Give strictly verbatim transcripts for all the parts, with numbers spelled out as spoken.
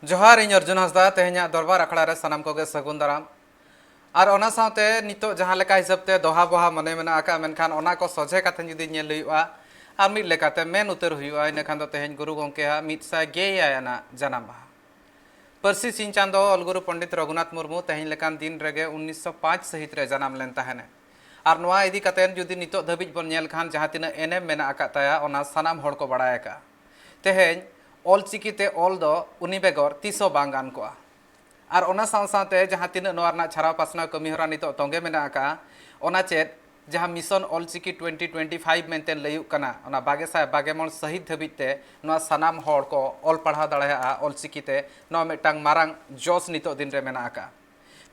ᱡᱚᱦᱟᱨ, ᱤᱧ ᱚᱨᱡᱩᱱ ᱦᱟᱸᱥᱫᱟ᱾ ᱛᱮᱦᱮᱧᱟᱜ ᱫᱚᱨᱵᱟᱨ ᱟᱠᱷᱲᱟ ᱨᱮ ᱥᱟᱱᱟᱢ ᱠᱚᱜᱮ ᱥᱟᱹᱜᱩᱱ ᱫᱟᱨᱟᱢ᱾ ᱟᱨ ᱚᱱᱟ ᱥᱟᱶᱛᱮ ᱱᱤᱛᱚᱜ ᱡᱟᱦᱟᱸ ᱞᱮᱠᱟ ᱦᱤᱥᱟᱹᱵ ᱛᱮ ᱫᱚᱦᱟ ᱵᱚᱦᱟ ᱢᱚᱱᱮ ᱢᱮᱱᱟᱜ ᱟᱠᱟᱫ, ᱢᱮᱱᱠᱷᱟᱱ ᱚᱱᱟ ᱠᱚ ᱥᱚᱡᱷᱮ ᱠᱟᱛᱮ ᱡᱩᱫᱤ ᱧᱮᱞ ᱦᱩᱭᱩᱜᱼᱟ, ᱟᱨ ᱢᱤᱫ ᱞᱮᱠᱟᱛᱮ ᱢᱮᱱ ᱩᱛᱟᱹᱨ ᱦᱩᱭᱩᱜᱼᱟ, ᱤᱱᱟᱹ ᱠᱷᱟᱱ ᱫᱚ ᱛᱮᱦᱮᱧ ᱜᱩᱨᱩ ᱜᱚᱢᱠᱮᱭᱟᱜ ᱢᱤᱫ ᱥᱟᱭ ᱜᱮᱭᱟᱭ ᱟᱱᱟᱜ ᱡᱟᱱᱟᱢ ᱢᱟᱦᱟ᱾ ᱯᱟᱹᱨᱥᱤ ᱥᱤᱧ ᱪᱟᱸᱫᱚ ᱚᱞ ᱜᱩᱨᱩ ᱯᱚᱱᱰᱤᱛ ᱨᱚᱜᱷᱩᱱᱟᱛᱷ ᱢᱩᱨᱢᱩ ᱛᱮᱦᱮᱧ ᱞᱮᱠᱟᱱ ᱫᱤᱱ ᱨᱮᱜᱮ ᱩᱱᱤᱥᱥᱚ ᱯᱟᱸᱪ ᱥᱟᱹᱦᱤᱛ ᱨᱮ ᱡᱟᱱᱟᱢ ᱞᱮᱱ ᱛᱟᱦᱮᱱᱟ᱾ ᱟᱨ ᱱᱚᱣᱟ ᱤᱫᱤ ᱠᱟᱛᱮ ᱡᱩᱫᱤ ᱱᱤᱛᱚᱜ ᱫᱷᱟᱹᱵᱤᱡ ᱵᱚᱱ ᱧᱮᱞ ᱠᱷᱟᱱ, ᱡᱟᱦᱟᱸ ᱛᱤᱱᱟᱹᱜ ᱮᱱᱮᱢ ᱢᱮᱱᱟᱜ ᱟᱠᱟᱫ ᱛᱟᱭᱟ, ᱚᱱᱟ ᱥᱟᱱᱟᱢ ᱦᱚᱲ ᱠᱚ ᱵᱟᱲᱟᱭ ᱟᱠᱟᱫᱼᱟ᱾ ᱛᱮᱦᱮᱧ ᱚᱞᱪᱤᱠᱤ ᱛᱮ ᱚᱞ ᱫᱚ ᱩᱱᱤ ᱵᱮᱜᱚᱨ ᱛᱤᱥ ᱦᱚᱸ ᱵᱟᱝ ᱜᱟᱱ ᱠᱚᱜᱼᱟ᱾ ᱟᱨ ᱚᱱᱟ ᱥᱟᱶ ᱥᱟᱶᱛᱮ ᱡᱟᱦᱟᱸ ᱛᱤᱱᱟᱹᱜ ᱱᱚᱣᱟ ᱨᱮᱱᱟᱜ ᱪᱷᱟᱨᱟᱣ ᱯᱟᱥᱱᱟᱣ ᱠᱟᱹᱢᱤ ᱦᱚᱨᱟ ᱱᱤᱛᱚᱜ ᱛᱚᱸᱜᱮ ᱢᱮᱱᱟᱜ ᱟᱠᱟᱫᱼᱟ, ᱚᱱᱟ ᱪᱮᱫ ᱡᱟᱦᱟᱸ mission Ol Chiki twenty twenty five ᱢᱮᱱᱛᱮ ᱞᱟᱹᱭᱩᱜ ᱠᱟᱱᱟ, ᱚᱱᱟ ᱵᱟᱜᱮ ᱥᱟᱭ ᱵᱟᱜᱮ ᱢᱚᱬ ᱥᱟᱹᱦᱤᱛ ᱫᱷᱟᱹᱵᱤᱡ ᱛᱮ ᱱᱚᱣᱟ ᱥᱟᱱᱟᱢ ᱦᱚᱲ ᱠᱚ ᱚᱞ ᱯᱟᱲᱦᱟᱣ ᱫᱟᱲᱮᱭᱟᱜᱼᱟ ᱚᱞᱪᱤᱠᱤ ᱛᱮ, ᱱᱚᱣᱟ ᱢᱤᱫᱴᱟᱝ ᱢᱟᱨᱟᱝ ᱡᱚᱥ ᱱᱤᱛᱚᱜ ᱫᱤᱱ ᱨᱮ ᱢᱮᱱᱟᱜ ᱟᱠᱟᱫᱼᱟ᱾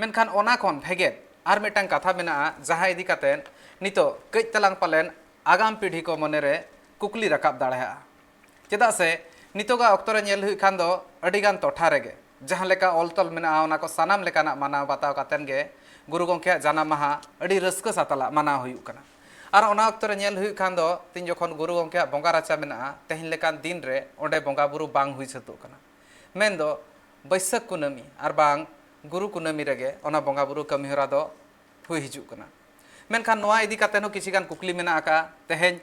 ᱢᱮᱱᱠᱷᱟᱱ ᱚᱱᱟ ᱠᱷᱚᱱ ᱵᱷᱮᱜᱮᱫ ᱟᱨ ᱢᱤᱫᱴᱟᱝ ᱠᱟᱛᱷᱟ ᱢᱮᱱᱟᱜᱼᱟ, ᱡᱟᱦᱟᱸ ᱤᱫᱤ ᱠᱟᱛᱮ ᱱᱤᱛᱚᱜ ᱠᱟᱹᱡ ᱛᱟᱞᱟᱝ ᱯᱟᱞᱮᱱ ᱟᱜᱟᱢ ᱯᱤᱲᱦᱤ ᱠᱚ ᱢᱚᱱᱮᱨᱮ ᱠᱩᱠᱞᱤ ᱨᱟᱠᱟᱵ ᱫᱟᱲᱮᱭᱟᱜᱼᱟ᱾ ᱪᱮᱫᱟᱜ ᱥᱮ ᱱᱤᱛᱚᱜᱟᱜ ᱚᱠᱛᱚ ᱨᱮ ᱧᱮᱞ ᱦᱩᱭᱩᱜ ᱠᱷᱟᱱ ᱫᱚ ᱟᱹᱰᱤᱜᱟᱱ ᱴᱚᱴᱷᱟ ᱨᱮᱜᱮ ᱡᱟᱦᱟᱸ ᱞᱮᱠᱟ ᱚᱞ ᱛᱚᱞ ᱢᱮᱱᱟᱜᱼᱟ, ᱚᱱᱟ ᱠᱚ ᱥᱟᱱᱟᱢ ᱞᱮᱠᱟᱱᱟᱜ ᱢᱟᱱᱟᱣ ᱵᱟᱛᱟᱣ ᱠᱟᱛᱮᱱ ᱜᱮ ᱜᱩᱨᱩ ᱜᱚᱢᱠᱮᱭᱟᱜ ᱡᱟᱱᱟᱢ ᱢᱟᱦᱟ ᱟᱹᱰᱤ ᱨᱟᱹᱥᱠᱟᱹ ᱥᱟᱛᱟᱞᱟᱜ ᱢᱟᱱᱟᱣ ᱦᱩᱭᱩᱜ ᱠᱟᱱᱟ᱾ ᱟᱨ ᱚᱱᱟ ᱚᱠᱛᱚ ᱨᱮ ᱧᱮᱞ ᱦᱩᱭᱩᱜ ᱠᱷᱟᱱ ᱫᱚ, ᱛᱤᱧ ᱡᱚᱠᱷᱚᱱ ᱜᱩᱨᱩ ᱜᱚᱢᱠᱮᱭᱟᱜ ᱵᱚᱸᱜᱟ ᱨᱟᱪᱟ ᱢᱮᱱᱟᱜᱼᱟ, ᱛᱮᱦᱮᱧ ᱞᱮᱠᱟᱱ ᱫᱤᱱ ᱨᱮ ᱚᱸᱰᱮ ᱵᱚᱸᱜᱟ ᱵᱩᱨᱩ ᱵᱟᱝ ᱦᱩᱭ ᱥᱟᱹᱛᱚᱜ ᱠᱟᱱᱟ᱾ ᱢᱮᱱᱫᱚ ᱵᱟᱹᱭᱥᱟᱹᱠᱷ ᱠᱩᱱᱟᱹᱢᱤ ᱟᱨ ᱵᱟᱝ ᱜᱩᱨᱩ ᱠᱩᱱᱟᱹᱢᱤ ᱨᱮᱜᱮ ᱚᱱᱟ ᱵᱚᱸᱜᱟ ᱵᱩᱨᱩ ᱠᱟᱹᱢᱤ ᱦᱚᱨᱟ ᱫᱚ ᱦᱩᱭ ᱦᱤᱡᱩᱜ ᱠᱟᱱᱟ᱾ ᱢᱮᱱᱠᱷᱟᱱ ᱱᱚᱣᱟ ᱤᱫᱤ ᱠᱟᱛᱮ ᱦᱚᱸ ᱠᱤᱪᱷᱤ ᱜᱟᱱ ᱠᱩᱠᱞᱤ ᱢᱮᱱᱟᱜ ᱟᱠᱟᱫᱼᱟ᱾ ᱛᱮᱦᱮᱧ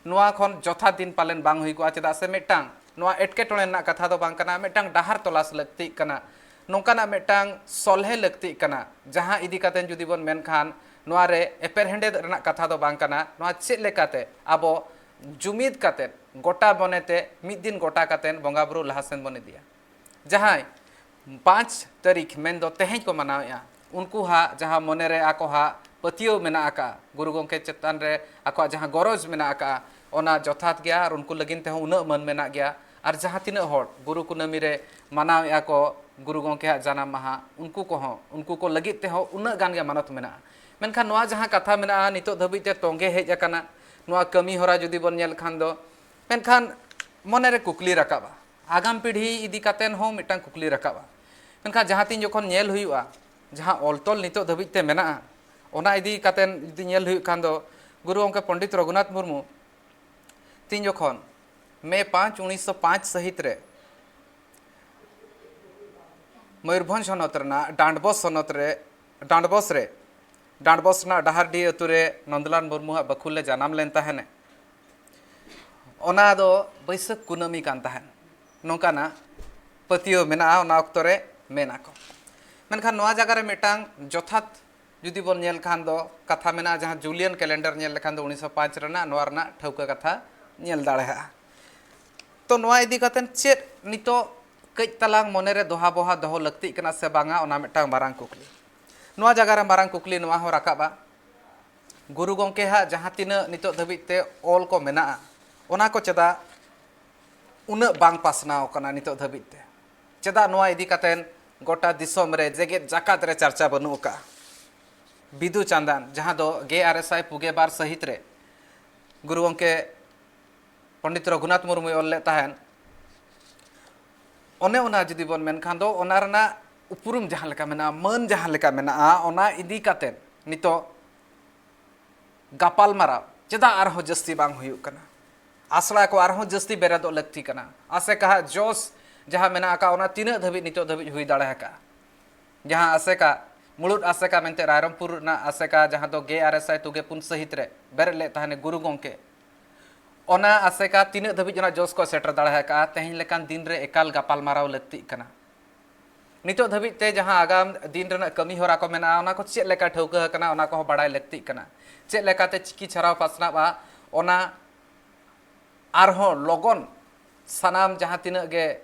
ᱱᱚᱣᱟ ᱠᱷᱚᱱ ᱡᱚᱛᱷᱟᱛ ᱫᱤᱱ ᱯᱟᱞᱮᱱ ᱵᱟᱝ ᱦᱩᱭ ᱠᱚᱜᱼᱟ, ᱪᱮᱫᱟᱜ ᱥᱮ ᱢᱤᱫᱴᱟᱝ ᱱᱚᱣᱟ ᱮᱴᱠᱮᱴᱚᱬᱮ ᱨᱮᱱᱟᱜ ᱠᱟᱛᱷᱟ ᱫᱚ ᱵᱟᱝ ᱠᱟᱱᱟ, ᱢᱤᱫᱴᱟᱝ ᱰᱟᱦᱟᱨ ᱛᱚᱞᱟᱥ ᱞᱟᱹᱠᱛᱤᱜ ᱠᱟᱱᱟ, ᱱᱚᱝᱠᱟᱱᱟᱜ ᱢᱤᱫᱴᱟᱝ ᱥᱚᱞᱦᱮ ᱞᱟᱹᱠᱛᱤᱜ ᱠᱟᱱᱟ, ᱡᱟᱦᱟᱸ ᱤᱫᱤ ᱠᱟᱛᱮ ᱡᱩᱫᱤ ᱵᱚᱱ ᱢᱮᱱᱠᱷᱟᱱ ᱱᱚᱣᱟ ᱨᱮ ᱮᱯᱮᱨᱦᱮᱸᱰᱮᱫ ᱨᱮᱱᱟᱜ ᱠᱟᱛᱷᱟ ᱫᱚ ᱵᱟᱝ ᱠᱟᱱᱟ᱾ ᱱᱚᱣᱟ ᱪᱮᱫ ᱞᱮᱠᱟᱛᱮ ᱟᱵᱚ ᱡᱩᱢᱤᱫ ᱠᱟᱛᱮ, ᱜᱚᱴᱟ ᱢᱚᱱᱮᱛᱮ, ᱢᱤᱫ ᱫᱤᱱ ᱜᱚᱴᱟ ᱠᱟᱛᱮ ᱵᱚᱸᱜᱟ ᱵᱩᱨᱩ ᱞᱟᱦᱟ ᱥᱮᱱ ᱵᱚᱱ ᱤᱫᱤᱭᱟ᱾ ᱡᱟᱦᱟᱸᱭ ᱯᱟᱸᱪ ᱛᱟᱹᱨᱤᱠᱷ ᱢᱮᱱᱫᱚ ᱛᱮᱦᱮᱧ ᱠᱚ ᱢᱟᱱᱟᱣᱮᱫᱼᱟ, ᱩᱱᱠᱩ ᱦᱟᱸᱜ ᱡᱟᱦᱟᱸ ᱢᱚᱱᱮᱨᱮ ᱟᱠᱚ ᱦᱟᱸᱜ ᱯᱟᱹᱛᱭᱟᱹᱣ ᱢᱮᱱᱟᱜ ᱟᱠᱟᱫᱼᱟ, ᱜᱩᱨᱩ ᱜᱚᱢᱠᱮ ᱪᱮᱛᱟᱱ ᱨᱮ ᱟᱠᱚᱣᱟᱜ ᱡᱟᱦᱟᱸ ᱜᱚᱨᱚᱡᱽ ᱢᱮᱱᱟᱜ ᱟᱠᱟᱫᱼᱟ, ᱚᱱᱟ ᱡᱚᱛᱷᱟᱛ ᱜᱮᱭᱟ ᱟᱨ ᱩᱱᱠᱩ ᱞᱟᱹᱜᱤᱫ ᱛᱮᱦᱚᱸ ᱩᱱᱟᱹᱜ ᱢᱟᱹᱱ ᱢᱮᱱᱟᱜ ᱜᱮᱭᱟ᱾ ᱟᱨ ᱡᱟᱦᱟᱸ ᱛᱤᱱᱟᱹᱜ ᱦᱚᱲ ᱜᱩᱨᱩ ᱠᱩᱱᱟᱹᱢᱤ ᱨᱮ ᱢᱟᱱᱟᱣᱮᱫᱼᱟ ᱠᱚ ᱜᱩᱨᱩ ᱜᱚᱢᱠᱮᱭᱟᱜ ᱡᱟᱱᱟᱢ ᱢᱟᱦᱟ, ᱩᱱᱠᱩ ᱠᱚᱦᱚᱸ, ᱩᱱᱠᱩ ᱠᱚ ᱞᱟᱹᱜᱤᱫ ᱛᱮᱦᱚᱸ ᱩᱱᱟᱹᱜ ᱜᱟᱱ ᱜᱮ ᱢᱟᱱᱚᱛ ᱢᱮᱱᱟᱜᱼᱟ᱾ ᱢᱮᱱᱠᱷᱟᱱ ᱱᱚᱣᱟ ᱡᱟᱦᱟᱸ ᱠᱟᱛᱷᱟ ᱢᱮᱱᱟᱜᱼᱟ, ᱱᱤᱛᱚᱜ ᱫᱷᱟᱹᱵᱤᱡ ᱛᱮ ᱛᱚᱸᱜᱮ ᱦᱮᱡ ᱟᱠᱟᱱᱟ, ᱱᱚᱣᱟ ᱠᱟᱹᱢᱤ ᱦᱚᱨᱟ ᱡᱩᱫᱤ ᱵᱚᱱ ᱧᱮᱞ ᱠᱷᱟᱱ ᱫᱚ, ᱢᱮᱱᱠᱷᱟᱱ ᱢᱚᱱᱮᱨᱮ ᱠᱩᱠᱞᱤ ᱨᱟᱠᱟᱵᱼᱟ, ᱟᱜᱟᱢ ᱯᱤᱲᱦᱤ ᱤᱫᱤ ᱠᱟᱛᱮᱱ ᱦᱚᱸ ᱢᱤᱫᱴᱟᱝ ᱠᱩᱠᱞᱤ ᱨᱟᱠᱟᱵᱼᱟ᱾ ᱢᱮᱱᱠᱷᱟᱱ ᱡᱟᱦᱟᱸ ᱛᱤᱱ ᱡᱚᱠᱷᱚᱱ ᱧᱮᱞ ᱦᱩᱭᱩᱜᱼᱟ, ᱡᱟᱦᱟᱸ ᱚᱞ ᱛᱚᱞ ᱱᱤᱛᱚᱜ ᱫᱷᱟᱹᱵᱤᱡ ᱛᱮ ᱢᱮᱱᱟᱜᱼᱟ, ᱚᱱᱟ ᱤᱫᱤ ᱠᱟᱛᱮᱱ ᱡᱩᱫᱤ ᱧᱮᱞ ᱦᱩᱭᱩᱜ ᱠᱷᱟᱱ ᱫᱚ, ᱜᱩᱨᱩ ᱜᱚᱢᱠᱮ ᱯᱚᱱᱰᱤᱛ ᱨᱚᱜᱷᱩᱱᱟᱛᱷ ᱢᱩᱨᱢᱩ ᱛᱤᱱ ᱡᱚᱠᱷᱚᱱ ᱢᱮ ᱯᱟᱸᱪ, ᱩᱱᱤᱥᱥᱚ ᱯᱟᱸᱪ ᱥᱟᱹᱦᱤᱛ ᱨᱮ ᱢᱚᱭᱩᱨᱵᱷᱚᱸᱡᱽ ᱦᱚᱱᱚᱛ ᱨᱮᱱᱟᱜ ᱰᱟᱸᱰᱵᱚᱥ ᱦᱚᱱᱚᱛ ᱨᱮ, ᱰᱟᱸᱰᱵᱚᱥ ᱨᱮ, ᱰᱟᱸᱰᱵᱚᱥ ᱨᱮᱱᱟᱜ ᱰᱟᱦᱟᱨᱰᱤ ᱟᱹᱛᱩ ᱨᱮ ᱱᱚᱱᱫᱚᱞᱟᱞ ᱢᱩᱨᱢᱩᱣᱟᱜ ᱵᱟᱹᱠᱷᱩᱞ ᱞᱮ ᱡᱟᱱᱟᱢ ᱞᱮᱱ ᱛᱟᱦᱮᱱᱮ᱾ ᱚᱱᱟ ᱫᱚ ᱵᱟᱹᱭᱥᱟᱹᱠᱷ ᱠᱩᱱᱟᱹᱢᱤ ᱠᱟᱱ ᱛᱟᱦᱮᱱ, ᱱᱚᱝᱠᱟᱱᱟᱜ ᱯᱟᱹᱛᱭᱟᱹᱣ ᱢᱮᱱᱟᱜᱼᱟ, ᱚᱱᱟ ᱚᱠᱛᱚ ᱨᱮ ᱢᱮᱱᱟ ᱠᱚ᱾ ᱢᱮᱱᱠᱷᱟᱱ ᱱᱚᱣᱟ ᱡᱟᱭᱜᱟ ᱨᱮ ᱢᱤᱫᱴᱟᱝ ᱡᱚᱛᱷᱟᱛ ᱡᱩᱫᱤ ᱵᱚᱱ ᱧᱮᱞ ᱠᱷᱟᱱ ᱫᱚ, ᱠᱟᱛᱷᱟ ᱢᱮᱱᱟᱜᱼᱟ, ᱡᱟᱦᱟᱸ ᱡᱩᱞᱤᱭᱟᱱ ᱠᱮᱞᱮᱱᱰᱟᱨ ᱧᱮᱞ ᱞᱮᱠᱷᱟᱱ ᱫᱚ ᱩᱱᱤᱥᱥᱚ ᱯᱟᱸᱪ ᱨᱮᱱᱟᱜ, ᱱᱚᱣᱟ ᱨᱮᱱᱟᱜ ᱴᱷᱟᱹᱣᱠᱟᱹ ᱠᱟᱛᱷᱟ ᱧᱮᱞ ᱫᱟᱲᱮᱭᱟᱜᱼᱟ᱾ ᱛᱚ, ᱱᱚᱣᱟ ᱤᱫᱤ ᱠᱟᱛᱮᱫ ᱪᱮᱫ ᱱᱤᱛᱚᱜ ᱠᱟᱹᱡ ᱛᱟᱞᱟᱝ ᱢᱚᱱᱮ ᱨᱮ ᱫᱚᱦᱟ ᱵᱚᱦᱟ ᱫᱚᱦᱚ ᱞᱟᱹᱠᱛᱤᱜ ᱠᱟᱱᱟ ᱥᱮ ᱵᱟᱝᱟ, ᱚᱱᱟ ᱢᱤᱫᱴᱟᱝ ᱢᱟᱨᱟᱝ ᱠᱩᱠᱞᱤ᱾ ᱱᱚᱣᱟ ᱡᱟᱭᱜᱟ ᱨᱮ ᱢᱟᱨᱟᱝ ᱠᱩᱠᱞᱤ ᱱᱚᱣᱟ ᱦᱚᱸ ᱨᱟᱠᱟᱵᱼᱟ, ᱜᱩᱨᱩ ᱜᱚᱢᱠᱮ ᱦᱟᱜ ᱡᱟᱦᱟᱸ ᱛᱤᱱᱟᱹᱜ ᱱᱤᱛᱚᱜ ᱫᱷᱟᱹᱵᱤᱡ ᱛᱮ ᱚᱞ ᱠᱚ ᱢᱮᱱᱟᱜᱼᱟ, ᱚᱱᱟ ᱠᱚ ᱪᱮᱫᱟᱜ ᱩᱱᱟᱹᱜ ᱵᱟᱝ ᱯᱟᱥᱱᱟᱣ ᱠᱟᱱᱟ ᱱᱤᱛᱚᱜ ᱫᱷᱟᱹᱵᱤᱡ ᱛᱮ? ᱪᱮᱫᱟᱜ ᱱᱚᱣᱟ ᱤᱫᱤ ᱠᱟᱛᱮᱱ ᱜᱚᱴᱟ ᱫᱤᱥᱚᱢ ᱨᱮ, ᱡᱮᱜᱮᱛ ᱡᱟᱠᱟᱛ ᱨᱮ ᱪᱟᱨᱪᱟ ᱵᱟᱹᱱᱩᱜ ᱟᱠᱟᱫᱼᱟ? ᱵᱤᱫᱩ ᱪᱟᱸᱫᱟᱱ, ᱡᱟᱦᱟᱸ ᱫᱚ ᱜᱮᱞ ᱟᱨᱮ ᱥᱟᱭ ᱯᱩᱜᱮ ᱵᱟᱨ ᱥᱟᱹᱦᱤᱛ ᱨᱮ ᱜᱩᱨᱩ ᱜᱚᱢᱠᱮ ᱯᱚᱱᱰᱤᱛ ᱨᱚᱜᱷᱩᱱᱟᱛᱷ ᱢᱩᱨᱢᱩᱭ ᱚᱞ ᱞᱮᱫ ᱛᱟᱦᱮᱱ, ᱚᱱᱮ ᱚᱱᱟ ᱡᱩᱫᱤ ᱵᱚᱱ ᱢᱮᱱᱠᱷᱟᱱ ᱫᱚ, ᱚᱱᱟ ᱨᱮᱱᱟᱜ ᱩᱯᱨᱩᱢ ᱡᱟᱦᱟᱸ ᱞᱮᱠᱟ ᱢᱮᱱᱟᱜᱼᱟ, ᱢᱟᱹᱱ ᱡᱟᱦᱟᱸ ᱞᱮᱠᱟ ᱢᱮᱱᱟᱜᱼᱟ, ᱚᱱᱟ ᱤᱫᱤ ᱠᱟᱛᱮᱫ ᱱᱤᱛᱚᱜ ᱜᱟᱯᱟᱞᱢᱟᱨᱟᱣ ᱪᱮᱫᱟᱜ ᱟᱨᱦᱚᱸ ᱡᱟᱹᱥᱛᱤ ᱵᱟᱝ ᱦᱩᱭᱩᱜ ᱠᱟᱱᱟ? ᱟᱥᱲᱟ ᱠᱚ ᱟᱨᱦᱚᱸ ᱡᱟᱹᱥᱛᱤ ᱵᱮᱨᱮᱫᱚᱜ ᱞᱟᱹᱠᱛᱤ ᱠᱟᱱᱟ᱾ ᱟᱥᱮᱠᱟ ᱦᱟᱜ ᱡᱚᱥ ᱡᱟᱦᱟᱸ ᱢᱮᱱᱟᱜ ᱟᱠᱟᱫ, ᱚᱱᱟ ᱛᱤᱱᱟᱹᱜ ᱫᱷᱟᱹᱵᱤᱡ ᱱᱤᱛᱚᱜ ᱫᱷᱟᱹᱵᱤᱡ ᱦᱩᱭ ᱫᱟᱲᱮ ᱟᱠᱟᱫᱼᱟ? ᱡᱟᱦᱟᱸ ᱟᱥᱮᱠᱟ, ᱢᱩᱲᱩᱫ ᱟᱥᱮᱠᱟ ᱢᱮᱱᱛᱮ ᱨᱟᱭᱨᱚᱝᱯᱩᱨ ᱨᱮᱱᱟᱜ ᱟᱥᱮᱠᱟ, ᱡᱟᱦᱟᱸ ᱫᱚ ᱜᱮᱞ ᱟᱨᱮ ᱥᱟᱭ ᱛᱩᱜᱮ ᱯᱩᱱ ᱥᱟᱹᱦᱤᱛ ᱨᱮ ᱵᱮᱨᱮᱫ ᱞᱮᱫ ᱛᱟᱦᱮᱱᱮ ᱜᱩᱨᱩ ᱜᱚᱢᱠᱮ, ᱚᱱᱟ ᱟᱥᱮᱠᱟ ᱛᱤᱱᱟᱹᱜ ᱫᱷᱟᱹᱵᱤᱡ ᱚᱱᱟ ᱡᱚᱥ ᱠᱚ ᱥᱮᱴᱮᱨ ᱫᱟᱲᱮ ᱟᱠᱟᱫᱼᱟ, ᱛᱮᱦᱮᱧ ᱞᱮᱠᱟᱱ ᱫᱤᱱ ᱨᱮ ᱮᱠᱟᱞ ᱜᱟᱯᱟᱞᱢᱟᱨᱟᱣ ᱞᱟᱹᱠᱛᱤᱜ ᱠᱟᱱᱟ᱾ ᱱᱤᱛᱚᱜ ᱫᱷᱟᱹᱵᱤᱡ ᱛᱮ ᱡᱟᱦᱟᱸ ᱟᱜᱟᱢ ᱫᱤᱱ ᱨᱮᱱᱟᱜ ᱠᱟᱹᱢᱤ ᱦᱚᱨᱟ ᱠᱚ ᱢᱮᱱᱟᱜᱼᱟ, ᱚᱱᱟ ᱠᱚ ᱪᱮᱫ ᱞᱮᱠᱟ ᱴᱷᱟᱹᱣᱠᱟᱹ ᱟᱠᱟᱱᱟ, ᱚᱱᱟ ᱠᱚᱦᱚᱸ ᱵᱟᱲᱟᱭ ᱞᱟᱹᱠᱛᱤᱜ ᱠᱟᱱᱟ᱾ ᱪᱮᱫ ᱞᱮᱠᱟᱛᱮ ᱪᱤᱠᱤ ᱪᱷᱟᱨᱟᱣ ᱯᱟᱥᱱᱟᱣᱼᱟ, ᱚᱱᱟ ᱟᱨᱦᱚᱸ ᱞᱚᱜᱚᱱ ᱥᱟᱱᱟᱢ ᱡᱟᱦᱟᱸ ᱛᱤᱱᱟᱹᱜ ᱜᱮ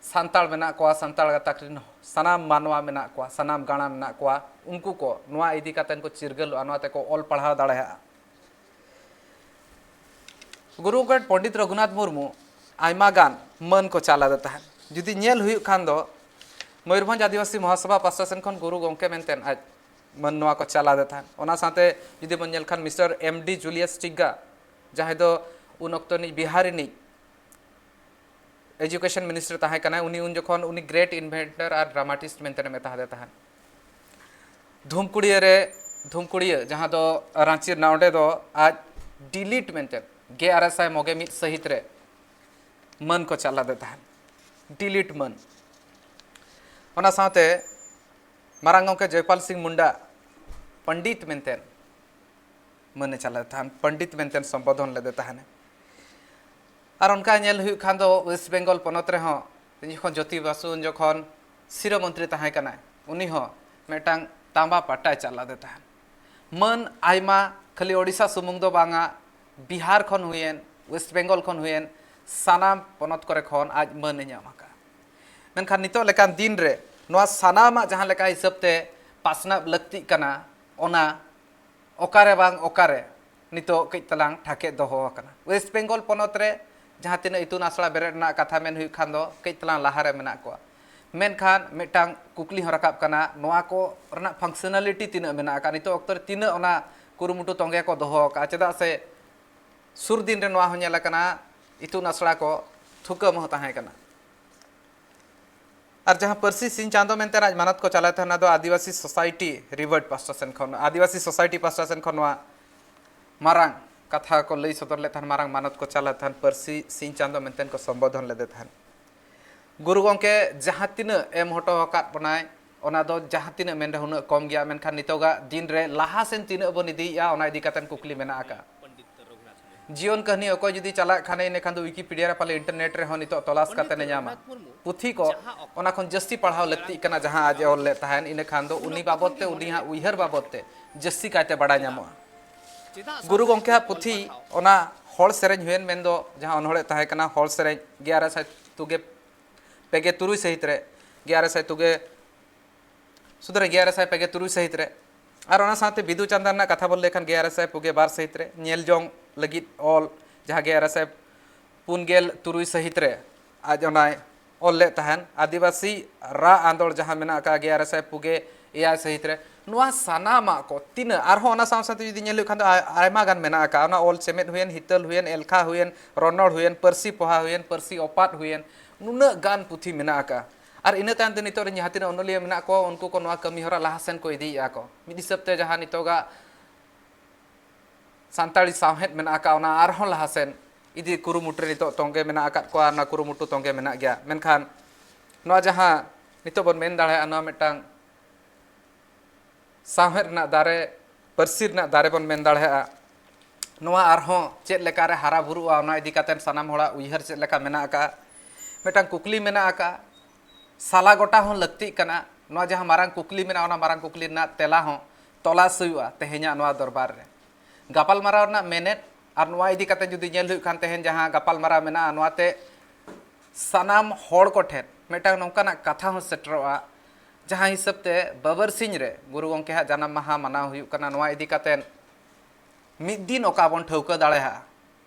ᱥᱟᱱᱛᱟᱲ ᱢᱮᱱᱟᱜ ᱠᱚᱣᱟ, ᱥᱟᱱᱛᱟᱲ ᱜᱟᱛᱟᱠ ᱨᱮᱱ ᱥᱟᱱᱟᱢ ᱢᱟᱱᱣᱟ ᱢᱮᱱᱟᱜ ᱠᱚᱣᱟ, ᱥᱟᱱᱟᱢ ᱜᱟᱬᱟ ᱢᱮᱱᱟᱜ ᱠᱚᱣᱟ, ᱩᱱᱠᱩ ᱠᱚ ᱱᱚᱣᱟ ᱤᱫᱤ ᱠᱟᱛᱮ ᱠᱚ ᱪᱤᱨᱜᱟᱹᱞᱚᱜᱼᱟ, ᱱᱚᱣᱟ ᱛᱮᱠᱚ ᱚᱞ ᱯᱟᱲᱦᱟᱣ ᱫᱟᱲᱮᱭᱟᱜᱼᱟ᱾ ᱜᱩᱨᱩ ᱜᱚᱢᱠᱮ ᱯᱚᱱᱰᱤᱛ ᱨᱚᱜᱷᱩᱱᱟᱛᱷ ᱢᱩᱨᱢᱩ ᱟᱭᱢᱟ ᱜᱟᱱ ᱢᱟᱹᱱ ᱠᱚ ᱪᱟᱞ ᱟᱫᱮ ᱛᱟᱦᱮᱸᱫ᱾ ᱡᱩᱫᱤ ᱧᱮᱞ ᱦᱩᱭᱩᱜ ᱠᱷᱟᱱ ᱫᱚ, ᱢᱚᱭᱩᱨᱵᱷᱚᱸᱡᱽ ᱟᱹᱫᱤᱵᱟᱹᱥᱤ ᱢᱚᱦᱟᱥᱚᱵᱷᱟ ᱯᱟᱥᱴᱟ ᱥᱮᱱ ᱠᱷᱚᱱ ᱜᱩᱨᱩ ᱜᱚᱢᱠᱮ ᱢᱮᱱᱛᱮ ᱟᱡ ᱢᱟᱹᱱ ᱱᱚᱣᱟ ᱠᱚ ᱪᱟᱞ ᱟᱫᱮ ᱛᱟᱦᱮᱸᱫ᱾ ᱚᱱᱟ ᱥᱟᱶᱛᱮ ᱡᱩᱫᱤ ᱵᱚᱱ ᱧᱮᱞ ᱠᱷᱟᱱ, ᱢᱤᱥᱴᱟᱨ ᱮᱢ ᱰᱤ ᱡᱩᱞᱤᱭᱟᱥ ᱴᱤᱜᱜᱟ, ᱡᱟᱦᱟᱸᱭ ᱫᱚ ᱩᱱ ᱚᱠᱛᱚ ᱨᱤᱱᱤᱡ ᱵᱤᱦᱟᱨ ᱨᱤᱱᱤᱡ ᱮᱡᱩᱠᱮᱥᱚᱱ ᱢᱤᱱᱤᱥᱴᱟᱨ ᱛᱟᱦᱮᱸ ᱠᱟᱱᱟᱭ, ᱩᱱᱤ ᱩᱱ ᱡᱚᱠᱷᱚᱱ ᱩᱱᱤ ᱜᱨᱮᱴ ᱤᱱᱵᱷᱮᱱᱴᱟᱨ ᱟᱨ ᱰᱨᱟᱢᱟᱴᱤᱥᱴ ᱢᱮᱱᱛᱮ ᱢᱮᱛᱟ ᱦᱟᱫᱮ ᱛᱟᱦᱮᱸᱫ᱾ ᱫᱷᱩᱢᱠᱩᱲᱤᱭᱟᱹ ᱨᱮ, ᱫᱷᱩᱢᱠᱩᱲᱤᱭᱟᱹ ᱡᱟᱦᱟᱸ ᱫᱚ ᱨᱟᱸᱪᱤ ᱨᱮᱱᱟᱜ, ᱚᱸᱰᱮ ᱫᱚ ᱟᱡ ᱰᱤᱞᱤᱴ ᱢᱮᱱᱛᱮ ᱜᱮᱞ ᱟᱨᱮ ᱥᱟᱭ ᱢᱚᱜᱮ ᱢᱤᱫ ᱥᱟᱹᱦᱤᱛ ᱨᱮ ᱢᱟᱹᱱ ᱠᱚ ᱪᱟᱞ ᱟᱫᱮ ᱛᱟᱦᱮᱸᱫ, ᱰᱤᱞᱤᱴ ᱢᱟᱹᱱ᱾ ᱚᱱᱟ ᱥᱟᱶᱛᱮ ᱢᱟᱨᱟᱝ ᱜᱚᱢᱠᱮ ᱡᱚᱭᱯᱟᱞ ᱥᱤᱝ ᱢᱩᱱᱰᱟ ᱯᱚᱱᱰᱤᱛ ᱢᱮᱱᱛᱮ ᱢᱟᱹᱱᱮ ᱪᱟᱞᱟᱣ ᱛᱟᱦᱮᱱ, ᱯᱚᱱᱰᱤᱛ ᱢᱮᱱᱛᱮ ᱥᱚᱢᱵᱳᱫᱷᱚᱱ ᱞᱮᱫᱮ ᱛᱟᱦᱮᱱᱟ᱾ ᱟᱨ ᱚᱱᱠᱟ ᱧᱮᱞ ᱦᱩᱭᱩᱜ ᱠᱷᱟᱱ ᱫᱚ ᱣᱮᱥᱴ ᱵᱮᱝᱜᱚᱞ ᱯᱚᱱᱚᱛ ᱨᱮᱦᱚᱸ ᱡᱚᱠᱷᱚᱱ ᱡᱳᱛᱤ ᱵᱟᱥᱩ ᱩᱱ ᱡᱚᱠᱷᱚᱱ ᱥᱤᱨᱟᱹ ᱢᱚᱱᱛᱨᱤ ᱛᱟᱦᱮᱸ ᱠᱟᱱᱟᱭ, ᱩᱱᱤ ᱦᱚᱸ ᱢᱤᱫᱴᱟᱝ ᱛᱟᱸᱵᱟ ᱯᱟᱴᱟᱭ ᱪᱟᱞ ᱞᱮᱫᱮ ᱛᱟᱦᱮᱱ᱾ ᱢᱟᱹᱱ ᱟᱭᱢᱟ ᱠᱷᱟᱹᱞᱤ ᱳᱰᱤᱥᱟ ᱥᱩᱢᱩᱝ ᱫᱚ ᱵᱟᱝᱟ, ᱵᱤᱦᱟᱨ ᱠᱷᱚᱱ ᱦᱩᱭᱮᱱ, ᱣᱮᱥᱴ ᱵᱮᱝᱜᱚᱞ ᱠᱷᱚᱱ ᱦᱩᱭᱮᱱ, ᱥᱟᱱᱟᱢ ᱯᱚᱱᱚᱛ ᱠᱚᱨᱮ ᱠᱷᱚᱱ ᱟᱡ ᱢᱟᱹᱱ ᱮ ᱧᱟᱢ ᱟᱠᱟᱫᱼᱟ᱾ ᱢᱮᱱᱠᱷᱟᱱ ᱱᱤᱛᱚᱜ ᱞᱮᱠᱟᱱ ᱫᱤᱱ ᱨᱮ ᱱᱚᱣᱟ ᱥᱟᱱᱟᱢᱟᱜ ᱡᱟᱦᱟᱸ ᱞᱮᱠᱟ ᱦᱤᱥᱟᱹᱵ ᱛᱮ ᱯᱟᱥᱱᱟᱣ ᱞᱟᱹᱠᱛᱤᱜ ᱠᱟᱱᱟ, ᱚᱱᱟ ᱚᱠᱟᱨᱮ ᱵᱟᱝ ᱚᱠᱟᱨᱮ ᱱᱤᱛᱚᱜ ᱠᱟᱹᱡ ᱛᱟᱞᱟᱝ ᱴᱷᱟᱠᱮᱫ ᱫᱚᱦᱚ ᱟᱠᱟᱱᱟ᱾ ᱣᱮᱥᱴ ᱵᱮᱝᱜᱚᱞ ᱯᱚᱱᱚᱛ ᱨᱮ ᱡᱟᱦᱟᱸ ᱛᱤᱱᱟᱹᱜ ᱤᱛᱩᱱ ᱟᱥᱲᱟ ᱵᱮᱨᱮᱫ ᱨᱮᱱᱟᱜ ᱠᱟᱛᱷᱟ ᱢᱮᱱ ᱦᱩᱭᱩᱜ ᱠᱷᱟᱱ ᱫᱚ ᱠᱟᱹᱡ ᱛᱟᱞᱟᱝ ᱞᱟᱦᱟ ᱨᱮ ᱢᱮᱱᱟᱜ ᱠᱚᱣᱟ᱾ ᱢᱮᱱᱠᱷᱟᱱ ᱢᱤᱫᱴᱟᱝ ᱠᱩᱠᱞᱤ ᱦᱚᱸ ᱨᱟᱠᱟᱵ ᱠᱟᱱᱟ, ᱱᱚᱣᱟ ᱠᱚ ᱨᱮᱱᱟᱜ ᱯᱷᱟᱝᱥᱚᱱᱟᱞᱤᱴᱤ ᱛᱤᱱᱟᱹᱜ ᱢᱮᱱᱟᱜ ᱟᱠᱟᱫ, ᱱᱤᱛᱚᱜ ᱚᱠᱛᱚ ᱨᱮ ᱛᱤᱱᱟᱹᱜ ᱚᱱᱟ ᱠᱩᱨᱩᱢᱩᱴᱩ ᱛᱚᱸᱜᱮ ᱠᱚ ᱫᱚᱦᱚ ᱟᱠᱟᱫᱼᱟ? ᱪᱮᱫᱟᱜ ᱥᱮ ᱥᱩᱨ ᱫᱤᱱ ᱨᱮ ᱱᱚᱣᱟ ᱦᱚᱸ ᱧᱮᱞ ᱟᱠᱟᱱᱟ, ᱤᱛᱩᱱ ᱟᱥᱲᱟ ᱠᱚ ᱛᱷᱩᱠᱟᱹᱢ ᱦᱚᱸ ᱛᱟᱦᱮᱸ ᱠᱟᱱᱟ᱾ ᱟᱨ ᱡᱟᱦᱟᱸ ᱯᱟᱹᱨᱥᱤ ᱥᱤᱧ ᱪᱟᱸᱫᱚ ᱢᱮᱱᱛᱮ ᱟᱡ ᱢᱟᱱᱚᱛ ᱠᱚ ᱪᱟᱞᱟᱣ ᱛᱟᱦᱮᱱᱟ, ᱫᱚ ᱟᱹᱫᱤᱵᱟᱹᱥᱤ ᱥᱳᱥᱟᱭᱴᱤ ᱨᱤᱵᱷᱟᱨᱰ ᱯᱟᱥᱴᱟ ᱥᱮᱱ ᱠᱷᱚᱱ, ᱟᱹᱫᱤᱵᱟᱹᱥᱤ ᱥᱳᱥᱟᱭᱴᱤ ᱯᱟᱥᱴᱟ ᱥᱮᱱ ᱠᱷᱚᱱ ᱱᱚᱣᱟ ᱢᱟᱨᱟᱝ ᱠᱟᱛᱷᱟ ᱠᱚ ᱞᱟᱹᱭ ᱥᱚᱫᱚᱨ ᱞᱮᱫ ᱛᱟᱦᱮᱱ, ᱢᱟᱨᱟᱝ ᱢᱟᱱᱚᱛ ᱠᱚ ᱪᱟᱞᱟᱣ ᱛᱟᱦᱮᱱ ᱯᱟᱹᱨᱥᱤ ᱥᱤᱧ ᱪᱟᱸᱫᱚ ᱢᱮᱱᱛᱮ ᱠᱚ ᱥᱚᱢᱵᱳᱫᱷᱚᱱ ᱞᱮᱫᱮ ᱛᱟᱦᱮᱱ᱾ ᱜᱩᱨᱩ ᱜᱚᱢᱠᱮ ᱡᱟᱦᱟᱸ ᱛᱤᱱᱟᱹᱜ ᱮᱢ ᱦᱚᱴᱚ ᱟᱠᱟᱫ ᱵᱚᱱᱟᱭ, ᱚᱱᱟ ᱫᱚ ᱡᱟᱦᱟᱸ ᱛᱤᱱᱟᱹᱜ ᱢᱮᱱ ᱨᱮᱦᱚᱸ ᱩᱱᱟᱹᱜ ᱠᱚᱢ ᱜᱮᱭᱟ᱾ ᱢᱮᱱᱠᱷᱟᱱ ᱱᱤᱛᱚᱜᱟᱜ ᱫᱤᱱ ᱨᱮ ᱞᱟᱦᱟ ᱥᱮᱱ ᱛᱤᱱᱟᱹᱜ ᱵᱚᱱ ᱤᱫᱤᱭᱮᱫᱼᱟ, ᱚᱱᱟ ᱤᱫᱤ ᱠᱟᱛᱮ ᱠᱩᱠᱞᱤ ᱢᱮᱱᱟᱜ ᱟᱠᱟᱫᱼᱟ᱾ ᱡᱤᱭᱚᱱ ᱠᱟᱹᱦᱱᱤ ᱚᱠᱚᱭ ᱡᱩᱫᱤ ᱪᱟᱞᱟᱜ ᱠᱷᱟᱱᱮ, ᱤᱱᱟᱹ ᱠᱷᱟᱱ ᱫᱚ ᱣᱤᱠᱤᱯᱤᱰᱤᱭᱟ ᱨᱮ ᱯᱟᱞᱮ ᱤᱱᱴᱟᱨᱱᱮᱴ ᱨᱮᱦᱚᱸ ᱱᱤᱛᱚᱜ ᱛᱚᱞᱟᱥ ᱠᱟᱛᱮ ᱮ ᱧᱟᱢᱟ᱾ ᱯᱩᱛᱷᱤ ᱠᱚ ᱚᱱᱟ ᱠᱷᱚᱱ ᱡᱟᱹᱥᱛᱤ ᱯᱟᱲᱦᱟᱣ ᱞᱟᱹᱠᱛᱤᱜ ᱠᱟᱱᱟ, ᱡᱟᱦᱟᱸ ᱟᱡ ᱮ ᱚᱞ ᱞᱮᱫ ᱛᱟᱦᱮᱸᱱ, ᱤᱱᱟᱹ ᱠᱷᱟᱱ ᱫᱚ ᱩᱱᱤ ᱵᱟᱵᱚᱫ ᱛᱮ, ᱩᱱᱤᱭᱟᱜ ᱩᱭᱦᱟᱹᱨ ᱵᱟᱵᱚᱫ ᱛᱮ ᱡᱟᱹᱥᱛᱤ ᱠᱟᱭᱛᱮ ᱵᱟᱲᱟᱭ ᱧᱟᱢᱚᱜᱼᱟ᱾ ᱜᱩᱨᱩ ᱜᱚᱢᱠᱮᱭᱟᱜ ᱯᱩᱛᱷᱤ, ᱚᱱᱟ ᱦᱚᱲ ᱥᱮᱨᱮᱧ ᱦᱩᱭᱮᱱ, ᱢᱮᱱᱫᱚ ᱡᱟᱦᱟᱸ ᱚᱱᱚᱬᱦᱮ ᱛᱟᱦᱮᱸ ᱠᱟᱱᱟ ᱦᱚᱲ ᱥᱮᱨᱮᱧ, ᱜᱮᱞ ᱟᱨᱮ ᱥᱟᱭ ᱛᱩᱜᱮ ᱯᱮ ᱜᱮ ᱛᱩᱨᱩᱭ ᱥᱟᱹᱦᱤᱛ ᱨᱮ, ᱜᱮᱞ ᱟᱨᱮ ᱥᱟᱭ ᱛᱩᱜᱮ ᱥᱩᱫᱷᱟᱹᱨ ᱜᱮᱞ ᱟᱨᱮ ᱥᱟᱭ ᱯᱮ ᱜᱮ ᱛᱩᱨᱩᱭ ᱥᱟᱹᱦᱤᱛ ᱨᱮ᱾ ᱟᱨ ᱚᱱᱟ ᱥᱟᱶᱛᱮ ᱵᱤᱫᱩ ᱪᱟᱸᱫᱟᱱ ᱨᱮᱱᱟᱜ ᱠᱟᱛᱷᱟ ᱵᱚᱱ ᱞᱟᱹᱭ ᱠᱷᱟᱱ, ᱜᱮᱞ ᱟᱨᱮ ᱥᱟᱭ ᱯᱩᱜᱮ ᱵᱟᱨ ᱥᱟᱹᱦᱤᱛ ᱨᱮ ᱧᱮᱞ ᱡᱚᱝ ᱞᱟᱹᱜᱤᱫ ᱚᱞ, ᱡᱟᱦᱟᱸ ᱜᱮᱞ ᱟᱨᱮ ᱥᱟᱭ ᱯᱩᱱ ᱜᱮᱞ ᱛᱩᱨᱩᱭ ᱥᱟᱹᱦᱤᱛ ᱨᱮ ᱟᱡ ᱚᱱᱟᱭ ᱚᱞ ᱞᱮᱫ ᱛᱟᱦᱮᱱ, ᱟᱹᱫᱤᱵᱟᱹᱥᱤ ᱨᱟᱜ ᱟᱸᱫᱳᱲ ᱡᱟᱦᱟᱸ ᱢᱮᱱᱟᱜ ᱟᱠᱟᱫ, ᱜᱮᱞ ᱟᱨᱮ ᱥᱟᱭ ᱯᱩᱜᱮ ᱮᱭᱟᱭ ᱥᱟᱹᱦᱤᱛ ᱨᱮ᱾ ᱱᱚᱣᱟ ᱥᱟᱱᱟᱢᱟᱜ ᱠᱚ ᱛᱤᱱᱟᱹᱜ, ᱟᱨᱦᱚᱸ ᱚᱱᱟ ᱥᱟᱶ ᱥᱟᱶᱛᱮ ᱡᱩᱫᱤ ᱧᱮᱞ ᱦᱩᱭᱩᱜ ᱠᱷᱟᱱ ᱫᱚ ᱟ-, ᱟᱭᱢᱟ ᱜᱟᱱ ᱢᱮᱱᱟᱜ ᱟᱠᱟᱫ, ᱚᱱᱟ ᱚᱞ ᱪᱮᱢᱮᱫ ᱦᱩᱭᱮᱱ, ᱦᱤᱛᱟᱹᱞ ᱦᱩᱭᱮᱱ, ᱮᱞᱠᱷᱟ ᱦᱩᱭᱮᱱ, ᱨᱚᱱᱚᱲ ᱦᱩᱭᱮᱱ, ᱯᱟᱹᱨᱥᱤ ᱯᱚᱦᱟ ᱦᱩᱭᱮᱱ, ᱯᱟᱹᱨᱥᱤ ᱚᱯᱟᱛ ᱦᱩᱭᱮᱱ, ᱱᱩᱱᱟᱹᱜ ᱜᱟᱱ ᱯᱩᱛᱷᱤ ᱢᱮᱱᱟᱜ ᱟᱠᱟᱫ᱾ ᱟᱨ ᱤᱱᱟᱹ ᱛᱟᱭᱚᱢ ᱛᱮ ᱱᱤᱛᱚᱜ ᱨᱮ ᱡᱟᱦᱟᱸ ᱛᱤᱱᱟᱹᱜ ᱚᱱᱚᱞᱤᱭᱟᱹ ᱢᱮᱱᱟᱜ ᱠᱚ, ᱩᱱᱠᱩ ᱠᱚ ᱱᱚᱣᱟ ᱠᱟᱹᱢᱤ ᱦᱚᱨᱟ ᱞᱟᱦᱟ ᱥᱮᱱ ᱠᱚ ᱤᱫᱤᱭᱮᱫᱼᱟ ᱠᱚ᱾ ᱢᱤᱫ ᱦᱤᱥᱟᱹᱵ ᱛᱮ ᱡᱟᱦᱟᱸ ᱱᱤᱛᱚᱜᱟᱜ ᱥᱟᱱᱛᱟᱲᱤ ᱥᱟᱶᱦᱮᱫ ᱢᱮᱱᱟᱜ ᱟᱠᱟᱫ, ᱚᱱᱟ ᱟᱨᱦᱚᱸ ᱞᱟᱦᱟ ᱥᱮᱱ ᱤᱫᱤ ᱠᱩᱨᱩᱢᱩᱴᱩ ᱨᱮ ᱱᱤᱛᱚᱜ ᱛᱚᱸᱜᱮ ᱢᱮᱱᱟᱜ ᱟᱠᱟᱫ ᱠᱚᱣᱟ, ᱚᱱᱟ ᱠᱩᱨᱩᱢᱩᱴᱩ ᱛᱚᱸᱜᱮ ᱢᱮᱱᱟᱜ ᱜᱮᱭᱟ᱾ ᱢᱮᱱᱠᱷᱟᱱ ᱱᱚᱣᱟ ᱡᱟᱦᱟᱸ ᱱᱤᱛᱚᱜ ᱵᱚᱱ ᱢᱮᱱ ᱫᱟᱲᱮᱭᱟᱜᱼᱟ, ᱱᱚᱣᱟ ᱢᱤᱫᱴᱟᱝ ᱥᱟᱶᱦᱮᱫ ᱨᱮᱱᱟᱜ ᱫᱟᱨᱮ, ᱯᱟᱹᱨᱥᱤ ᱨᱮᱱᱟᱜ ᱫᱟᱨᱮ ᱵᱚᱱ ᱢᱮᱱ ᱫᱟᱲᱮᱭᱟᱜᱼᱟ᱾ ᱱᱚᱣᱟ ᱟᱨᱦᱚᱸ ᱪᱮᱫ ᱞᱮᱠᱟᱨᱮ ᱦᱟᱨᱟ ᱵᱩᱨᱩᱜᱼᱟ, ᱚᱱᱟ ᱤᱫᱤ ᱠᱟᱛᱮ ᱥᱟᱱᱟᱢ ᱦᱚᱲᱟᱜ ᱩᱭᱦᱟᱹᱨ ᱪᱮᱫ ᱞᱮᱠᱟ ᱢᱮᱱᱟᱜ ᱟᱠᱟᱫᱼᱟ? ᱢᱤᱫᱴᱟᱝ ᱠᱩᱠᱞᱤ ᱢᱮᱱᱟᱜ ᱟᱠᱟᱫᱼᱟ, ᱥᱟᱞᱟ ᱜᱚᱴᱟ ᱦᱚᱸ ᱞᱟᱹᱠᱛᱤᱜ ᱠᱟᱱᱟ᱾ ᱱᱚᱣᱟ ᱡᱟᱦᱟᱸ ᱢᱟᱨᱟᱝ ᱠᱩᱠᱞᱤ ᱢᱮᱱᱟᱜᱼᱟ, ᱚᱱᱟ ᱢᱟᱨᱟᱝ ᱠᱩᱠᱞᱤ ᱨᱮᱱᱟᱜ ᱛᱮᱞᱟ ᱦᱚᱸ ᱛᱚᱞᱟᱥ ᱦᱩᱭᱩᱜᱼᱟ ᱛᱮᱦᱮᱧᱟᱜ ᱱᱚᱣᱟ ᱫᱚᱨᱵᱟᱨ ᱨᱮ᱾ ᱜᱟᱯᱟᱞᱢᱟᱨᱟᱣ ᱨᱮᱱᱟᱜ ᱢᱮᱱᱮᱫ ᱟᱨ ᱱᱚᱣᱟ ᱤᱫᱤ ᱠᱟᱛᱮ ᱡᱩᱫᱤ ᱧᱮᱞ ᱦᱩᱭᱩᱜ ᱠᱷᱟᱱ, ᱛᱮᱦᱮᱧ ᱡᱟᱦᱟᱸ ᱜᱟᱯᱟᱞᱢᱟᱨᱟᱣ ᱢᱮᱱᱟᱜᱼᱟ, ᱱᱚᱣᱟᱛᱮ ᱥᱟᱱᱟᱢ ᱦᱚᱲ ᱠᱚᱴᱷᱮᱱ ᱢᱤᱫᱴᱟᱝ ᱱᱚᱝᱠᱟᱱᱟᱜ ᱠᱟᱛᱷᱟ ᱦᱚᱸ ᱥᱮᱴᱮᱨᱚᱜᱼᱟ, ᱡᱟᱦᱟᱸ ᱦᱤᱥᱟᱹᱵ ᱛᱮ ᱵᱟᱵᱟᱨᱥᱤᱧ ᱨᱮ ᱜᱩᱨᱩ ᱜᱚᱢᱠᱮ ᱦᱟᱜ ᱡᱟᱱᱟᱢ ᱢᱟᱦᱟ ᱢᱟᱱᱟᱣ ᱦᱩᱭᱩᱜ ᱠᱟᱱᱟ᱾ ᱱᱚᱣᱟ ᱤᱫᱤ ᱠᱟᱛᱮ ᱢᱤᱫ ᱫᱤᱱ ᱚᱠᱟ ᱵᱚᱱ ᱴᱷᱟᱹᱣᱠᱟᱹ ᱫᱟᱲᱮᱭᱟᱜᱼᱟ,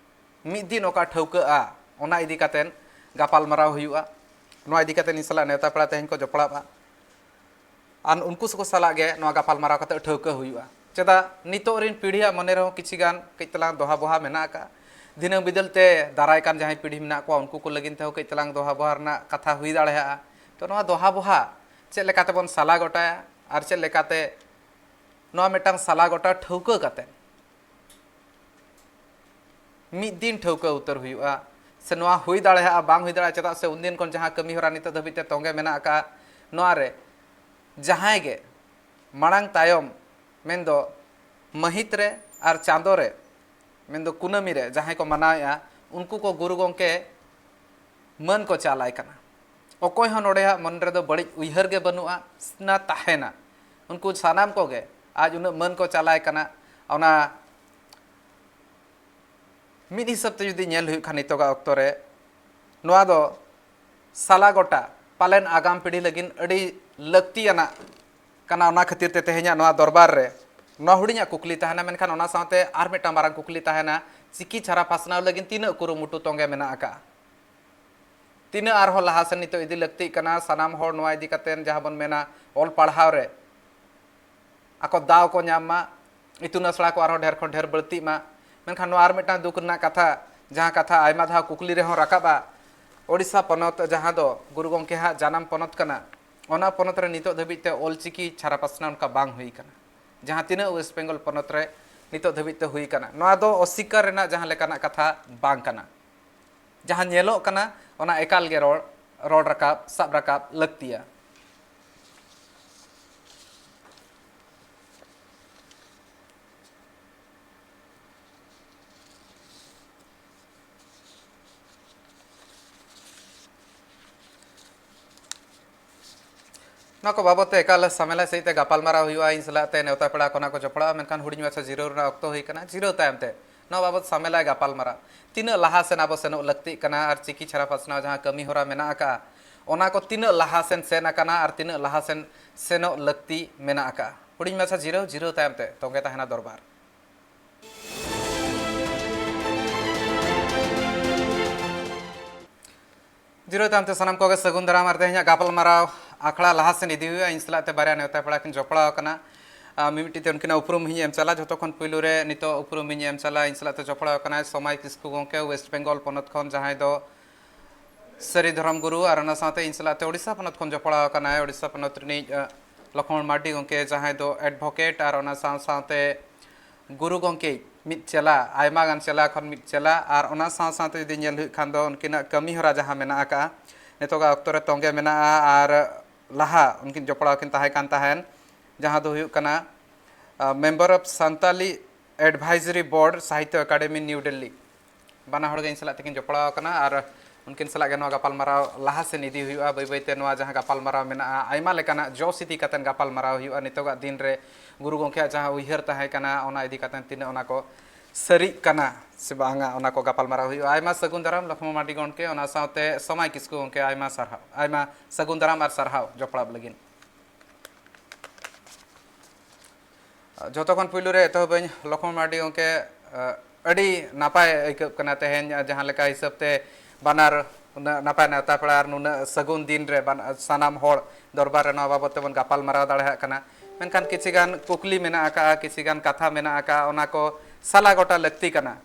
ᱢᱤᱫ ᱫᱤᱱ ᱚᱠᱟ ᱴᱷᱟᱹᱣᱠᱟᱹᱜᱼᱟ, ᱚᱱᱟ ᱤᱫᱤ ᱠᱟᱛᱮ ᱜᱟᱯᱟᱞᱢᱟᱨᱟᱣ ᱦᱩᱭᱩᱜᱼᱟ᱾ ᱱᱚᱣᱟ ᱤᱫᱤ ᱠᱟᱛᱮ ᱤᱧ ᱥᱟᱞᱟᱜ ᱱᱮᱣᱛᱟ ᱯᱮᱲᱟ ᱛᱮᱦᱮᱧ ᱠᱚ ᱡᱚᱯᱲᱟᱜᱼᱟ᱾ ᱟᱨ ᱩᱱᱠᱩ ᱥᱟᱞᱟᱜ ᱜᱮ ᱱᱚᱣᱟ ᱜᱟᱯᱟᱞᱢᱟᱨᱟᱣ ᱠᱟᱛᱮ ᱴᱷᱟᱹᱣᱠᱟᱹ ᱦᱩᱭᱩᱜᱼᱟ᱾ ᱪᱮᱫᱟᱜ, ᱱᱤᱛᱚᱜ ᱨᱤᱱ ᱯᱤᱲᱦᱤᱭᱟᱜ ᱢᱚᱱᱮ ᱨᱮᱦᱚᱸ ᱠᱤᱪᱷᱤ ᱜᱟᱱ ᱠᱟᱹᱡ ᱛᱟᱞᱟᱝ ᱫᱚᱦᱟ ᱵᱚᱦᱟ ᱢᱮᱱᱟᱜ ᱟᱠᱟᱫᱼᱟ᱾ ᱫᱷᱤᱱᱟᱹᱝ ᱵᱤᱫᱟᱹᱞ ᱛᱮ ᱫᱟᱨᱟᱭ ᱠᱟᱱ ᱡᱟᱦᱟᱸᱭ ᱯᱤᱲᱦᱤ ᱢᱮᱱᱟᱜ ᱠᱚᱣᱟ, ᱩᱱᱠᱩ ᱠᱚ ᱞᱟᱹᱜᱤᱫ ᱛᱮᱦᱚᱸ ᱠᱟᱹᱡ ᱛᱟᱞᱟᱝ ᱫᱚᱦᱟ ᱵᱚᱦᱟ ᱨᱮᱱᱟᱜ ᱠᱟᱛᱷᱟ ᱦᱩᱭ ᱫᱟᱲᱮᱭᱟᱜᱼᱟ᱾ ᱛᱚ, ᱱᱚᱣᱟ ᱫᱚᱦᱟ ᱵᱚᱦᱟ ᱪᱮᱫ ᱞᱮᱠᱟ ᱛᱮᱵᱚᱱ ᱥᱟᱞᱟ ᱜᱚᱴᱟᱭᱟ ᱟᱨ ᱪᱮᱫ ᱞᱮᱠᱟᱛᱮ ᱱᱚᱣᱟ ᱢᱤᱫᱴᱟᱝ ᱥᱟᱞᱟ ᱜᱚᱴᱟ ᱴᱷᱟᱹᱣᱠᱟᱹ ᱠᱟᱛᱮ ᱢᱤᱫ ᱫᱤᱱ ᱴᱷᱟᱹᱣᱠᱟᱹ ᱩᱛᱟᱹᱨ ᱦᱩᱭᱩᱜᱼᱟ, ᱥᱮ ᱱᱚᱣᱟ ᱦᱩᱭ ᱫᱟᱲᱮᱭᱟᱜᱼᱟ, ᱵᱟᱝ ᱦᱩᱭ ᱫᱟᱲᱮᱭᱟᱜᱼᱟ᱾ ᱪᱮᱫᱟᱜ ᱥᱮ ᱩᱱᱫᱤᱱ ᱠᱷᱚᱱ ᱡᱟᱦᱟᱸ ᱠᱟᱹᱢᱤ ᱦᱚᱨᱟ ᱱᱤᱛᱚᱜ ᱫᱷᱟᱹᱵᱤᱡ ᱛᱮ ᱛᱚᱸᱜᱮ ᱢᱮᱱᱟᱜ ᱟᱠᱟᱫᱼᱟ, ᱱᱚᱣᱟ ᱨᱮ ᱡᱟᱦᱟᱸᱭ ᱜᱮ ᱢᱟᱲᱟᱝ ᱛᱟᱭᱚᱢ, ᱢᱮᱱᱫᱚ ᱢᱟᱹᱦᱤᱛ ᱨᱮ ᱟᱨ ᱪᱟᱸᱫᱚ ᱨᱮ, ᱢᱮᱱᱫᱚ ᱠᱩᱱᱟᱹᱢᱤ ᱨᱮ ᱡᱟᱦᱟᱸᱭ ᱠᱚ ᱢᱟᱱᱟᱣᱮᱫᱼᱟ, ᱩᱱᱠᱩ ᱠᱚ ᱜᱩᱨᱩ ᱜᱚᱢᱠᱮ ᱢᱟᱹᱱ ᱠᱚ ᱪᱟᱞ ᱟᱭ ᱠᱟᱱᱟ᱾ ᱚᱠᱚᱭ ᱦᱚᱸ ᱱᱚᱰᱮᱭᱟᱜ ᱢᱚᱱ ᱨᱮᱫᱚ ᱵᱟᱹᱲᱤᱡ ᱩᱭᱦᱟᱹᱨ ᱜᱮ ᱵᱟᱹᱱᱩᱜᱼᱟ, ᱱᱟ ᱛᱟᱦᱮᱱᱟ᱾ ᱩᱱᱠᱩ ᱥᱟᱱᱟᱢ ᱠᱚᱜᱮ ᱟᱡ ᱩᱱᱟᱹᱜ ᱢᱟᱹᱱ ᱠᱚ ᱪᱟᱞ ᱟᱭ ᱠᱟᱱᱟ᱾ ᱚᱱᱟ ᱢᱤᱫ ᱦᱤᱥᱟᱹᱵ ᱛᱮ ᱡᱩᱫᱤ ᱧᱮᱞ ᱦᱩᱭᱩᱜ ᱠᱷᱟᱱ, ᱱᱤᱛᱚᱜᱟᱜ ᱚᱠᱛᱚ ᱨᱮ ᱱᱚᱣᱟ ᱫᱚ ᱥᱟᱞᱟ ᱜᱚᱴᱟ ᱯᱟᱞᱮᱱ ᱟᱜᱟᱢ ᱯᱤᱲᱦᱤ ᱞᱟᱹᱜᱤᱫ ᱟᱹᱰᱤ ᱞᱟᱹᱠᱛᱤᱭᱟᱱᱟᱜ ᱠᱟᱱᱟ᱾ ᱚᱱᱟ ᱠᱷᱟᱹᱛᱤᱨ ᱛᱮ ᱛᱮᱦᱮᱧᱟᱜ ᱱᱚᱣᱟ ᱫᱚᱨᱵᱟᱨ ᱨᱮ ᱱᱚᱣᱟ ᱦᱩᱰᱤᱧᱟᱜ ᱠᱩᱠᱞᱤ ᱛᱟᱦᱮᱱᱟ, ᱢᱮᱱᱠᱷᱟᱱ ᱚᱱᱟ ᱥᱟᱶᱛᱮ ᱟᱨ ᱢᱤᱫᱴᱟᱝ ᱢᱟᱨᱟᱝ ᱠᱩᱠᱞᱤ ᱛᱟᱦᱮᱱᱟ, ᱪᱤᱠᱤ ᱪᱷᱟᱨᱟ ᱯᱟᱥᱱᱟᱣ ᱞᱟᱹᱜᱤᱫ ᱛᱤᱱᱟᱹᱜ ᱠᱩᱨᱩᱢᱩᱴᱩ ᱛᱚᱸᱜᱮ ᱢᱮᱱᱟᱜ ᱟᱠᱟᱫᱼᱟ? ᱛᱤᱱᱟᱹᱜ ᱟᱨᱦᱚᱸ ᱞᱟᱦᱟ ᱥᱮᱱ ᱱᱤᱛᱚᱜ ᱤᱫᱤ ᱞᱟᱹᱠᱛᱤᱜ ᱠᱟᱱᱟ? ᱥᱟᱱᱟᱢ ᱦᱚᱲ ᱱᱚᱣᱟ ᱤᱫᱤ ᱠᱟᱛᱮ, ᱡᱟᱦᱟᱸ ᱵᱚᱱ ᱢᱮᱱᱟ, ᱚᱞ ᱯᱟᱲᱦᱟᱣ ᱨᱮ ᱟᱠᱚ ᱫᱟᱣ ᱠᱚ ᱧᱟᱢ ᱢᱟ, ᱤᱛᱩᱱ ᱟᱥᱲᱟ ᱠᱚ ᱟᱨᱦᱚᱸ ᱰᱷᱮᱨ ᱠᱷᱚᱱ ᱰᱷᱮᱨ ᱵᱟᱹᱲᱛᱤᱜ ᱢᱟ᱾ ᱢᱮᱱᱠᱷᱟᱱ ᱱᱚᱣᱟ ᱟᱨ ᱢᱤᱫᱴᱟᱝ ᱫᱩᱠ ᱨᱮᱱᱟᱜ ᱠᱟᱛᱷᱟ, ᱡᱟᱦᱟᱸ ᱠᱟᱛᱷᱟ ᱟᱭᱢᱟ ᱫᱷᱟᱣ ᱠᱩᱠᱞᱤ ᱨᱮᱦᱚᱸ ᱨᱟᱠᱟᱵᱼᱟ, ᱳᱰᱤᱥᱟ ᱯᱚᱱᱚᱛ, ᱡᱟᱦᱟᱸ ᱫᱚ ᱜᱩᱨᱩ ᱜᱚᱢᱠᱮ ᱦᱟᱜ ᱡᱟᱱᱟᱢ ᱯᱚᱱᱚᱛ ᱠᱟᱱᱟ, ᱚᱱᱟ ᱯᱚᱱᱚᱛ ᱨᱮ ᱱᱤᱛᱚᱜ ᱫᱷᱟᱹᱵᱤᱡ ᱛᱮ ᱚᱞᱪᱤᱠᱤ ᱪᱷᱟᱨᱟ ᱯᱟᱥᱱᱟᱣ ᱚᱱᱠᱟ ᱵᱟᱝ ᱦᱩᱭ ᱠᱟᱱᱟ᱾ ᱡᱟᱦᱟᱸ ᱛᱤᱱᱟᱹᱜ ᱳᱭᱮᱥᱴ ᱵᱮᱝᱜᱚᱞ ᱯᱚᱱᱚᱛ ᱨᱮ ᱱᱤᱛᱚᱜ ᱫᱷᱟᱹᱵᱤᱡ ᱛᱮ ᱦᱩᱭ ᱠᱟᱱᱟ, ᱱᱚᱣᱟ ᱫᱚ ᱚᱥᱤᱠᱟᱨ ᱨᱮᱱᱟᱜ ᱡᱟᱦᱟᱸ ᱞᱮᱠᱟᱱᱟᱜ ᱠᱟᱛᱷᱟ ᱵᱟᱝ ᱠᱟᱱᱟ᱾ ᱡᱟᱦᱟᱸ ᱧᱮᱞᱚᱜ ᱠᱟᱱᱟ, ᱚᱱᱟ ᱮᱠᱟᱞ ᱜᱮ ᱨᱚᱲ, ᱨᱚᱲ ᱨᱟᱠᱟᱵ, ᱥᱟᱵ ᱨᱟᱠᱟᱵ ᱞᱟᱹᱠᱛᱤᱭᱟ᱾ ᱱᱚᱣᱟ ᱠᱚ ᱵᱟᱵᱚᱫ ᱛᱮ ᱮᱠᱟᱞ ᱥᱟᱢᱮᱞᱟ ᱥᱟᱹᱦᱤᱡ ᱛᱮ ᱜᱟᱯᱟᱞᱢᱟᱨᱟᱣ ᱦᱩᱭᱩᱜᱼᱟ᱾ ᱤᱧ ᱥᱟᱞᱟᱜ ᱛᱮ ᱱᱮᱣᱛᱟ ᱯᱮᱲᱟ ᱠᱚ ᱱᱟᱜ ᱠᱚ ᱡᱚᱯᱲᱟᱜᱼᱟ, ᱢᱮᱱᱠᱷᱟᱱ ᱦᱩᱰᱤᱧ ᱢᱟᱪᱷᱟ ᱡᱤᱨᱟᱹᱣ ᱨᱮᱱᱟᱜ ᱚᱠᱛᱚ ᱦᱩᱭ ᱠᱟᱱᱟ᱾ ᱡᱤᱨᱟᱹᱣ ᱛᱟᱭᱚᱢ ᱛᱮ ᱱᱚᱣᱟ ᱵᱟᱵᱚᱫ ᱥᱟᱢᱮᱞᱟ ᱜᱟᱯᱟᱞᱢᱟᱨᱟᱣ, ᱛᱤᱱᱟᱹᱜ ᱞᱟᱦᱟ ᱥᱮᱱ ᱟᱵᱚ ᱥᱮᱱᱚᱜ ᱞᱟᱹᱠᱛᱤᱜ ᱠᱟᱱᱟ ᱟᱨ ᱪᱤᱠᱤ ᱪᱷᱟᱨᱟ ᱯᱟᱥᱱᱟᱣ ᱡᱟᱦᱟᱸ ᱠᱟᱹᱢᱤ ᱦᱚᱨᱟ ᱢᱮᱱᱟᱜ ᱟᱠᱟᱫᱼᱟ, ᱚᱱᱟ ᱠᱚ ᱛᱤᱱᱟᱹᱜ ᱞᱟᱦᱟ ᱥᱮᱱ ᱥᱮᱱ ᱟᱠᱟᱱᱟ ᱟᱨ ᱛᱤᱱᱟᱹᱜ ᱞᱟᱦᱟ ᱥᱮᱱ ᱥᱮᱱᱚᱜ ᱞᱟᱹᱠᱛᱤ ᱢᱮᱱᱟᱜ ᱟᱠᱟᱫᱼᱟ᱾ ᱦᱩᱰᱤᱧ ᱢᱟᱪᱷᱟ ᱡᱤᱨᱟᱹᱣ, ᱡᱤᱨᱟᱹᱣ ᱛᱟᱭᱚᱢ ᱛᱮ ᱛᱚᱸᱜᱮ ᱛᱟᱦᱮᱱᱟ ᱫᱚᱨᱵᱟᱨ᱾ ᱡᱤᱨᱟᱹᱣ ᱛᱟᱭᱚᱢ ᱛᱮ ᱥᱟᱱᱟᱢ ᱠᱚᱜᱮ ᱥᱟᱹᱜᱩᱱ ᱫᱟᱨᱟᱢ ᱟᱨ ᱛᱮᱦᱮᱧᱟᱜ ᱜᱟᱯᱟᱞᱢᱟᱨᱟᱣ ᱟᱠᱷᱲᱟ ᱞᱟᱦᱟ ᱥᱮᱱ ᱤᱫᱤ ᱦᱩᱭᱩᱜᱼᱟ᱾ ᱤᱧ ᱥᱟᱞᱟᱜ ᱛᱮ ᱵᱟᱨᱭᱟ ᱱᱮᱣᱛᱟ ᱯᱮᱲᱟ ᱠᱤᱱ ᱡᱚᱯᱲᱟᱣ ᱟᱠᱟᱱᱟ᱾ ᱟᱨ ᱢᱤᱢᱤᱫᱴᱤᱡ ᱛᱮ ᱩᱱᱠᱤᱱᱟᱜ ᱩᱯᱨᱩᱢ ᱦᱚᱸᱧ ᱮᱢ ᱪᱟᱞᱟ᱾ ᱡᱷᱚᱛᱚ ᱠᱷᱚᱱ ᱯᱩᱭᱞᱩ ᱨᱮ ᱱᱤᱛᱚᱜ ᱩᱯᱨᱩᱢ ᱤᱧ ᱮᱢ ᱪᱟᱞᱟ, ᱤᱧ ᱥᱟᱞᱟᱜ ᱛᱮ ᱡᱚᱯᱲᱟᱣ ᱟᱠᱟᱱᱟᱭ ᱥᱚᱢᱟᱭ ᱠᱤᱥᱠᱩ ᱜᱚᱢᱠᱮ, ᱳᱭᱮᱥᱴ ᱵᱮᱝᱜᱚᱞ ᱯᱚᱱᱚᱛ ᱠᱷᱚᱱ, ᱡᱟᱦᱟᱸᱭ ᱫᱚ ᱥᱟᱹᱨᱤ ᱫᱷᱚᱨᱚᱢ ᱜᱩᱨᱩ, ᱟᱨ ᱚᱱᱟ ᱥᱟᱶᱛᱮ ᱤᱧ ᱥᱟᱞᱟᱜ ᱛᱮ ᱳᱰᱤᱥᱟ ᱯᱚᱱᱚᱛ ᱠᱷᱚᱱ ᱡᱚᱯᱲᱟᱣ ᱟᱠᱟᱱᱟᱭ, ᱳᱰᱤᱥᱟ ᱯᱚᱱᱚᱛ ᱨᱤᱱᱤᱡ, ᱟᱸ, ᱞᱚᱠᱷᱢᱚᱬ ᱢᱟᱨᱰᱤ ᱜᱚᱢᱠᱮ, ᱡᱟᱦᱟᱸᱭ ᱫᱚ ᱮᱰᱵᱷᱚᱠᱮᱴ ᱟᱨ ᱚᱱᱟ ᱥᱟᱶ ᱥᱟᱶᱛᱮ ᱜᱩᱨᱩ ᱜᱚᱢᱠᱮ ᱢᱤᱫ ᱪᱮᱞᱟ, ᱟᱭᱢᱟ ᱜᱟᱱ ᱪᱮᱞᱟ ᱠᱷᱚᱱ ᱢᱤᱫ ᱪᱮᱞᱟ, ᱟᱨ ᱚᱱᱟ ᱥᱟᱶ ᱥᱟᱶᱛᱮ ᱡᱩᱫᱤ ᱧᱮᱞ ᱦᱩᱭᱩᱜ ᱠᱷᱟᱱ ᱫᱚ ᱩᱱᱠᱤᱱᱟᱜ ᱠᱟᱹᱢᱤ ᱦᱚᱨᱟ ᱡᱟᱦᱟᱸ ᱢᱮᱱᱟᱜ ᱟᱠᱟᱫᱼᱟ, ᱱᱤᱛᱚᱜᱟᱜ ᱚᱠᱛᱚ ᱨᱮ ᱛᱚᱸᱜᱮ ᱢᱮᱱᱟᱜᱼᱟ ᱟᱨ ᱞᱟᱦᱟ ᱩᱱᱠᱤᱱ ᱡᱚᱯᱲᱟᱣ ᱠᱤᱱ ᱛᱟᱦᱮᱸ ᱠᱟᱱ ᱛᱟᱦᱮᱸᱱ, ᱡᱟᱦᱟᱸ ᱫᱚ ᱦᱩᱭᱩᱜ ᱠᱟᱱᱟ, ᱟᱸ, Member of Santali Advisory Board, Sahitya academy, new Delhi. ᱵᱟᱱᱟ ᱦᱚᱲ ᱜᱮ ᱤᱧ ᱥᱟᱞᱟᱜ ᱛᱮᱠᱤᱱ ᱡᱚᱯᱲᱟᱣ ᱟᱠᱟᱱᱟ ᱟᱨ ᱩᱱᱠᱤᱱ ᱥᱟᱞᱟᱜ ᱜᱮ ᱱᱚᱣᱟ ᱜᱟᱯᱟᱞᱢᱟᱨᱟᱣ ᱞᱟᱦᱟ ᱥᱮᱱ ᱤᱫᱤ ᱦᱩᱭᱩᱜᱼᱟ᱾ ᱵᱟᱹᱭ ᱵᱟᱹᱭ ᱛᱮ ᱱᱚᱣᱟ ᱡᱟᱦᱟᱸ ᱜᱟᱯᱟᱞᱢᱟᱨᱟᱣ ᱢᱮᱱᱟᱜᱼᱟ, ᱟᱭᱢᱟ ᱞᱮᱠᱟᱱᱟᱜ ᱡᱚᱥ ᱤᱫᱤ ᱠᱟᱛᱮᱫ ᱜᱟᱯᱟᱞᱢᱟᱨᱟᱣ ᱦᱩᱭᱩᱜᱼᱟ᱾ ᱱᱤᱛᱚᱜᱟᱜ ᱫᱤᱱ ᱨᱮ ᱜᱩᱨᱩ ᱜᱚᱢᱠᱮᱭᱟᱜ ᱡᱟᱦᱟᱸ ᱩᱭᱦᱟᱹᱨ ᱛᱟᱦᱮᱸ ᱠᱟᱱᱟ, ᱚᱱᱟ ᱤᱫᱤ ᱠᱟᱛᱮᱫ ᱛᱤᱱᱟᱹᱜ ᱚᱱᱟ ᱠᱚ ᱥᱟᱹᱨᱤᱜ ᱠᱟᱱᱟ ᱥᱮ ᱵᱟᱝᱟ, ᱚᱱᱟ ᱠᱚ ᱜᱟᱯᱟᱞᱢᱟᱨᱟᱣ ᱦᱩᱭᱩᱜᱼᱟ᱾ ᱟᱭᱢᱟ ᱥᱟᱹᱜᱩᱱ ᱫᱟᱨᱟᱢ ᱞᱚᱠᱷᱢᱚᱬ ᱢᱟᱨᱰᱤ ᱜᱚᱢᱠᱮ, ᱚᱱᱟ ᱥᱟᱶᱛᱮ ᱥᱚᱢᱟᱭ ᱠᱤᱥᱠᱩ ᱜᱚᱢᱠᱮ, ᱟᱭᱢᱟ ᱥᱟᱨᱦᱟᱣ, ᱟᱭᱢᱟ ᱥᱟᱹᱜᱩᱱ ᱫᱟᱨᱟᱢ ᱟᱨ ᱥᱟᱨᱦᱟᱣ ᱡᱚᱯᱲᱟᱣ ᱞᱟᱹᱜᱤᱫ᱾ ᱡᱷᱚᱛᱚ ᱠᱷᱚᱱ ᱯᱩᱭᱞᱩ ᱨᱮ ᱮᱛᱚᱦᱚᱵᱟᱹᱧ ᱞᱚᱠᱷᱢᱚᱬ ᱢᱟᱨᱰᱤ ᱜᱚᱢᱠᱮ, ᱟᱹᱰᱤ ᱱᱟᱯᱟᱭ ᱟᱹᱭᱠᱟᱹᱜ ᱠᱟᱱᱟ ᱛᱮᱦᱮᱧ, ᱡᱟᱦᱟᱸ ᱞᱮᱠᱟ ᱦᱤᱥᱟᱹᱵ ᱛᱮ ᱵᱟᱱᱟᱨ ᱩᱱᱟᱹᱜ ᱱᱟᱯᱟᱭ ᱱᱮᱣᱛᱟ ᱯᱮᱲᱟ ᱟᱨ ᱱᱩᱱᱟᱹᱜ ᱥᱟᱹᱜᱩᱱ ᱫᱤᱱ ᱨᱮ ᱵᱟᱱ-, ᱥᱟᱱᱟᱢ ᱦᱚᱲ ᱫᱚᱨᱵᱟᱨ ᱨᱮ ᱱᱚᱣᱟ ᱵᱟᱵᱚᱫ ᱛᱮᱵᱚᱱ ᱜᱟᱯᱟᱞ ᱢᱟᱨᱟᱣ ᱫᱟᱲᱮᱭᱟᱜ ᱠᱟᱱᱟ᱾ ᱢᱮᱱᱠᱷᱟᱱ ᱠᱤᱪᱷᱤ ᱜᱟᱱ ᱠᱩᱠᱞᱤ ᱢᱮᱱᱟᱜ ᱟᱠᱟᱫᱼᱟ, ᱠᱤᱪᱷᱤ ᱜᱟᱱ ᱠᱟᱛᱷᱟ ᱢᱮᱱᱟᱜ ᱟᱠᱟᱫᱼᱟ, ᱚᱱᱟ ᱠᱚ ᱥᱟᱞᱟ ᱜᱚᱴᱟ ᱞᱟᱹᱠᱛᱤ ᱠᱟᱱᱟ᱾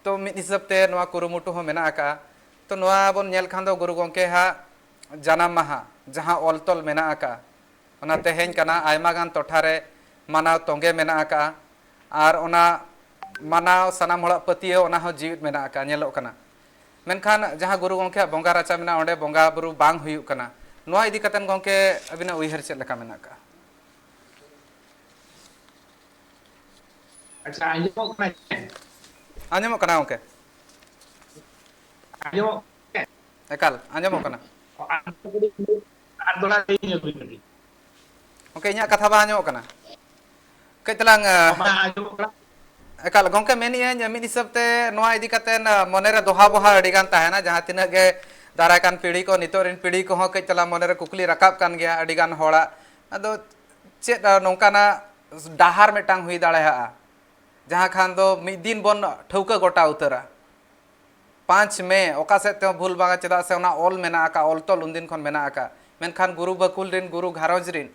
ᱛᱚ ᱢᱤᱫ ᱦᱤᱥᱟᱹᱵ ᱛᱮ ᱱᱚᱣᱟ ᱠᱩᱨᱩᱢᱩᱴᱩ ᱦᱚᱸ ᱢᱮᱱᱟᱜ ᱟᱠᱟᱫᱼᱟ᱾ ᱛᱚ ᱱᱚᱣᱟ ᱵᱚᱱ ᱧᱮᱞ ᱠᱷᱟᱱ ᱫᱚ ᱜᱩᱨᱩ ᱜᱚᱢᱠᱮ ᱦᱟᱜ ᱡᱟᱱᱟᱢ ᱢᱟᱦᱟ ᱡᱟᱦᱟᱸ ᱚᱞ ᱛᱚᱞ ᱢᱮᱱᱟᱜ ᱟᱠᱟᱫᱼᱟ, ᱚᱱᱟ ᱛᱮᱦᱮᱧ ᱠᱟᱱᱟ᱾ ᱟᱭᱢᱟ ᱜᱟᱱ ᱴᱚᱴᱷᱟ ᱨᱮ ᱢᱟᱱᱟᱣ ᱛᱚᱸᱜᱮ ᱢᱮᱱᱟᱜ ᱟᱠᱟᱫᱼᱟ, ᱟᱨ ᱚᱱᱟ ᱢᱟᱱᱟᱣ ᱥᱟᱱᱟᱢ ᱦᱚᱲᱟᱜ ᱯᱟᱹᱛᱭᱟᱹᱣ ᱚᱱᱟ ᱦᱚᱸ ᱡᱤᱣᱤᱫ ᱢᱮᱱᱟᱜ ᱟᱠᱟᱫᱼᱟ, ᱧᱮᱞᱚᱜ ᱠᱟᱱᱟ᱾ ᱢᱮᱱᱠᱷᱟᱱ ᱡᱟᱦᱟᱸ ᱜᱩᱨᱩ ᱜᱚᱢᱠᱮᱭᱟᱜ ᱵᱚᱸᱜᱟ ᱨᱟᱪᱟ ᱢᱮᱱᱟᱜᱼᱟ, ᱚᱸᱰᱮ ᱵᱚᱸᱜᱟ ᱵᱩᱨᱩ ᱵᱟᱝ ᱦᱩᱭᱩᱜ ᱠᱟᱱᱟ᱾ ᱱᱚᱣᱟ ᱤᱫᱤ ᱠᱟᱛᱮᱫ ᱜᱚᱢᱠᱮ ᱟᱹᱵᱤᱱᱟᱜ ᱩᱭᱦᱟᱹᱨ ᱪᱮᱫ ᱞᱮᱠᱟ ᱢᱮᱱᱟᱜ ᱟᱠᱟᱫᱼᱟ? ᱟᱪᱪᱷᱟ, ᱟᱸᱡᱚᱢᱚᱜ ᱠᱟᱱᱟ ᱪᱮ? ᱟᱸᱡᱚᱢᱚᱜ ᱠᱟᱱᱟ ᱜᱚᱢᱠᱮ᱾ ᱟᱸᱡᱚᱢᱚᱜ ᱠᱟᱱᱟ? ᱮᱠᱟᱞ ᱟᱸᱡᱚᱢᱚᱜ ᱠᱟᱱᱟ᱾ ᱟᱨ ᱫᱚᱦᱲᱟ ᱞᱟᱹᱭ ᱧᱚᱜ ᱵᱤᱱ ᱠᱟᱹᱴᱤᱡ᱾ ᱜᱚᱢᱠᱮ, ᱤᱧᱟᱹᱜ ᱠᱟᱛᱷᱟ ᱵᱟᱝ ᱟᱸᱡᱚᱢᱚᱜ ᱠᱟᱱᱟ? ᱠᱟᱹᱡ ᱛᱟᱞᱟᱝ, ᱟᱸ, ᱵᱟᱝ ᱟᱸᱡᱚᱢᱚᱜ ᱠᱟᱱᱟ᱾ ᱮᱠᱟᱞ, ᱜᱚᱢᱠᱮ, ᱢᱮᱱᱮᱫ ᱟᱹᱧ, ᱢᱤᱫ ᱦᱤᱥᱟᱹᱵ ᱛᱮ ᱱᱚᱣᱟ ᱤᱫᱤ ᱠᱟᱛᱮ, ᱟᱸ, ᱢᱚᱱᱮᱨᱮ ᱫᱚᱦᱟ ᱵᱚᱦᱟ ᱟᱹᱰᱤ ᱜᱟᱱ ᱛᱟᱦᱮᱱᱟ, ᱡᱟᱦᱟᱸ ᱛᱤᱱᱟᱹᱜ ᱜᱮ ᱫᱟᱨᱟᱭ ᱠᱟᱱ ᱯᱤᱲᱦᱤ ᱠᱚ, ᱱᱤᱛᱚᱜ ᱨᱮᱱ ᱯᱤᱲᱦᱤ ᱠᱚᱦᱚᱸ ᱠᱟᱹᱡ ᱛᱟᱞᱟᱝ ᱢᱚᱱᱮᱨᱮ ᱠᱩᱠᱞᱤ ᱨᱟᱠᱟᱵ ᱠᱟᱱ ᱜᱮᱭᱟ ᱟᱹᱰᱤ ᱜᱟᱱ ᱦᱚᱲᱟᱜ᱾ ᱟᱫᱚ ᱪᱮᱫ, ᱟᱸ, ᱱᱚᱝᱠᱟᱱᱟᱜ ᱰᱟᱦᱟᱨ ᱢᱤᱫᱴᱟᱝ ᱦᱩᱭ ᱫᱟᱲᱮᱭᱟᱜᱼᱟ, ᱡᱟᱦᱟᱸ ᱠᱷᱟᱱ ᱫᱚ ᱢᱤᱫ ᱫᱤᱱ ᱵᱚᱱ ᱴᱷᱟᱹᱣᱠᱟᱹ ᱜᱚᱴᱟ ᱩᱛᱟᱹᱨᱟ? ᱯᱟᱸᱪ ᱢᱮ ᱚᱠᱟ ᱥᱮᱫ ᱛᱮᱦᱚᱸ ᱵᱷᱩᱞ ᱵᱟᱝᱟ, ᱪᱮᱫᱟᱜ ᱥᱮ ᱚᱱᱟ ᱚᱞ ᱢᱮᱱᱟᱜ ᱟᱠᱟᱫ, ᱚᱞ ᱛᱚᱞ ᱩᱱᱫᱤᱱ ᱠᱷᱚᱱ ᱢᱮᱱᱟᱜ ᱟᱠᱟᱫ᱾ ᱢᱮᱱᱠᱷᱟᱱ ᱜᱩᱨᱩ ᱵᱟᱹᱠᱩᱞ ᱨᱮᱱ, ᱜᱩᱨᱩ ᱜᱷᱟᱨᱚᱸᱡᱽ ᱨᱮᱱ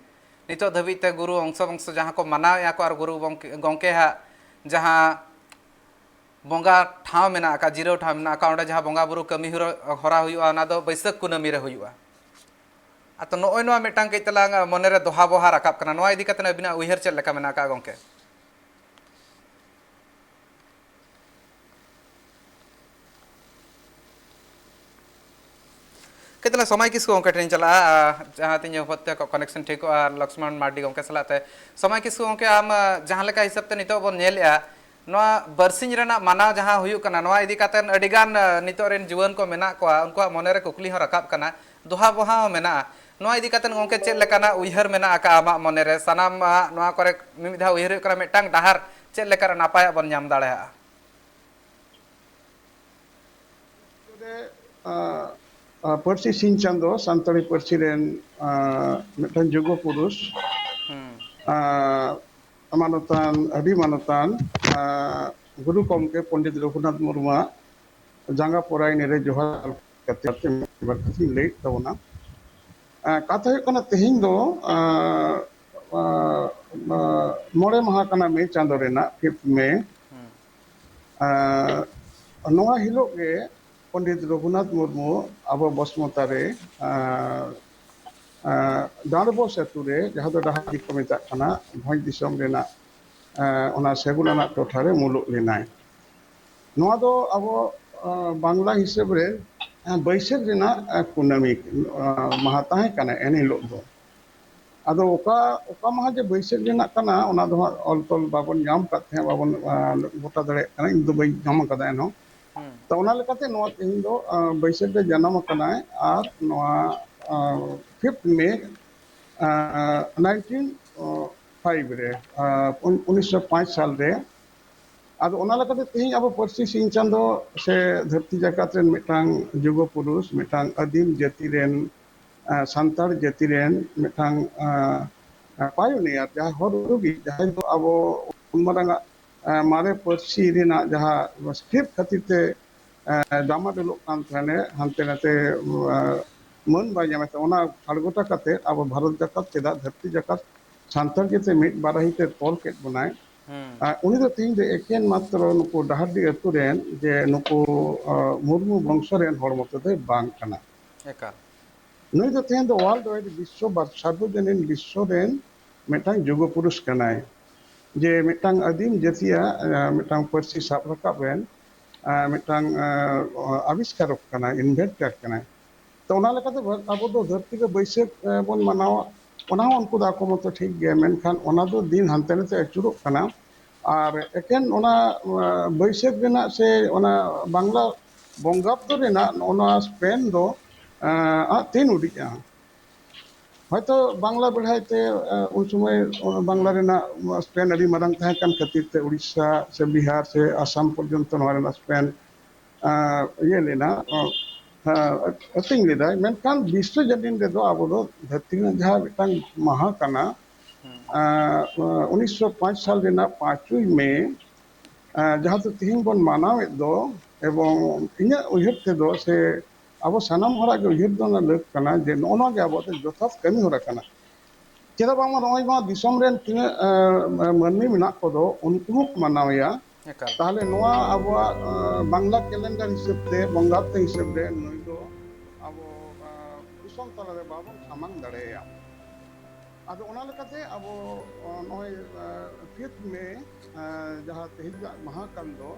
ᱱᱤᱛᱚᱜ ᱫᱷᱟᱹᱵᱤᱡ ᱛᱮ ᱜᱩᱨᱩ ᱚᱝᱥᱚ ᱵᱚᱝᱥᱚ ᱡᱟᱦᱟᱸ ᱠᱚ ᱢᱟᱱᱟᱣᱮᱫᱼᱟ ᱠᱚ ᱟᱨ ᱜᱩᱨᱩ ᱜᱚᱢᱠᱮ, ᱜᱚᱢᱠᱮ ᱦᱟᱜ ᱡᱟᱦᱟᱸ ᱵᱚᱸᱜᱟ ᱴᱷᱟᱶ ᱢᱮᱱᱟᱜ ᱟᱠᱟᱫ, ᱡᱤᱨᱟᱹᱣ ᱴᱷᱟᱶ ᱢᱮᱱᱟᱜ ᱟᱠᱟᱫ, ᱚᱸᱰᱮ ᱡᱟᱦᱟᱸ ᱵᱚᱸᱜᱟ ᱵᱩᱨᱩ ᱠᱟᱹᱢᱤ ᱦᱚᱨᱟ, ᱦᱚᱨᱟ ᱦᱩᱭᱩᱜᱼᱟ, ᱚᱱᱟ ᱫᱚ ᱵᱟᱹᱭᱥᱟᱹᱠᱷ ᱠᱩᱱᱟᱹᱢᱤ ᱨᱮ ᱦᱩᱭᱩᱜᱼᱟ᱾ ᱟᱫᱚ ᱱᱚᱜᱼᱚᱭ ᱱᱚᱣᱟ ᱢᱤᱫᱴᱟᱝ ᱠᱟᱹᱡ ᱛᱟᱞᱟᱝ ᱢᱚᱱᱮᱨᱮ ᱫᱚᱦᱟ ᱵᱚᱦᱟ ᱨᱟᱠᱟᱵ ᱠᱟᱱᱟ, ᱱᱚᱣᱟ ᱤᱫᱤ ᱠᱟᱛᱮ ᱟᱹᱵᱤᱱᱟᱜ ᱩᱭᱦᱟᱹᱨ ᱪᱮᱫ ᱞᱮᱠᱟ ᱢᱮᱱᱟᱜ ᱟᱠᱟᱫ, ᱜᱚᱢᱠᱮ? ᱠᱟᱹᱡ ᱛᱟᱞᱟᱝ ᱥᱚᱢᱟᱭ ᱠᱤᱥᱠᱩ ᱜᱚᱢᱠᱮ ᱴᱷᱮᱱᱤᱧ ᱪᱟᱞᱟᱜᱼᱟ, ᱟᱨ ᱡᱟᱦᱟᱸ ᱛᱤᱧ ᱦᱚᱛᱮ ᱠᱚ connection ᱴᱷᱤᱠᱚᱜᱼᱟ, ᱟᱨ ᱞᱚᱠᱥᱢᱚᱱ ᱢᱟᱨᱰᱤ ᱜᱚᱢᱠᱮ ᱥᱟᱞᱟᱜ ᱛᱮ᱾ ᱥᱚᱢᱟᱭ ᱠᱤᱥᱠᱩ ᱜᱚᱢᱠᱮ, ᱟᱢ, ᱟᱸ, ᱡᱟᱦᱟᱸ ᱞᱮᱠᱟ ᱦᱤᱥᱟᱹᱵ ᱛᱮ ᱱᱤᱛᱚᱜ ᱵᱚᱱ ᱧᱮᱞᱮᱜᱼᱟ, ᱱᱚᱣᱟ ᱵᱟᱨᱥᱤᱧ ᱨᱮᱱᱟᱜ ᱢᱟᱱᱟᱣ ᱡᱟᱦᱟᱸ ᱦᱩᱭᱩᱜ ᱠᱟᱱᱟ, ᱱᱚᱣᱟ ᱤᱫᱤ ᱠᱟᱛᱮ ᱟᱹᱰᱤ ᱜᱟᱱ, ᱟᱸ, ᱱᱤᱛᱚᱜ ᱨᱮᱱ ᱡᱩᱣᱟᱹᱱ ᱠᱚ ᱢᱮᱱᱟᱜ ᱠᱚᱣᱟ, ᱩᱱᱠᱩᱣᱟᱜ ᱢᱚᱱᱮᱨᱮ ᱠᱩᱠᱞᱤ ᱦᱚᱸ ᱨᱟᱠᱟᱵ ᱠᱟᱱᱟ, ᱫᱚᱦᱟ ᱵᱚᱦᱟ ᱦᱚᱸ ᱢᱮᱱᱟᱜᱼᱟ᱾ ᱱᱚᱣᱟ ᱤᱫᱤ ᱠᱟᱛᱮ ᱜᱚᱢᱠᱮ, ᱪᱮᱫ ᱞᱮᱠᱟᱱᱟᱜ ᱩᱭᱦᱟᱹᱨ ᱢᱮᱱᱟᱜ ᱟᱠᱟᱫᱼᱟ ᱟᱢᱟᱜ ᱢᱚᱱᱮᱨᱮ? ᱥᱟᱱᱟᱢᱟᱜ ᱱᱚᱣᱟ ᱠᱚᱨᱮ ᱢᱤᱢᱤᱫ ᱫᱷᱟᱣ ᱩᱭᱦᱟᱹᱨ ᱦᱩᱭᱩᱜ ᱠᱟᱱᱟ, ᱢᱤᱫᱴᱟᱝ ᱰᱟᱦᱟᱨ ᱪᱮᱫ ᱞᱮᱠᱟᱨᱮ ᱱᱟᱯᱟᱭᱟᱜ ᱵᱚᱱ ᱧᱟᱢ ᱫᱟᱲᱮᱭᱟᱜᱼᱟ? ᱨᱮ, ᱟ, ᱟ, ᱯᱟᱹᱨᱥᱤ ᱥᱤᱧ ᱪᱟᱸᱫᱚ, ᱥᱟᱱᱛᱟᱲᱤ ᱯᱟᱹᱨᱥᱤ ᱨᱮᱱ, ᱟ, ᱢᱤᱫᱴᱟᱝ ᱡᱩᱜᱚ ᱯᱩᱨᱩᱥ, ᱦᱩᱸ᱾ ᱟ, ᱢᱟᱱᱚᱛᱟᱱ, ᱟᱹᱰᱤ ᱢᱟᱱᱚᱛᱟᱱ, ᱟ, ᱜᱩᱨᱩ ᱜᱚᱢᱠᱮ ᱯᱚᱱᱰᱤᱛ ᱨᱚᱜᱷᱩᱱᱟᱛᱷ ᱢᱩᱨᱢᱩᱣᱟᱜ ᱡᱟᱸᱜᱟ ᱯᱚᱨᱟᱭᱱᱤ ᱨᱮ ᱡᱚᱦᱟᱨ ᱠᱟᱛᱮ ᱢᱤᱫ ᱵᱟᱨ ᱠᱟᱛᱷᱟᱧ ᱞᱟᱹᱭᱮᱫ ᱛᱟᱵᱚᱱᱟ᱾ ᱟ, ᱠᱟᱛᱷᱟ ᱦᱩᱭᱩᱜ ᱠᱟᱱᱟ, ᱛᱮᱦᱮᱧ ᱫᱚ, ᱟ, ᱟ, ᱟ, ᱢᱚᱬᱮ ᱢᱟᱦᱟ ᱠᱟᱱᱟ ᱢᱮ ᱪᱟᱸᱫᱚ ᱨᱮᱱᱟᱜ, ᱯᱷᱤᱯᱛᱷ ᱢᱮ᱾ ᱦᱩᱸ᱾ ᱟ, ᱱᱚᱣᱟ ᱦᱤᱞᱳᱜ ᱜᱮ ᱯᱚᱱᱰᱤᱛ ᱨᱚᱜᱷᱩᱱᱟᱛᱷ ᱢᱩᱨᱢᱩ ᱟᱵᱚ ᱵᱚᱥᱢᱚᱛᱟ ᱨᱮ, ᱟ, ᱟ, ᱰᱟᱸᱰᱵᱳᱥ ᱟᱹᱛᱩ ᱨᱮ, ᱡᱟᱦᱟᱸ ᱫᱚ ᱰᱟᱦᱟᱨᱰᱤ ᱠᱚ ᱢᱮᱛᱟᱜ ᱠᱟᱱᱟ, ᱵᱷᱚᱸᱡᱽ ᱫᱤᱥᱚᱢ ᱨᱮᱱᱟᱜ, ᱟ, ᱚᱱᱟ ᱥᱮᱜᱩᱱ ᱟᱱᱟᱜ ᱴᱚᱴᱷᱟ ᱨᱮ ᱢᱩᱞᱩᱜ ᱞᱮᱱᱟᱭ᱾ ᱱᱚᱣᱟ ᱫᱚ ᱟᱵᱚ, ᱟ, ᱵᱟᱝᱞᱟ ᱦᱤᱥᱟᱹᱵ ᱨᱮ, ᱟ, ᱵᱟᱹᱭᱥᱟᱹᱠᱷ ᱨᱮᱱᱟᱜ, ᱟ, ᱠᱩᱱᱟᱹᱢᱤ, ᱟ, ᱢᱟᱦᱟ ᱛᱟᱦᱮᱸ ᱠᱟᱱᱟ ᱮᱱ ᱦᱤᱞᱳᱜ ᱫᱚ᱾ ᱟᱫᱚ ᱚᱠᱟ, ᱚᱠᱟ ᱢᱟᱦᱟ ᱡᱮ ᱵᱟᱹᱭᱥᱟᱹᱠᱷ ᱨᱮᱱᱟᱜ ᱠᱟᱱᱟ, ᱚᱱᱟ ᱫᱚ ᱦᱟᱸᱜ ᱚᱞ ᱛᱚᱞ ᱵᱟᱵᱚᱱ ᱧᱟᱢ ᱠᱟᱫ ᱛᱟᱦᱮᱸᱫ, ᱵᱟᱵᱚᱱ, ᱟ, ᱜᱚᱴᱟ ᱫᱟᱲᱮᱭᱟᱜ ᱠᱟᱱᱟ, ᱤᱧ ᱫᱚ ᱵᱟᱹᱧ ᱧᱟᱢ ᱠᱟᱫᱟ ᱮᱱᱦᱚᱸ᱾ ᱦᱩᱸ᱾ ᱛᱚ, ᱚᱱᱟ ᱞᱮᱠᱟᱛᱮ ᱱᱚᱣᱟ ᱛᱮᱦᱮᱧ ᱫᱚ, ᱟ, ᱵᱟᱹᱭᱥᱟᱹᱠᱷ ᱨᱮ ᱡᱟᱱᱟᱢ ᱟᱠᱟᱱᱟᱭ, ᱟᱨ ᱱᱚᱣᱟ, ᱟ, ᱯᱷᱤᱯᱛᱷ ᱢᱮ ᱱᱟᱭᱤᱱᱴᱤᱱ ᱯᱷᱟᱭᱤᱵᱷ ᱨᱮ, ᱩᱱᱤᱥᱥᱚ ᱯᱟᱸᱪ ᱥᱟᱞ ᱨᱮ᱾ ᱟᱫᱚ ᱚᱱᱟ ᱞᱮᱠᱟᱛᱮ ᱛᱮᱦᱮᱧ ᱟᱵᱚ ᱯᱟᱹᱨᱥᱤ ᱥᱤᱧ ᱪᱟᱸᱫᱚ ᱥᱮ ᱫᱷᱟᱹᱨᱛᱤ ᱡᱟᱠᱟᱛ ᱨᱮᱱ ᱢᱤᱫᱴᱟᱝ ᱡᱩᱜᱚ ᱯᱩᱨᱩᱥ, ᱢᱤᱫᱴᱟᱝ ᱟᱹᱫᱤᱢ ᱡᱟᱹᱛᱤ ᱨᱮᱱ, ᱥᱟᱱᱛᱟᱲ ᱡᱟᱹᱛᱤ ᱨᱮᱱ ᱢᱤᱫᱴᱟᱝ ᱯᱟᱭᱳᱱᱤᱭᱟᱨ, ᱡᱟᱦᱟᱸᱭ ᱦᱚᱨ ᱩᱫᱩᱜᱤᱡ, ᱡᱟᱦᱟᱸᱭ ᱫᱚ ᱟᱵᱚ ᱩᱱ ᱢᱟᱨᱟᱝ ᱟᱜ ᱢᱟᱨᱮ ᱯᱟᱹᱨᱥᱤ ᱨᱮᱱᱟᱜ ᱡᱟᱦᱟᱸ ᱥᱠᱨᱤᱯᱴ ᱠᱷᱟᱹᱛᱤᱨ ᱛᱮ ᱰᱟᱢᱟᱰᱳᱞᱚᱜ ᱠᱟᱱ ᱛᱟᱦᱮᱸᱱᱮ, ᱦᱟᱱᱛᱮ ᱱᱟᱛᱮ ᱢᱟᱹᱱ ᱵᱟᱭ ᱧᱟᱢᱮᱫ ᱛᱟᱦᱮᱸ, ᱚᱱᱟ ᱠᱷᱟᱲᱜᱚᱴᱟ ᱠᱟᱛᱮ ᱟᱵᱚ ᱵᱷᱟᱨᱚᱛ ᱡᱟᱠᱟᱛ, ᱪᱮᱫᱟᱜ ᱫᱷᱟᱹᱨᱛᱤ ᱡᱟᱠᱟᱛ ᱥᱟᱱᱛᱟᱲ ᱡᱟᱹᱛᱤ ᱢᱤᱫ ᱵᱟᱨᱟᱦᱤ ᱛᱮ ᱛᱚᱞ ᱠᱮᱫ ᱵᱚᱱᱟᱭ᱾ ᱦᱩᱸ᱾ ᱟᱨ ᱩᱱᱤ ᱫᱚ ᱛᱮᱦᱮᱧ ᱫᱚ ᱮᱠᱮᱱ ᱢᱟᱛᱨᱚ ᱱᱩᱠᱩ ᱰᱟᱦᱟᱨᱰᱤ ᱟᱹᱛᱩ ᱨᱮᱱ, ᱡᱮ ᱱᱩᱠᱩ ᱢᱩᱨᱢᱩ ᱵᱚᱝᱥᱚ ᱨᱮᱱ ᱦᱚᱲ ᱢᱚᱛᱚ ᱫᱚᱭ ᱵᱟᱝ ᱠᱟᱱᱟ᱾ ᱮᱠᱟᱞ᱾ ᱱᱩᱭ ᱫᱚ ᱛᱮᱦᱮᱧ ᱫᱚ ᱣᱟᱨᱞᱰ ᱣᱟᱭᱤᱰ, ᱵᱤᱥᱥᱚ ᱵᱟᱨ-, ᱥᱟᱨᱵᱚᱡᱚᱱᱤᱱ ᱵᱤᱥᱥᱚ ᱨᱮᱱ ᱢᱤᱫᱴᱟᱝ ᱡᱩᱜᱚ ᱯᱩᱨᱩᱥ ᱠᱟᱱᱟᱭ᱾ ᱡᱮ ᱢᱤᱫᱴᱟᱝ ᱟᱹᱫᱤᱢ ᱡᱟᱹᱛᱤᱭᱟᱜ ᱢᱤᱫᱴᱟᱝ ᱯᱟᱹᱨᱥᱤ ᱥᱟᱵ ᱨᱟᱠᱟᱵ ᱨᱮᱱ ᱢᱤᱫᱴᱟᱝ ᱟᱵᱤᱥᱠᱟᱨᱚᱠ ᱠᱟᱱᱟᱭ, ᱤᱱᱵᱷᱮᱱᱴᱟᱨ ᱠᱟᱱᱟᱭ᱾ ᱛᱚ, ᱚᱱᱟ ᱞᱮᱠᱟᱛᱮ ᱟᱵᱚ ᱫᱚ ᱫᱷᱟᱹᱨᱛᱤ ᱨᱮ ᱵᱟᱹᱭᱥᱟᱹᱠᱷ ᱵᱚᱱ ᱢᱟᱱᱟᱣᱟ, ᱚᱱᱟ ᱦᱚᱸ ᱩᱱᱠᱩ ᱫᱚ ᱟᱠᱚ ᱢᱚᱛᱚ ᱴᱷᱤᱠ ᱜᱮᱭᱟ, ᱢᱮᱱᱠᱷᱟᱱ ᱚᱱᱟ ᱫᱚ ᱫᱤᱱ ᱦᱟᱱᱛᱮ ᱱᱟᱛᱮ ᱟᱹᱪᱩᱨᱚᱜ ᱠᱟᱱᱟ᱾ ᱟᱨ ᱮᱠᱮᱱ ᱚᱱᱟ ᱵᱟᱹᱭᱥᱟᱹᱠᱷ ᱨᱮᱱᱟᱜ ᱥᱮ ᱚᱱᱟ ᱵᱟᱝᱞᱟ ᱵᱚᱸᱜᱟᱵᱫᱚ ᱨᱮᱱᱟᱜ ᱱᱚᱜᱼᱚ ᱱᱚᱣᱟ ᱥᱯᱮᱱ ᱫᱚ ᱟᱜ ᱛᱤᱱ ᱩᱰᱤᱡᱼᱟ? ᱦᱚᱭᱛᱚ ᱵᱟᱝᱞᱟ ᱵᱮᱲᱦᱟᱭ ᱛᱮ ᱩᱱ ᱥᱚᱢᱚᱭ ᱵᱟᱝᱞᱟ ᱨᱮᱱᱟᱜ ᱥᱯᱮᱱ ᱟᱹᱰᱤ ᱢᱟᱨᱟᱝ ᱛᱟᱦᱮᱸ ᱠᱟᱱ ᱠᱷᱟᱹᱛᱤᱨ ᱛᱮ ᱩᱲᱤᱥᱥᱟ ᱥᱮ ᱵᱤᱦᱟᱨ ᱥᱮ ᱟᱥᱟᱢ ᱯᱚᱨᱡᱚᱱᱛᱚ ᱱᱚᱣᱟ ᱨᱮᱱᱟᱜ ᱥᱯᱮᱱ ᱤᱭᱟᱹ ᱞᱮᱱᱟ, ᱟᱹᱛᱤᱧ ᱞᱮᱫᱟᱭ᱾ ᱢᱮᱱᱠᱷᱟᱱ ᱵᱤᱥᱥᱚ ᱡᱟᱹᱱᱤᱱ ᱨᱮᱫᱚ ᱟᱵᱚ ᱫᱚ ᱫᱷᱟᱹᱨᱛᱤ ᱨᱮᱱᱟᱜ ᱡᱟᱦᱟᱸ ᱢᱤᱫᱴᱟᱝ ᱢᱟᱦᱟ ᱠᱟᱱᱟ, ᱩᱱᱤᱥᱥᱚ ᱯᱟᱸᱪ ᱥᱟᱞ ᱨᱮᱱᱟᱜ ᱯᱟᱸᱪᱚᱭ ᱢᱮ, ᱡᱟᱦᱟᱸ ᱫᱚ ᱛᱮᱦᱮᱧ ᱵᱚᱱ ᱢᱟᱱᱟᱣᱮᱫ ᱫᱚ, ᱮᱵᱚᱝ ᱤᱧᱟᱹᱜ ᱩᱭᱦᱟᱹᱨ ᱛᱮᱫᱚ ᱥᱮ ᱟᱵᱚ ᱥᱟᱱᱟᱢ ᱦᱚᱲᱟᱜ ᱜᱮ ᱩᱭᱦᱟᱹᱨ ᱫᱚ ᱚᱱᱟ ᱞᱟᱹᱠ ᱠᱟᱱᱟ ᱡᱮ ᱱᱚᱜᱼᱚ ᱱᱚᱣᱟ ᱜᱮ ᱟᱵᱚᱣᱟᱜ ᱫᱚ ᱡᱚᱛᱷᱟᱛ ᱠᱟᱹᱢᱤ ᱦᱚᱨᱟ ᱠᱟᱱᱟ᱾ ᱪᱮᱫᱟᱜ ᱵᱟᱝᱢᱟ ᱱᱚᱜᱼᱚᱭ ᱱᱚᱣᱟ ᱫᱤᱥᱚᱢ ᱨᱮᱱ ᱛᱤᱱᱟᱹᱜ ᱢᱟᱹᱱᱢᱤ ᱢᱮᱱᱟᱜ ᱠᱚᱫᱚ ᱩᱱᱠᱩ ᱦᱚᱸᱠᱚ ᱢᱟᱱᱟᱣᱮᱭᱟ᱾ ᱮᱠᱟᱞ᱾ ᱛᱟᱦᱚᱞᱮ ᱱᱚᱣᱟ ᱟᱵᱚᱣᱟᱜ ᱵᱟᱝᱞᱟ ᱠᱮᱞᱮᱱᱰᱟᱨ ᱦᱤᱥᱟᱹᱵ ᱛᱮ, ᱵᱚᱸᱜᱟᱵᱫ ᱦᱤᱥᱟᱹᱵ ᱛᱮ ᱱᱩᱭ ᱫᱚ ᱟᱵᱚ ᱫᱤᱥᱚᱢ ᱛᱟᱞᱟᱨᱮ ᱵᱟᱵᱚᱱ ᱥᱟᱢᱟᱝ ᱫᱟᱲᱮᱭᱟᱭᱟ᱾ ᱟᱫᱚ ᱚᱱᱟ ᱞᱮᱠᱟᱛᱮ ᱟᱵᱚ ᱱᱚᱜᱼᱚᱭ ᱯᱷᱤᱯᱛᱷ ᱢᱮ, ᱡᱟᱦᱟᱸ ᱛᱮᱦᱮᱧᱟᱜ ᱢᱟᱦᱟ ᱠᱟᱱ ᱫᱚ,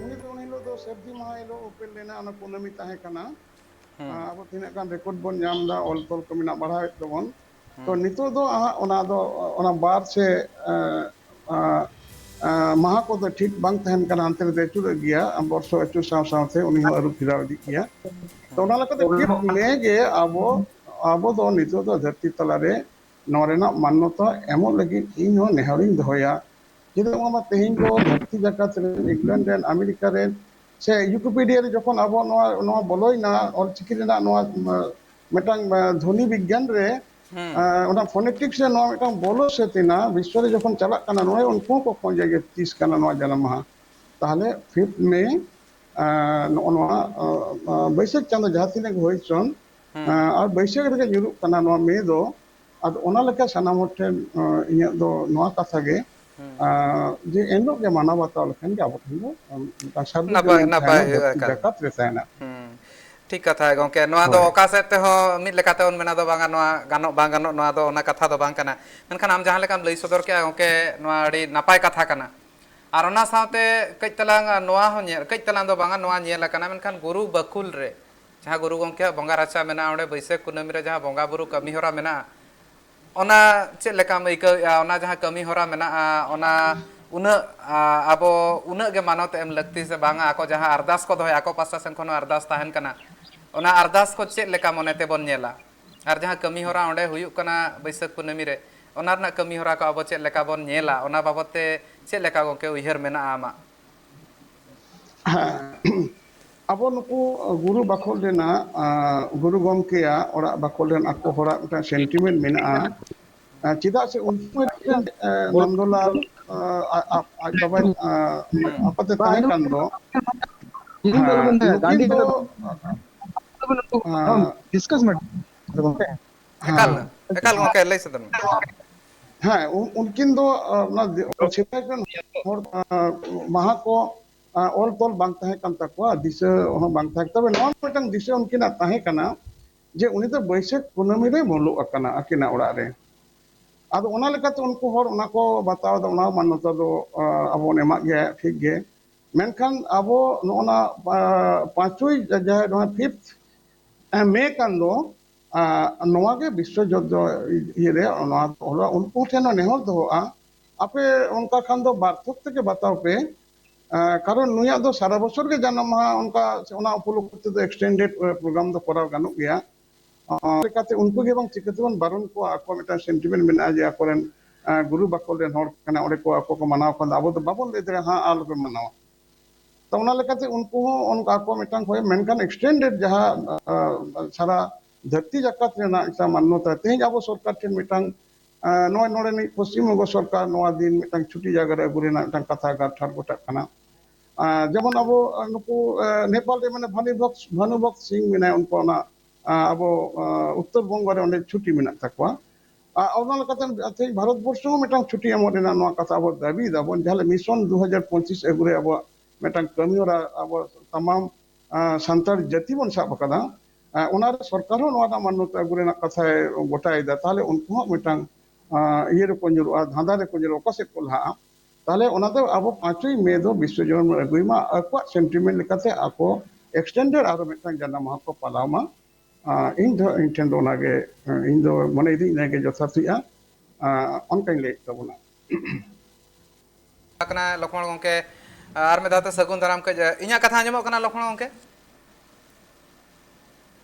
ᱩᱱᱤ ᱫᱚ ᱩᱱ ᱦᱤᱞᱳᱜ ᱫᱚ ᱥᱟᱹᱨᱫᱤ ᱢᱟᱦᱟ ᱦᱤᱞᱳᱜ ᱩᱯᱮᱞ ᱞᱮᱱᱟ, ᱚᱱᱟ ᱠᱩᱱᱟᱹᱢᱤ ᱛᱟᱦᱮᱸ ᱠᱟᱱᱟ᱾ ᱦᱩᱸ᱾ ᱟᱵᱚ ᱛᱤᱱᱟᱹᱜ ᱜᱟᱱ ᱨᱮᱠᱚᱨᱰ ᱵᱚᱱ ᱧᱟᱢ ᱮᱫᱟ, ᱚᱞ ᱛᱚᱞ ᱠᱚ ᱢᱮᱱᱟᱜ ᱵᱟᱲᱦᱟᱣᱮᱫ ᱛᱟᱵᱚᱱ᱾ ᱛᱚ, ᱦᱩᱸ᱾ ᱱᱤᱛᱚᱜ ᱫᱚ ᱟᱦᱟᱜ ᱚᱱᱟ ᱫᱚ, ᱚᱱᱟ ᱵᱟᱨ ᱥᱮ ᱢᱟᱦᱟ ᱠᱚᱫᱚ ᱴᱷᱤᱠ ᱵᱟᱝ ᱛᱟᱦᱮᱱ ᱠᱟᱱᱟ, ᱦᱟᱱᱛᱮ ᱱᱟᱛᱮ ᱟᱹᱪᱩᱨᱚᱜ ᱜᱮᱭᱟ, ᱵᱚᱨᱥᱚ ᱟᱹᱪᱩᱨ ᱥᱟᱶ ᱥᱟᱶᱛᱮ ᱩᱱᱤ ᱦᱚᱸ ᱟᱹᱨᱩ ᱯᱷᱮᱨᱟᱣ ᱤᱫᱤᱜ ᱜᱮᱭᱟ᱾ ᱛᱚ, ᱚᱱᱟ ᱞᱮᱠᱟᱛᱮ ᱯᱷᱤᱯᱛᱷ ᱢᱮ ᱜᱮ ᱟᱵᱚ ᱟᱵᱚ ᱫᱚ ᱱᱤᱛᱚᱜ ᱫᱚ ᱫᱷᱟᱹᱨᱛᱤ ᱛᱟᱞᱟᱨᱮ ᱱᱚᱣᱟ ᱨᱮᱱᱟᱜ ᱢᱟᱱᱱᱚᱛᱟ ᱮᱢᱚᱜ ᱞᱟᱹᱜᱤᱫ ᱤᱧ ᱦᱚᱸ ᱱᱮᱦᱚᱨᱤᱧ ᱫᱚᱦᱚᱭᱟ᱾ ᱪᱮᱫᱟᱜ ᱵᱟᱝᱢᱟ ᱛᱮᱦᱮᱧ ᱫᱚ ᱫᱷᱟᱹᱨᱛᱤ ᱡᱟᱠᱟᱛ ᱨᱮᱱ, ᱤᱝᱞᱮᱱᱰ ᱨᱮᱱ, ᱟᱢᱮᱨᱤᱠᱟ ᱨᱮᱱ, ᱥᱮ ᱣᱤᱠᱤᱯᱤᱰᱤᱭᱟ ᱨᱮ ᱡᱚᱠᱷᱚᱱ ᱟᱵᱚ ᱱᱚᱣᱟ, ᱱᱚᱣᱟ ᱵᱚᱞᱚᱭᱮᱱᱟ, ᱚᱞᱪᱤᱠᱤ ᱨᱮᱱᱟᱜ ᱱᱚᱣᱟ, ᱢᱤᱫᱴᱟᱝ ᱫᱷᱚᱱᱤ ᱵᱤᱜᱽᱜᱟᱱ ᱨᱮ, ᱦᱩᱸ᱾ ᱟᱸ, ᱚᱱᱟ ᱯᱷᱳᱱᱮᱴᱤᱠᱥ ᱨᱮ ᱱᱚᱣᱟ ᱢᱤᱫᱴᱟᱝ ᱵᱚᱞᱚ ᱥᱟᱹᱛ ᱮᱱᱟ, ᱵᱤᱥᱥᱚ ᱨᱮ ᱡᱚᱠᱷᱚᱱ ᱪᱟᱞᱟᱜ ᱠᱟᱱᱟ, ᱱᱚᱜᱼᱚᱭ ᱩᱱᱠᱩ ᱦᱚᱸᱠᱚ ᱠᱷᱚᱡᱟ ᱡᱮ ᱛᱤᱥ ᱠᱟᱱᱟ ᱱᱚᱣᱟ ᱡᱟᱱᱟᱢ ᱢᱟᱦᱟ᱾ ᱛᱟᱦᱞᱮ ᱯᱷᱤᱯᱛᱷ ᱢᱮ, ᱟᱸ, ᱱᱚᱜᱼᱚ ᱱᱚᱣᱟ, ᱟᱸ, ᱟᱸ, ᱵᱟᱹᱭᱥᱟᱹᱠᱷ ᱪᱟᱸᱫᱚ ᱡᱟᱦᱟᱸ ᱛᱤᱱᱟᱹᱜ ᱜᱮ ᱦᱩᱭ ᱦᱚᱪᱚᱱ, ᱦᱩᱸ᱾ ᱟᱸ, ᱟᱨ ᱵᱟᱹᱭᱥᱟᱹᱠᱷ ᱨᱮᱜᱮ ᱧᱩᱨᱩᱜ ᱠᱟᱱᱟ ᱱᱚᱣᱟ ᱢᱮ ᱫᱚ᱾ ᱟᱫᱚ ᱚᱱᱟ ᱞᱮᱠᱟ ᱥᱟᱱᱟᱢ ᱦᱚᱲ ᱴᱷᱮᱱ, ᱟᱸ, ᱤᱧᱟᱹᱜ ᱫᱚ ᱱᱚᱣᱟ ᱠᱟᱛᱷᱟ ᱜᱮ, ᱦᱩᱸ᱾ ᱟᱸ, ᱡᱮ ᱮᱱᱦᱤᱞᱳᱜ ᱜᱮ ᱢᱟᱱᱟᱣ ᱵᱟᱛᱟᱣ ᱞᱮᱠᱷᱟᱱ ᱜᱮ ᱟᱵᱚ ᱴᱷᱮᱱ ᱫᱚ, ᱟᱸ, ᱢᱤᱫᱴᱟᱝ ᱥᱟᱹᱨᱫᱤ ᱱᱟᱯᱟᱭ, ᱡᱮᱢᱚᱱ ᱱᱟᱯᱟᱭ ᱛᱟᱦᱮᱱᱟ, ᱦᱩᱭᱩᱜᱼᱟ ᱫᱷᱟᱹᱨᱛᱤ ᱮᱠᱟᱞ᱾ ᱡᱟᱠᱟᱛ ᱨᱮ ᱛᱟᱦᱮᱱᱟ᱾ ᱦᱩᱸ᱾ ᱴᱷᱤᱠ ᱠᱟᱛᱷᱟ ᱜᱚᱝᱠᱮ, ᱱᱚᱣᱟ ᱫᱚ ᱦᱳᱭ᱾ ᱚᱠᱟ ᱥᱮᱫ ᱛᱮᱦᱚᱸ ᱢᱤᱫ ᱞᱮᱠᱟᱛᱮ ᱵᱚᱱ ᱢᱮᱱᱟ ᱫᱚ ᱵᱟᱝᱟ, ᱱᱚᱣᱟ ᱜᱟᱱᱚᱜ ᱵᱟᱝ ᱜᱟᱱᱚᱜ, ᱱᱚᱣᱟ ᱫᱚ ᱚᱱᱟ ᱠᱟᱛᱷᱟ ᱫᱚ ᱵᱟᱝ ᱠᱟᱱᱟ᱾ ᱢᱮᱱᱠᱷᱟᱱ ᱟᱢ ᱡᱟᱦᱟᱸ ᱞᱮᱠᱟᱢ ᱞᱟᱹᱭ ᱥᱚᱫᱚᱨ ᱠᱮᱜᱼᱟ ᱜᱚᱝᱠᱮ, ᱱᱚᱣᱟ ᱟᱹᱰᱤ ᱱᱟᱯᱟᱭ ᱠᱟᱛᱷᱟ ᱠᱟᱱᱟ᱾ ᱟᱨ ᱚᱱᱟ ᱥᱟᱶᱛᱮ ᱠᱟᱹᱡ ᱛᱟᱞᱟᱝ ᱱᱚᱣᱟ ᱦᱚᱸ ᱧᱮᱞ, ᱠᱟᱹᱡ ᱛᱟᱞᱟᱝ ᱫᱚ ᱵᱟᱝᱟ, ᱱᱚᱣᱟ ᱧᱮᱞ ᱟᱠᱟᱱᱟ, ᱢᱮᱱᱠᱷᱟᱱ ᱜᱩᱨᱩ ᱵᱟᱹᱠᱷᱩᱞ ᱨᱮ ᱡᱟᱦᱟᱸ ᱜᱩᱨᱩ ᱜᱚᱢᱠᱮᱭᱟᱜ ᱵᱚᱸᱜᱟ ᱨᱟᱪᱟ ᱢᱮᱱᱟᱜᱼᱟ, ᱚᱸᱰᱮ ᱵᱟᱹᱭᱥᱟᱹᱠᱷ ᱠᱩᱱᱟᱹᱢᱤ ᱨᱮ ᱡᱟᱦᱟᱸ ᱵᱚᱸᱜᱟ ᱵᱩᱨᱩ ᱠᱟᱹᱢᱤ ᱦᱚᱨᱟ ᱢᱮᱱᱟᱜᱼᱟ, ᱚᱱᱟ ᱪᱮᱫ ᱞᱮᱠᱟᱢ ᱟᱹᱭᱠᱟᱹᱣᱮᱫᱼᱟ? ᱚᱱᱟ ᱡᱟᱦᱟᱸ ᱠᱟᱹᱢᱤ ᱦᱚᱨᱟ ᱢᱮᱱᱟᱜᱼᱟ, ᱚᱱᱟ ᱩᱱᱟᱹᱜ, ᱟ, ᱟᱵᱚ ᱩᱱᱟᱹᱜ ᱜᱮ ᱢᱟᱱᱚᱛ ᱮᱢ ᱞᱟᱹᱠᱛᱤ ᱥᱮ ᱵᱟᱝᱟ? ᱟᱠᱚ ᱡᱟᱦᱟᱸ ᱟᱨᱫᱟᱥ ᱠᱚ ᱫᱚᱦᱚᱭᱟ, ᱟᱠᱚ ᱯᱟᱥᱴᱟ ᱥᱮᱱ ᱠᱷᱚᱱ ᱦᱚᱸ ᱟᱨᱫᱟᱥ ᱛᱟᱦᱮᱱ ᱠᱟᱱᱟ, ᱚᱱᱟ ᱟᱨᱫᱟᱥ ᱠᱚ ᱪᱮᱫ ᱞᱮᱠᱟ ᱢᱚᱱᱮ ᱛᱮᱵᱚᱱ ᱧᱮᱞᱟ? ᱟᱨ ᱡᱟᱦᱟᱸ ᱠᱟᱹᱢᱤ ᱦᱚᱨᱟ ᱚᱸᱰᱮ ᱦᱩᱭᱩᱜ ᱠᱟᱱᱟ ᱵᱟᱹᱭᱥᱟᱹᱠᱷ ᱠᱩᱱᱟᱹᱢᱤ ᱨᱮ, ᱚᱱᱟ ᱨᱮᱱᱟᱜ ᱠᱟᱹᱢᱤ ᱦᱚᱨᱟ ᱠᱚ ᱟᱵᱚ ᱪᱮᱫ ᱞᱮᱠᱟ ᱵᱚᱱ ᱧᱮᱞᱟ, ᱚᱱᱟ ᱵᱟᱵᱚᱛ ᱛᱮ ᱪᱮᱫ ᱞᱮᱠᱟ ᱜᱚᱢᱠᱮ ᱩᱭᱦᱟᱹᱨ ᱢᱮᱱᱟᱜᱼᱟ ᱟᱢᱟᱜ? ᱦᱮᱸ, ᱟᱵᱚ ᱱᱩᱠᱩ ᱜᱩᱨᱩ ᱵᱟᱠᱷᱳᱞ ᱨᱮᱱᱟᱜ, ᱟᱸ, ᱜᱩᱨᱩ ᱜᱚᱢᱠᱮᱭᱟᱜ ᱚᱲᱟᱜ ᱵᱟᱠᱷᱳᱞ ᱨᱮᱱ ᱟᱠᱚ ᱦᱚᱲᱟᱜ ᱢᱤᱫᱴᱟᱝ ᱥᱮᱱᱴᱤᱢᱮᱱᱴ ᱢᱮᱱᱟᱜᱼᱟ᱾ ᱟᱸ, ᱪᱮᱫᱟᱜ ᱥᱮ ᱩᱱᱠᱩ ᱢᱤᱫᱴᱟᱝ, ᱟᱸ, ᱱᱚᱱᱫᱚᱞᱟᱞ, ᱟᱸ, ᱟ-, ᱟ-, ᱟᱡ ᱵᱟᱵᱟᱭ, ᱟᱸ, ᱟᱯᱟᱛᱮ ᱛᱟᱦᱮᱸ ᱠᱟᱱ ᱫᱚ, ᱦᱮᱸ, ᱱᱩᱠᱤᱱ ᱫᱚ, ᱟᱸ, ᱰᱤᱥᱠᱟᱥ ᱢᱮ᱾ ᱦᱮᱸ᱾ ᱮᱠᱟᱞ, ᱮᱠᱟᱞ ᱜᱚᱢᱠᱮ, ᱞᱟᱹᱭ ᱥᱚᱫᱚᱨ ᱢᱮ᱾ ᱦᱮᱸ, ᱩᱱ-, ᱩᱱᱠᱤᱱ ᱫᱚ, ᱟᱸ, ᱚᱱᱟ ᱫᱤ-, ᱥᱮᱫᱟᱭ ᱨᱮᱱ ᱦᱚᱲ, ᱟᱸ, ᱢᱟᱦᱟ ᱠᱚ, ᱟᱸ, ᱚᱞ ᱛᱚᱞ ᱵᱟᱝ ᱛᱟᱦᱮᱸ ᱠᱟᱱ ᱛᱟᱠᱚᱣᱟ, ᱫᱤᱥᱟᱹ ᱦᱚᱸ ᱵᱟᱝ ᱛᱟᱦᱮᱸ ᱠᱟᱱ᱾ ᱛᱚᱵᱮ ᱱᱚᱣᱟ ᱢᱤᱫᱴᱟᱝ ᱫᱤᱥᱟᱹ ᱩᱱᱠᱤᱱᱟᱜ ᱛᱟᱦᱮᱸ ᱠᱟᱱᱟ ᱡᱮ ᱩᱱᱤ ᱫᱚ ᱵᱟᱹᱭᱥᱟᱹᱠᱷ ᱠᱩᱱᱟᱹᱢᱤ ᱨᱮ ᱢᱩᱞᱩᱜ ᱟᱠᱟᱱᱟ ᱟᱹᱠᱤᱱᱟᱜ ᱚᱲᱟᱜ ᱨᱮ᱾ ᱟᱫᱚ ᱚᱱᱟ ᱞᱮᱠᱟᱛᱮ ᱩᱱᱠᱩ ᱦᱚᱲ ᱚᱱᱟ ᱠᱚ ᱵᱟᱛᱟᱣ ᱮᱫᱟ, ᱚᱱᱟ ᱢᱟᱱᱱᱚᱛᱟ ᱫᱚ, ᱟᱸ, ᱟᱵᱚ ᱵᱚᱱ ᱮᱢᱟᱜ ᱜᱮᱭᱟ, ᱴᱷᱤᱠ ᱜᱮ᱾ ᱢᱮᱱᱠᱷᱟᱱ ᱟᱵᱚ ᱱᱚᱜᱼᱚ ᱱᱟ, ᱟᱸ, ᱯᱟᱸᱪᱚᱭ ᱡᱟᱦᱟᱸ ᱱᱚᱣᱟ ᱯᱷᱤᱯᱛᱷ ᱢᱮ ᱠᱟᱱ ᱫᱚ, ᱟᱸ, ᱱᱚᱣᱟ ᱜᱮ ᱵᱤᱥᱥᱚ ᱡᱚᱛᱚ ᱤᱭᱟᱹ ᱨᱮ ᱱᱚᱣᱟ ᱫᱚ ᱦᱚᱲ, ᱩᱱᱠᱩ ᱴᱷᱮᱱ ᱦᱚᱸ ᱱᱮᱦᱚᱨ ᱫᱚᱦᱚᱜᱼᱟ, ᱟᱯᱮ ᱚᱱᱠᱟ ᱠᱷᱟᱱ ᱫᱚ ᱵᱟᱨ ᱛᱷᱚᱠ ᱛᱮᱜᱮ ᱵᱟᱛᱟᱣ ᱯᱮ᱾ ᱟᱸ, ᱠᱟᱨᱚᱱ ᱱᱩᱭᱟᱜ ᱫᱚ ᱥᱟᱨᱟ ᱵᱚᱪᱷᱚᱨ ᱜᱮ ᱡᱟᱱᱟᱢ ᱢᱟᱦᱟ, ᱚᱱᱠᱟ ᱥᱮ ᱚᱱᱟ ᱩᱯᱚᱞᱚᱠᱠᱷᱮ ᱛᱮᱫᱚ extended program ᱫᱚ ᱠᱚᱨᱟᱣ ᱜᱟᱱᱚᱜ ᱜᱮᱭᱟ᱾ ᱞᱮᱠᱟᱛᱮ ᱩᱱᱠᱩ ᱜᱮ ᱵᱟᱝ ᱪᱤᱠᱟᱹ ᱛᱮᱵᱚᱱ ᱵᱟᱨᱚᱱ ᱠᱚᱣᱟ? ᱟᱠᱚ ᱢᱤᱫᱴᱟᱝ ᱥᱮᱱᱴᱤᱢᱮᱱᱴ ᱢᱮᱱᱟᱜᱼᱟ ᱡᱮ ᱟᱠᱚᱨᱮᱱ ᱜᱩᱨᱩ ᱵᱟᱠᱷᱳᱞ ᱨᱮᱱ ᱦᱚᱲ ᱠᱟᱱᱟ, ᱚᱸᱰᱮ ᱠᱚ ᱟᱠᱚ ᱠᱚ ᱢᱟᱱᱟᱣ ᱠᱷᱟᱱ ᱫᱚ ᱟᱵᱚ ᱫᱚ ᱵᱟᱵᱚᱱ ᱞᱟᱹᱭ ᱫᱟᱲᱮᱭᱟᱜᱼᱟ ᱦᱮᱸ ᱟᱞᱚᱯᱮ ᱢᱟᱱᱟᱣᱟ᱾ ᱛᱚ ᱚᱱᱟ ᱞᱮᱠᱟᱛᱮ ᱩᱱᱠᱩ ᱦᱚᱸ ᱚᱱᱠᱟ ᱟᱠᱚ ᱢᱤᱫᱴᱟᱝ ᱦᱚᱭ, ᱢᱮᱱᱠᱷᱟᱱ ᱮᱠᱥᱴᱮᱱᱰᱮᱰ ᱡᱟᱦᱟᱸ ᱥᱟᱨᱟ ᱫᱷᱟᱹᱨᱛᱤ ᱡᱟᱠᱟᱛ ᱨᱮᱱᱟᱜ ᱢᱤᱫᱴᱟᱝ ᱢᱟᱱᱱᱚᱛᱟ ᱛᱮᱦᱮᱧ ᱟᱵᱚ ᱥᱚᱨᱠᱟᱨ ᱴᱷᱮᱱ ᱢᱤᱫᱴᱟᱝ ᱱᱚᱜᱼᱚᱭ ᱱᱚᱰᱮᱱᱤᱡ ᱯᱚᱥᱪᱤᱢ ᱵᱚᱝᱜᱚ ᱥᱚᱨᱠᱟᱨ ᱱᱚᱣᱟ ᱫᱤᱱ ᱢᱤᱫᱴᱟᱝ ᱪᱷᱩᱴᱤ ᱡᱟᱭᱜᱟ ᱨᱮ ᱟᱹᱜᱩ ᱨᱮᱱᱟᱜ ᱢᱤᱫᱴᱟᱝ ᱠᱟᱛᱷᱟ ᱜᱟᱨᱴᱷᱟᱨ ᱜᱚᱴᱟᱜ ᱠᱟᱱᱟ᱾ ᱡᱮᱢᱚᱱ ᱟᱵᱚ ᱱᱩᱠᱩ ᱱᱮᱯᱟᱞ ᱨᱮ ᱢᱟᱱᱮ ᱵᱷᱟᱱᱩ ᱵᱷᱚᱠᱛ ᱥᱤᱝ ᱢᱮᱱᱟᱭᱟ, ᱩᱱᱠᱩ ᱚᱱᱟ ᱟᱵᱚ ᱩᱛᱛᱚᱨ ᱵᱚᱝᱜᱚ ᱨᱮ ᱚᱸᱰᱮ ᱪᱷᱩᱴᱤ ᱢᱮᱱᱟᱜ ᱛᱟᱠᱚᱣᱟ᱾ ᱟᱨ ᱚᱱᱟ ᱞᱮᱠᱟᱛᱮ ᱛᱮᱦᱮᱧ ᱵᱷᱟᱨᱚᱛ ᱵᱚᱨᱥᱚ ᱦᱚᱸ ᱢᱤᱫᱴᱟᱝ ᱪᱷᱩᱴᱤ ᱮᱢᱚᱜ ᱨᱮᱱᱟᱜ ᱱᱚᱣᱟ ᱠᱟᱛᱷᱟ ᱟᱵᱚ ᱫᱟᱹᱵᱤ ᱫᱟᱵᱚᱱ, ᱡᱟᱦᱟᱸ ᱞᱮ ᱢᱤᱥᱚᱱ ᱫᱩ ᱦᱟᱡᱟᱨ ᱯᱚᱸᱪᱤᱥ ᱟᱹᱜᱩ ᱨᱮ ᱟᱵᱚᱣᱟᱜ ᱢᱤᱫᱴᱟᱝ ᱠᱟᱹᱢᱤ ᱦᱚᱨᱟ ᱟᱵᱚ ᱛᱟᱢᱟᱢ ᱥᱟᱱᱛᱟᱲ ᱡᱟᱹᱛᱤ ᱵᱚᱱ ᱥᱟᱵ ᱟᱠᱟᱫᱟ᱾ ᱚᱱᱟᱨᱮ ᱥᱚᱨᱠᱟᱨ ᱦᱚᱸ ᱱᱚᱣᱟ ᱨᱮᱱᱟᱜ ᱢᱟᱱᱱᱚᱛᱟ ᱟᱹᱜᱩ ᱨᱮᱱᱟᱜ ᱠᱟᱛᱷᱟᱭ ᱜᱚᱴᱟᱭᱮᱫᱟ, ᱛᱟᱦᱚᱞᱮ ᱩᱱᱠᱩ ᱦᱚᱸ ᱢᱤᱫᱴᱟᱝ ᱤᱭᱟᱹ ᱨᱮᱠᱚ ᱧᱩᱨᱩᱜᱼᱟ, ᱫᱷᱟᱸᱫᱟ ᱨᱮᱠᱚ ᱧᱩᱨᱩᱜᱼᱟ, ᱚᱠᱟ ᱥᱮᱫ ᱠᱚ ᱞᱟᱦᱟᱜᱼᱟ? ᱛᱟᱦᱚᱞᱮ ᱚᱱᱟᱛᱮ ᱟᱵᱚ ᱯᱟᱸᱪᱚᱭ ᱢᱮ ᱫᱚ ᱵᱤᱥᱥᱚ ᱡᱚᱱᱢᱚ ᱟᱹᱜᱩᱭ ᱢᱟ, ᱟᱠᱚᱣᱟᱜ ᱥᱮᱱᱴᱤᱢᱮᱱᱴ ᱞᱮᱠᱟᱛᱮ ᱟᱠᱚ ᱮᱠᱥᱴᱮᱱᱰᱮᱰ ᱟᱨᱚ ᱢᱤᱫᱴᱟᱝ ᱡᱟᱱᱟᱢ ᱢᱟᱦᱟ ᱠᱚ ᱯᱟᱞᱟᱣ ᱢᱟ᱾ ᱤᱧ ᱫᱚ, ᱤᱧ ᱴᱷᱮᱱ ᱫᱚ ᱚᱱᱟᱜᱮ, ᱤᱧ ᱫᱚ ᱢᱚᱱᱮᱭᱮᱫᱟᱹᱧ ᱤᱱᱟᱹᱜᱮ ᱡᱚᱛᱷᱟᱛ ᱦᱩᱭᱩᱜᱼᱟ᱾ ᱚᱱᱠᱟᱧ ᱞᱟᱹᱭᱮᱫ ᱛᱟᱵᱚᱱᱟ᱾ ᱠᱟᱱᱟ ᱞᱚᱠᱷᱢᱚᱬ ᱜᱚᱢᱠᱮ, ᱟᱨ ᱢᱤᱫ ᱫᱷᱟᱣ ᱛᱮ ᱥᱟᱹᱜᱩᱱ ᱫᱟᱨᱟᱢ᱾ ᱠᱟᱹᱡ ᱤᱧᱟᱹᱜ ᱠᱟᱛᱷᱟ ᱟᱸᱡᱚᱢᱚᱜ ᱠᱟᱱᱟ ᱞᱚᱠᱷᱢᱚᱬ ᱜᱚᱢᱠᱮ?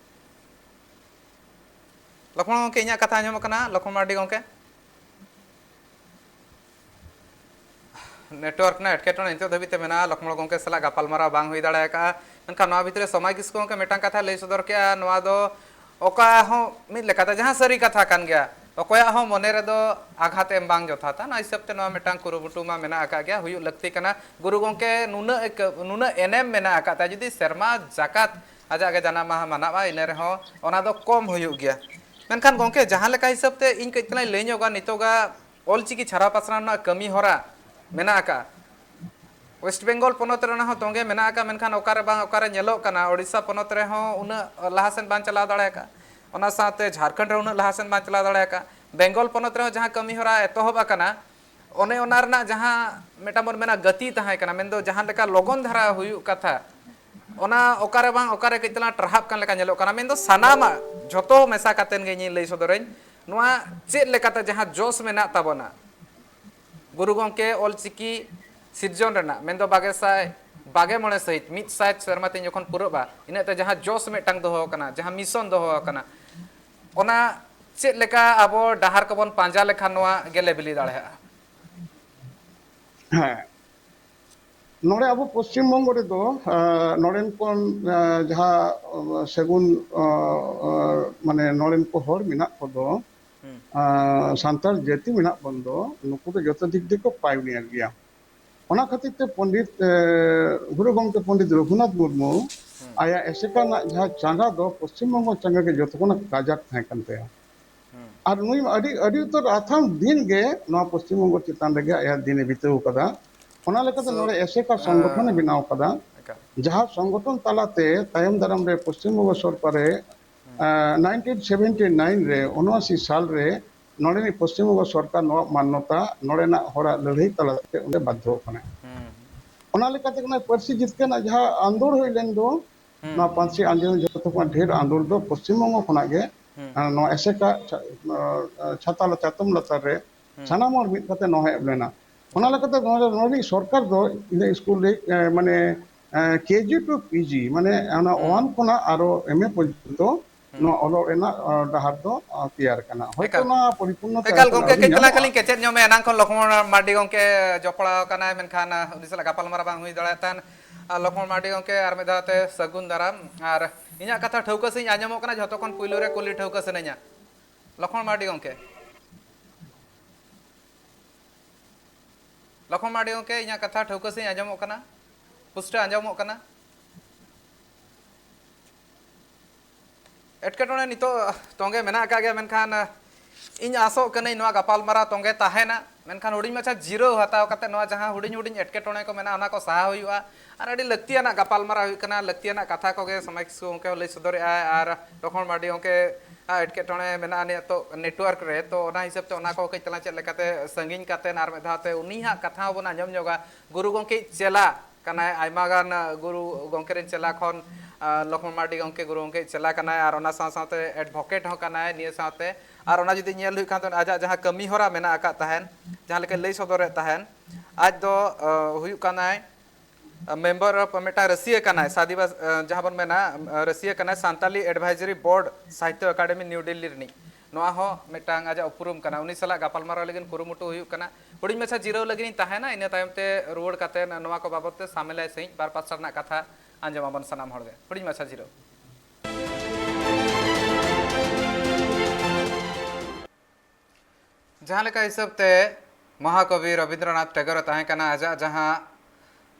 ᱞᱚᱠᱷᱢᱚᱬ ᱜᱚᱢᱠᱮ, ᱤᱧᱟᱹᱜ ᱠᱟᱛᱷᱟ ᱟᱸᱡᱚᱢᱚᱜ ᱠᱟᱱᱟ? ᱞᱚᱠᱷᱢᱚᱬ ᱢᱟᱨᱰᱤ ᱜᱚᱢᱠᱮ, ᱱᱮᱴᱣᱟᱨᱠ ᱨᱮᱱᱟᱜ ᱮᱴᱠᱮᱴᱚᱬᱮ ᱱᱤᱛᱚᱜ ᱫᱷᱟᱹᱵᱤᱡ ᱛᱮ ᱢᱮᱱᱟᱜᱼᱟ᱾ ᱞᱚᱠᱷᱢᱚᱬ ᱜᱚᱢᱠᱮ ᱥᱟᱞᱟᱜ ᱜᱟᱯᱟᱞᱢᱟᱨᱟᱣ ᱵᱟᱝ ᱦᱩᱭ ᱫᱟᱲᱮ ᱟᱠᱟᱫᱼᱟ᱾ ᱢᱮᱱᱠᱷᱟᱱ ᱱᱚᱣᱟ ᱵᱷᱤᱛᱨᱤ ᱨᱮ ᱥᱚᱢᱟᱭ ᱠᱤᱥᱠᱩ ᱜᱚᱢᱠᱮ ᱢᱤᱫᱴᱟᱝ ᱠᱟᱛᱷᱟ ᱞᱟᱹᱭ ᱥᱚᱫᱚᱨ ᱠᱮᱫᱼᱟ, ᱱᱚᱣᱟ ᱫᱚ ᱚᱠᱟ ᱦᱚᱸ ᱢᱤᱫ ᱞᱮᱠᱟᱛᱮ ᱡᱟᱦᱟᱸ ᱥᱟᱹᱨᱤ ᱠᱟᱛᱷᱟ ᱠᱟᱱ ᱜᱮᱭᱟ, ᱚᱠᱚᱭᱟᱜ ᱦᱚᱸ ᱢᱚᱱᱮ ᱨᱮᱫᱚ ᱟᱜᱷᱟᱛ ᱮᱢ ᱵᱟᱝ ᱡᱚᱛᱷᱟᱛᱟ᱾ ᱚᱱᱟ ᱦᱤᱥᱟᱹᱵ ᱛᱮ ᱱᱚᱣᱟ ᱢᱤᱫᱴᱟᱝ ᱠᱩᱨᱩᱢᱩᱴᱩ ᱢᱟ ᱢᱮᱱᱟᱜ ᱟᱠᱟᱫ ᱜᱮᱭᱟ, ᱦᱩᱭᱩᱜ ᱞᱟᱹᱠᱛᱤ ᱠᱟᱱᱟ᱾ ᱜᱩᱨᱩ ᱜᱚᱢᱠᱮ ᱱᱩᱱᱟᱹᱜ ᱮ ᱠᱟᱹ-, ᱱᱩᱱᱟᱹᱜ ᱮᱱᱮᱢ ᱢᱮᱱᱟᱜ ᱟᱠᱟᱫ ᱛᱟᱭᱟ, ᱡᱩᱫᱤ ᱥᱮᱨᱢᱟ ᱡᱟᱠᱟᱛ ᱟᱡᱟᱜ ᱜᱮ ᱡᱟᱱᱟᱢ ᱢᱟᱦᱟ ᱢᱟᱱᱟᱜᱼᱟ, ᱤᱱᱟᱹ ᱨᱮᱦᱚᱸ ᱚᱱᱟ ᱫᱚ ᱠᱚᱢ ᱦᱩᱭᱩᱜ ᱜᱮᱭᱟ᱾ ᱢᱮᱱᱠᱷᱟᱱ ᱜᱚᱢᱠᱮ, ᱡᱟᱦᱟᱸ ᱞᱮᱠᱟ ᱦᱤᱥᱟᱹᱵ ᱛᱮ ᱤᱧ ᱠᱟᱹᱡ ᱛᱟᱞᱟᱝ ᱞᱟᱹᱭ ᱧᱚᱜᱟ, ᱱᱤᱛᱚᱜᱟᱜ ᱚᱞᱪᱤᱠᱤ ᱪᱷᱟᱨᱟᱣ ᱯᱟᱥᱱᱟᱣ ᱨᱮᱱᱟᱜ ᱠᱟᱹᱢᱤ ᱦᱚᱨᱟ ᱢᱮᱱᱟᱜ ᱟᱠᱟᱫᱼᱟ᱾ ᱳᱭᱮᱥᱴ ᱵᱮᱝᱜᱚᱞ ᱯᱚᱱᱚᱛ ᱨᱮᱱᱟᱜ ᱦᱚᱸ ᱛᱚᱸᱜᱮ ᱢᱮᱱᱟᱜ ᱟᱠᱟᱫᱼᱟ, ᱢᱮᱱᱠᱷᱟᱱ ᱚᱠᱟᱨᱮ ᱵᱟᱝ ᱚᱠᱟᱨᱮ ᱧᱮᱞᱚᱜ ᱠᱟᱱᱟ, ᱳᱰᱤᱥᱟ ᱯᱚᱱᱚᱛ ᱨᱮᱦᱚᱸ ᱩᱱᱟᱹᱜ ᱞᱟᱦᱟ ᱥᱮᱱ ᱵᱟᱝ ᱪᱟᱞᱟᱣ ᱫᱟᱲᱮ ᱟᱠᱟᱫᱼᱟ᱾ ᱚᱱᱟ ᱥᱟᱶᱛᱮ ᱡᱷᱟᱲᱠᱷᱚᱸᱰ ᱨᱮ ᱩᱱᱟᱹᱜ ᱞᱟᱦᱟ ᱥᱮᱱ ᱵᱟᱝ ᱪᱟᱞᱟᱣ ᱫᱟᱲᱮ ᱟᱠᱟᱫᱼᱟ᱾ ᱵᱮᱝᱜᱚᱞ ᱯᱚᱱᱚᱛ ᱨᱮᱦᱚᱸ ᱡᱟᱦᱟᱸ ᱠᱟᱹᱢᱤ ᱦᱚᱨᱟ ᱮᱛᱚᱦᱚᱵ ᱟᱠᱟᱱᱟ, ᱚᱱᱮ ᱚᱱᱟ ᱨᱮᱱᱟᱜ ᱡᱟᱦᱟᱸ ᱢᱤᱫᱴᱟᱝ ᱵᱚᱱ ᱢᱮᱱᱟ ᱜᱟᱹᱛᱤ ᱛᱟᱦᱮᱸ ᱠᱟᱱᱟ, ᱢᱮᱱᱫᱚ ᱡᱟᱦᱟᱸ ᱞᱮᱠᱟ ᱞᱚᱜᱚᱱ ᱫᱷᱟᱨᱟ ᱦᱩᱭᱩᱜ ᱠᱟᱛᱷᱟ, ᱚᱱᱟ ᱚᱠᱟᱨᱮ ᱵᱟᱝ ᱚᱠᱟᱨᱮ ᱠᱟᱹᱡ ᱛᱟᱞᱟᱝ ᱴᱨᱟᱦᱟᱯ ᱠᱟᱱ ᱞᱮᱠᱟ ᱧᱮᱞᱚᱜ ᱠᱟᱱᱟ᱾ ᱢᱮᱱᱫᱚ ᱥᱟᱱᱟᱢᱟᱜ ᱡᱷᱚᱛᱚ ᱢᱮᱥᱟ ᱠᱟᱛᱮᱱ ᱜᱮ ᱤᱧᱤᱧ ᱞᱟᱹᱭ ᱥᱚᱫᱚᱨᱟᱹᱧ, ᱱᱚᱣᱟ ᱪᱮᱫ ᱞᱮᱠᱟᱛᱮ ᱡᱟᱦᱟᱸ ᱡᱚᱥ ᱢᱮᱱᱟᱜ ᱛᱟᱵᱚᱱᱟ, ᱜᱩᱨᱩ ᱜᱚᱢᱠᱮ ᱚᱞᱪᱤᱠᱤ ᱥᱤᱨᱡᱚᱱ ᱨᱮᱱᱟᱜ, ᱢᱮᱱᱫᱚ ᱵᱟᱜᱮ ᱥᱟᱭ ᱵᱟᱜᱮ ᱢᱚᱬᱮ ᱥᱟᱹᱦᱤᱛ, ᱢᱤᱫ ᱥᱟᱭ ᱥᱮᱨᱢᱟ ᱛᱤᱧ ᱡᱚᱠᱷᱚᱱ ᱯᱩᱨᱟᱹᱜᱼᱟ, ᱤᱱᱟᱹᱜ ᱛᱮ ᱡᱟᱦᱟᱸ ᱡᱚᱥ ᱢᱤᱫᱴᱟᱝ ᱫᱚᱦᱚ ᱟᱠᱟᱱᱟ, ᱡᱟᱦᱟᱸ ᱢᱤᱥᱚᱱ ᱫᱚᱦᱚ ᱟᱠᱟᱱᱟ, ᱚᱱᱟ ᱪᱮᱫ ᱞᱮᱠᱟ ᱟᱵᱚ ᱰᱟᱦᱟᱨ ᱠᱚᱵᱚᱱ ᱯᱟᱸᱡᱟ ᱞᱮᱠᱷᱟᱱ ᱱᱚᱣᱟ ᱜᱮᱞᱮ ᱵᱤᱞᱤ ᱫᱟᱲᱮᱭᱟᱜᱼᱟ? ᱦᱮᱸ, ᱱᱚᱰᱮ ᱟᱵᱚ ᱯᱚᱥᱪᱤᱢ ᱵᱚᱝᱜᱚ ᱨᱮᱫᱚ ᱱᱚᱰᱮᱱ ᱠᱚ ᱡᱟᱦᱟᱸ ᱥᱟᱹᱜᱩᱱ ᱢᱟᱱᱮ ᱱᱚᱰᱮᱱ ᱠᱚ ᱦᱚᱲ ᱢᱮᱱᱟᱜ ᱠᱚᱫᱚ, ᱥᱟᱱᱛᱟᱲ ᱡᱟᱹᱛᱤ ᱢᱮᱱᱟᱜ ᱵᱚᱱ ᱫᱚ, ᱱᱩᱠᱩ ᱫᱚ ᱡᱚᱛᱚ ᱫᱤᱠ ᱫᱤᱭᱮ ᱠᱚ ᱯᱟᱭᱚᱱᱤᱭᱟᱨ ᱜᱮᱭᱟ᱾ ᱚᱱᱟ ᱠᱷᱟᱹᱛᱤᱨ ᱛᱮ ᱯᱚᱱᱰᱤᱛ ᱜᱩᱨᱩ ᱜᱚᱢᱠᱮ ᱯᱚᱱᱰᱤᱛ ᱨᱚᱜᱷᱩᱱᱟᱛᱷ ᱢᱩᱨᱢᱩ ᱟᱭᱟᱜ ᱮᱥᱮᱠᱟ ᱨᱮᱱᱟᱜ ᱡᱟᱦᱟᱸ ᱪᱟᱸᱜᱟ ᱫᱚ ᱯᱚᱥᱪᱤᱢ ᱵᱚᱝᱜᱚ ᱪᱟᱸᱜᱟ ᱜᱮ ᱡᱚᱛᱚ ᱠᱷᱚᱱᱟᱜ ᱠᱟᱡᱟᱠ ᱛᱟᱦᱮᱸ ᱠᱟᱱ ᱛᱟᱭᱟ᱾ ᱟᱨ ᱱᱩᱭ ᱟᱹᱰᱤ ᱟᱹᱰᱤ ᱩᱛᱟᱹᱨ ᱟᱛᱷᱟᱢ ᱫᱤᱱ ᱜᱮ ᱱᱚᱣᱟ ᱯᱚᱥᱪᱤᱢ ᱵᱚᱝᱜᱚ ᱪᱮᱛᱟᱱ ᱨᱮᱜᱮ ᱟᱭᱟᱜ ᱫᱤᱱ ᱮ ᱵᱤᱛᱟᱹᱣ ᱟᱠᱟᱫᱟ᱾ ᱚᱱᱟ ᱞᱮᱠᱟᱛᱮ ᱱᱚᱰᱮ ᱮᱥᱮᱠᱟ ᱥᱚᱝᱜᱚᱴᱷᱚᱱ ᱮ ᱵᱮᱱᱟᱣ ᱟᱠᱟᱫᱟ, ᱡᱟᱦᱟᱸ ᱥᱚᱝᱜᱚᱴᱷᱚᱱ ᱛᱟᱞᱟᱛᱮ ᱛᱟᱭᱚᱢ ᱫᱟᱨᱟᱢ ᱨᱮ ᱯᱚᱥᱪᱤᱢ ᱵᱚᱝᱜᱚ ᱥᱚᱨᱠᱟᱨ ᱮ ᱱᱟᱭᱤᱱᱴᱤᱱ ᱥᱮᱵᱷᱮᱱᱴᱤ ᱱᱟᱭᱤᱱ ᱨᱮ ᱩᱱᱚᱟᱥᱤ ᱥᱟᱞ ᱨᱮ ᱱᱚᱰᱮᱱᱤᱡ ᱯᱚᱥᱪᱤᱢ ᱵᱚᱝᱜᱚ ᱥᱚᱨᱠᱟᱨ ᱱᱚᱣᱟ ᱢᱟᱱᱱᱚᱛᱟ ᱱᱚᱰᱮᱱᱟᱜ ᱦᱚᱲᱟᱜ ᱞᱟᱹᱲᱦᱟᱹᱭ ᱛᱟᱞᱟᱛᱮ ᱚᱸᱰᱮ ᱵᱟᱫᱽᱫᱷᱚ ᱠᱟᱱᱟᱭ᱾ ᱚᱱᱟ ᱞᱮᱠᱟᱛᱮ ᱚᱱᱟ ᱯᱟᱹᱨᱥᱤ ᱡᱤᱛᱠᱟᱹ ᱨᱮᱱᱟᱜ ᱡᱟᱦᱟᱸ ᱟᱸᱫᱳᱲ ᱦᱩᱭ ᱞᱮᱱ ᱫᱚ, ᱱᱚᱣᱟ ᱯᱟᱹᱨᱥᱤ ᱟᱸᱫᱳᱲ ᱡᱚᱛᱚ ᱠᱷᱚᱱ ᱰᱷᱮᱨ ᱟᱸᱫᱳᱲ ᱫᱚ ᱯᱚᱥᱪᱤᱢ ᱵᱚᱝᱜᱚ ᱠᱷᱚᱱᱟᱜ ᱜᱮ ᱱᱚᱣᱟ ᱮᱥᱮᱠᱟ ᱪᱷᱟᱛᱟ ᱪᱟᱛᱚᱢ ᱞᱟᱛᱟᱨ ᱨᱮ ᱥᱟᱱᱟᱢ ᱦᱚᱲ ᱢᱤᱫ ᱠᱟᱛᱮ ᱱᱚᱣᱟ ᱮᱦᱚᱵ ᱞᱮᱱᱟ᱾ ᱚᱱᱟ ᱞᱮᱠᱟᱛᱮ ᱱᱚᱣᱟ ᱨᱤᱱᱤᱡ ᱥᱚᱨᱠᱟᱨ ᱫᱚ ᱤᱧᱟᱹᱜ ᱥᱠᱩᱞ ᱨᱮ ᱢᱟᱱᱮ ᱠᱮᱡᱤ ᱴᱩ ᱯᱤᱡᱤ ᱢᱟᱱᱮ ᱚᱱᱟ ᱚᱣᱟᱱ ᱠᱷᱚᱱᱟᱜ ᱟᱨᱚ ᱮᱢ ᱮ ᱯᱚᱨᱡᱚᱱᱛᱚ ᱱᱚᱣᱟ ᱚᱞᱚᱜ ᱨᱮᱱᱟᱜ ᱰᱟᱦᱟᱨ ᱫᱚ ᱛᱮᱭᱟᱨ ᱠᱟᱱᱟ᱾ ᱦᱚᱭᱛᱚ ᱮᱠᱟᱞ ᱱᱚᱣᱟ ᱯᱚᱨᱤᱯᱩᱨᱱᱚ ᱛᱮ ᱮᱠᱟᱞ ᱟᱹᱣᱨᱤ ᱜᱚᱢᱠᱮ, ᱠᱟᱹᱡ ᱛᱟᱞᱟᱝ ᱧᱟᱢᱚᱜᱼᱟ᱾ ᱠᱷᱟᱹᱞᱤᱧ ᱠᱮᱪᱮᱫ ᱧᱚᱜ ᱢᱮ᱾ ᱮᱱᱟᱝ ᱠᱷᱚᱱ ᱞᱚᱠᱷᱢᱚᱬ ᱢᱟᱨᱰᱤ ᱜᱚᱢᱠᱮ ᱡᱚᱯᱲᱟᱣ ᱟᱠᱟᱱᱟᱭ, ᱢᱮᱱᱠᱷᱟᱱ ᱩᱱᱤ ᱥᱟᱞᱟᱜ ᱜᱟᱯᱟᱞᱢᱟᱨᱟᱣ ᱵᱟᱝ ᱦᱩᱭ ᱫᱟᱲᱮᱭᱟᱜ ᱛᱟᱦᱮᱸᱫ᱾ ᱟᱨ ᱞᱚᱠᱷᱢᱚᱬ ᱢᱟᱨᱰᱤ ᱜᱚᱢᱠᱮ, ᱟᱨ ᱢᱤᱫ ᱫᱷᱟᱣ ᱛᱮ ᱥᱟᱹᱜᱩᱱ ᱫᱟᱨᱟᱢ᱾ ᱟᱨ ᱤᱧᱟᱹᱜ ᱠᱟᱛᱷᱟ ᱴᱷᱟᱹᱣᱠᱟᱹ ᱥᱟᱺᱦᱤᱡ ᱟᱸᱡᱚᱢᱚᱜ ᱠᱟᱱᱟ? ᱡᱷᱚᱛᱚ ᱠᱷᱚᱱ ᱯᱩᱭᱞᱩ ᱨᱮ ᱠᱩᱞᱤ ᱴᱷᱟᱹᱣᱠᱟᱹ ᱥᱟᱱᱟᱧᱟ, ᱞᱚᱠᱷᱢᱚᱬ ᱢᱟᱨᱰᱤ ᱜᱚᱢᱠᱮ᱾ ᱞᱚᱠᱷᱢᱚᱬ ᱢᱟᱨᱰᱤ ᱜᱚᱢᱠᱮ, ᱤᱧᱟᱹᱜ ᱠᱟᱛᱷᱟ ᱴᱷᱟᱹᱣᱠᱟᱹ ᱥᱟᱺᱦᱤᱡ ᱟᱸᱡᱚᱢᱚᱜ ᱠᱟᱱᱟ? ᱯᱩᱥᱴᱟᱹ ᱟᱸᱡᱚᱢᱚᱜ ᱠᱟᱱᱟ? ᱮᱴᱠᱮᱴᱚᱬᱮ ᱱᱤᱛᱚᱜ ᱛᱚᱸᱜᱮ ᱢᱮᱱᱟᱜ ᱟᱠᱟᱫ ᱜᱮᱭᱟ, ᱢᱮᱱᱠᱷᱟᱱ ᱤᱧ ᱟᱥᱚᱜ ᱠᱟᱹᱱᱟᱹᱧ ᱱᱚᱣᱟ ᱜᱟᱯᱟᱞᱢᱟᱨᱟᱣ ᱛᱚᱸᱜᱮ ᱛᱟᱦᱮᱱᱟ᱾ ᱢᱮᱱᱠᱷᱟᱱ ᱦᱩᱰᱤᱧ ᱢᱟᱪᱷᱟ ᱡᱤᱨᱟᱹᱣ ᱦᱟᱛᱟᱣ ᱠᱟᱛᱮ ᱱᱚᱣᱟ ᱡᱟᱦᱟᱸ ᱦᱩᱰᱤᱧ ᱦᱩᱰᱤᱧ ᱮᱴᱠᱮᱴᱚᱬᱮ ᱠᱚ ᱢᱮᱱᱟᱜᱼᱟ, ᱚᱱᱟ ᱠᱚ ᱥᱟᱦᱟ ᱦᱩᱭᱩᱜᱼᱟ᱾ ᱟᱨ ᱟᱹᱰᱤ ᱞᱟᱹᱠᱛᱤᱭᱟᱱᱟᱜ ᱜᱟᱯᱟᱞᱢᱟᱨᱟᱣ ᱦᱩᱭᱩᱜ ᱠᱟᱱᱟ, ᱞᱟᱹᱠᱛᱤᱭᱟᱱᱟᱜ ᱠᱟᱛᱷᱟ ᱠᱚᱜᱮ ᱥᱚᱢᱟᱡᱽ ᱠᱤᱥᱠᱩ ᱜᱚᱢᱠᱮ ᱦᱚᱸ ᱞᱟᱹᱭ ᱥᱚᱫᱚᱨᱮᱫᱼᱟᱭ ᱟᱨ ᱞᱚᱠᱷᱢᱚᱬ ᱢᱟᱨᱰᱤ ᱜᱚᱢᱠᱮ ᱟᱜ ᱮᱴᱠᱮᱴᱚᱬᱮ ᱢᱮᱱᱟᱜᱼᱟ ᱱᱤᱛᱚᱜ network ᱨᱮ, ᱛᱚ ᱚᱱᱟ ᱦᱤᱥᱟᱹᱵ ᱛᱮ ᱚᱱᱟ ᱠᱚ ᱠᱟᱹᱡ ᱛᱟᱞᱟᱝ ᱪᱮᱫ ᱞᱮᱠᱟᱛᱮ ᱥᱟᱺᱜᱤᱧ ᱠᱟᱛᱮ ᱟᱨ ᱢᱤᱫ ᱫᱷᱟᱣ ᱛᱮ ᱩᱱᱤᱭᱟᱜ ᱠᱟᱛᱷᱟ ᱦᱚᱸᱵᱚᱱ ᱟᱸᱡᱚᱢ ᱧᱚᱜᱟ᱾ ᱜᱩᱨᱩ ᱜᱚᱢᱠᱮ ᱪᱮᱞᱟ ᱠᱟᱱᱟᱭ, ᱟᱭᱢᱟ ᱜᱟᱱ ᱜᱩᱨᱩ ᱜᱚᱢᱠᱮ ᱨᱮᱱ ᱪᱮᱞᱟ ᱠᱷᱚᱱ ᱟᱨ ᱞᱚᱠᱷᱢᱚᱬ ᱢᱟᱨᱰᱤ ᱜᱚᱢᱠᱮ ᱜᱩᱨᱩ ᱜᱚᱢᱠᱮ ᱪᱮᱞᱟ ᱠᱟᱱᱟᱭ ᱟᱨ ᱚᱱᱟ ᱥᱟᱶ ᱥᱟᱶᱛᱮ advocate ᱦᱚᱸ ᱠᱟᱱᱟᱭ ᱱᱤᱭᱟᱹ ᱥᱟᱶᱛᱮ᱾ ᱟᱨ ᱚᱱᱟ ᱡᱩᱫᱤ ᱧᱮᱞ ᱦᱩᱭᱩᱜ ᱠᱷᱟᱱ ᱫᱚ ᱟᱡᱟᱜ ᱡᱟᱦᱟᱸ ᱠᱟᱹᱢᱤ ᱦᱚᱨᱟ ᱢᱮᱱᱟᱜ ᱟᱠᱟᱫ ᱛᱟᱦᱮᱸᱱ, ᱡᱟᱦᱟᱸ ᱞᱮᱠᱟᱭ ᱞᱟᱹᱭ ᱥᱚᱫᱚᱨᱮᱫ ᱛᱟᱦᱮᱸᱱ, ᱟᱡ ᱫᱚ ᱦᱩᱭᱩᱜ ᱠᱟᱱᱟᱭ ᱢᱮᱢᱵᱟᱨ ᱚᱯᱷ ᱢᱤᱫᱴᱟᱝ ᱨᱟᱹᱥᱤᱭᱟᱹ ᱠᱟᱱᱟᱭ, ᱥᱟᱫᱤᱵᱟᱥ, ᱡᱟᱦᱟᱸ ᱵᱚᱱ ᱢᱮᱱᱟ, ᱨᱟᱹᱥᱤᱭᱟᱹ ᱠᱟᱱᱟᱭ, Santali advisory board Sahitya academy new Delhi ᱨᱤᱱᱤᱡ᱾ ᱱᱚᱣᱟ ᱦᱚᱸ ᱢᱤᱫᱴᱟᱝ ᱟᱡᱟᱜ ᱩᱯᱨᱩᱢ ᱠᱟᱱᱟ᱾ ᱩᱱᱤ ᱥᱟᱞᱟᱜ ᱜᱟᱯᱟᱞᱢᱟᱨᱟᱣ ᱞᱟᱹᱜᱤᱫ ᱠᱩᱨᱩᱢᱩᱴᱩ ᱦᱩᱭᱩᱜ ᱠᱟᱱᱟ᱾ ᱦᱩᱰᱤᱧ ᱢᱟᱪᱷᱟ ᱡᱤᱨᱟᱹᱣ ᱞᱟᱹᱜᱤᱫ ᱤᱧ ᱛᱟᱦᱮᱱᱟ, ᱤᱱᱟᱹ ᱛᱟᱭᱚᱢ ᱛᱮ ᱨᱩᱣᱟᱹᱲ ᱠᱟᱛᱮ ᱱᱚᱣᱟ ᱠᱚ ᱵᱟᱵᱚᱫ ᱛᱮ ᱥᱟᱢᱮᱞᱟᱭ ᱥᱟᱺᱦᱤᱡ ᱵᱟᱨ ᱯᱟᱥᱴᱟ ᱨᱮᱱᱟᱜ ᱠᱟᱛᱷᱟ ᱟᱸᱡᱚᱢ ᱟᱵᱚᱱ ᱥᱟᱱᱟᱢ ᱦᱚᱲ ᱜᱮ᱾ ᱦᱩᱰᱤᱧ ᱢᱟᱪᱷᱟ ᱡᱤᱨᱟᱹᱣ᱾ ᱡᱟᱦᱟᱸ ᱞᱮᱠᱟ ᱦᱤᱥᱟᱹᱵ ᱛᱮ ᱢᱚᱦᱟᱠᱚᱵᱤ ᱨᱚᱵᱤᱱᱫᱨᱚᱱᱟᱛᱷ ᱴᱮᱜᱳᱨ ᱮ ᱛᱟᱦᱮᱸ ᱠᱟᱱᱟ, ᱟᱡᱟᱜ ᱡᱟᱦᱟᱸ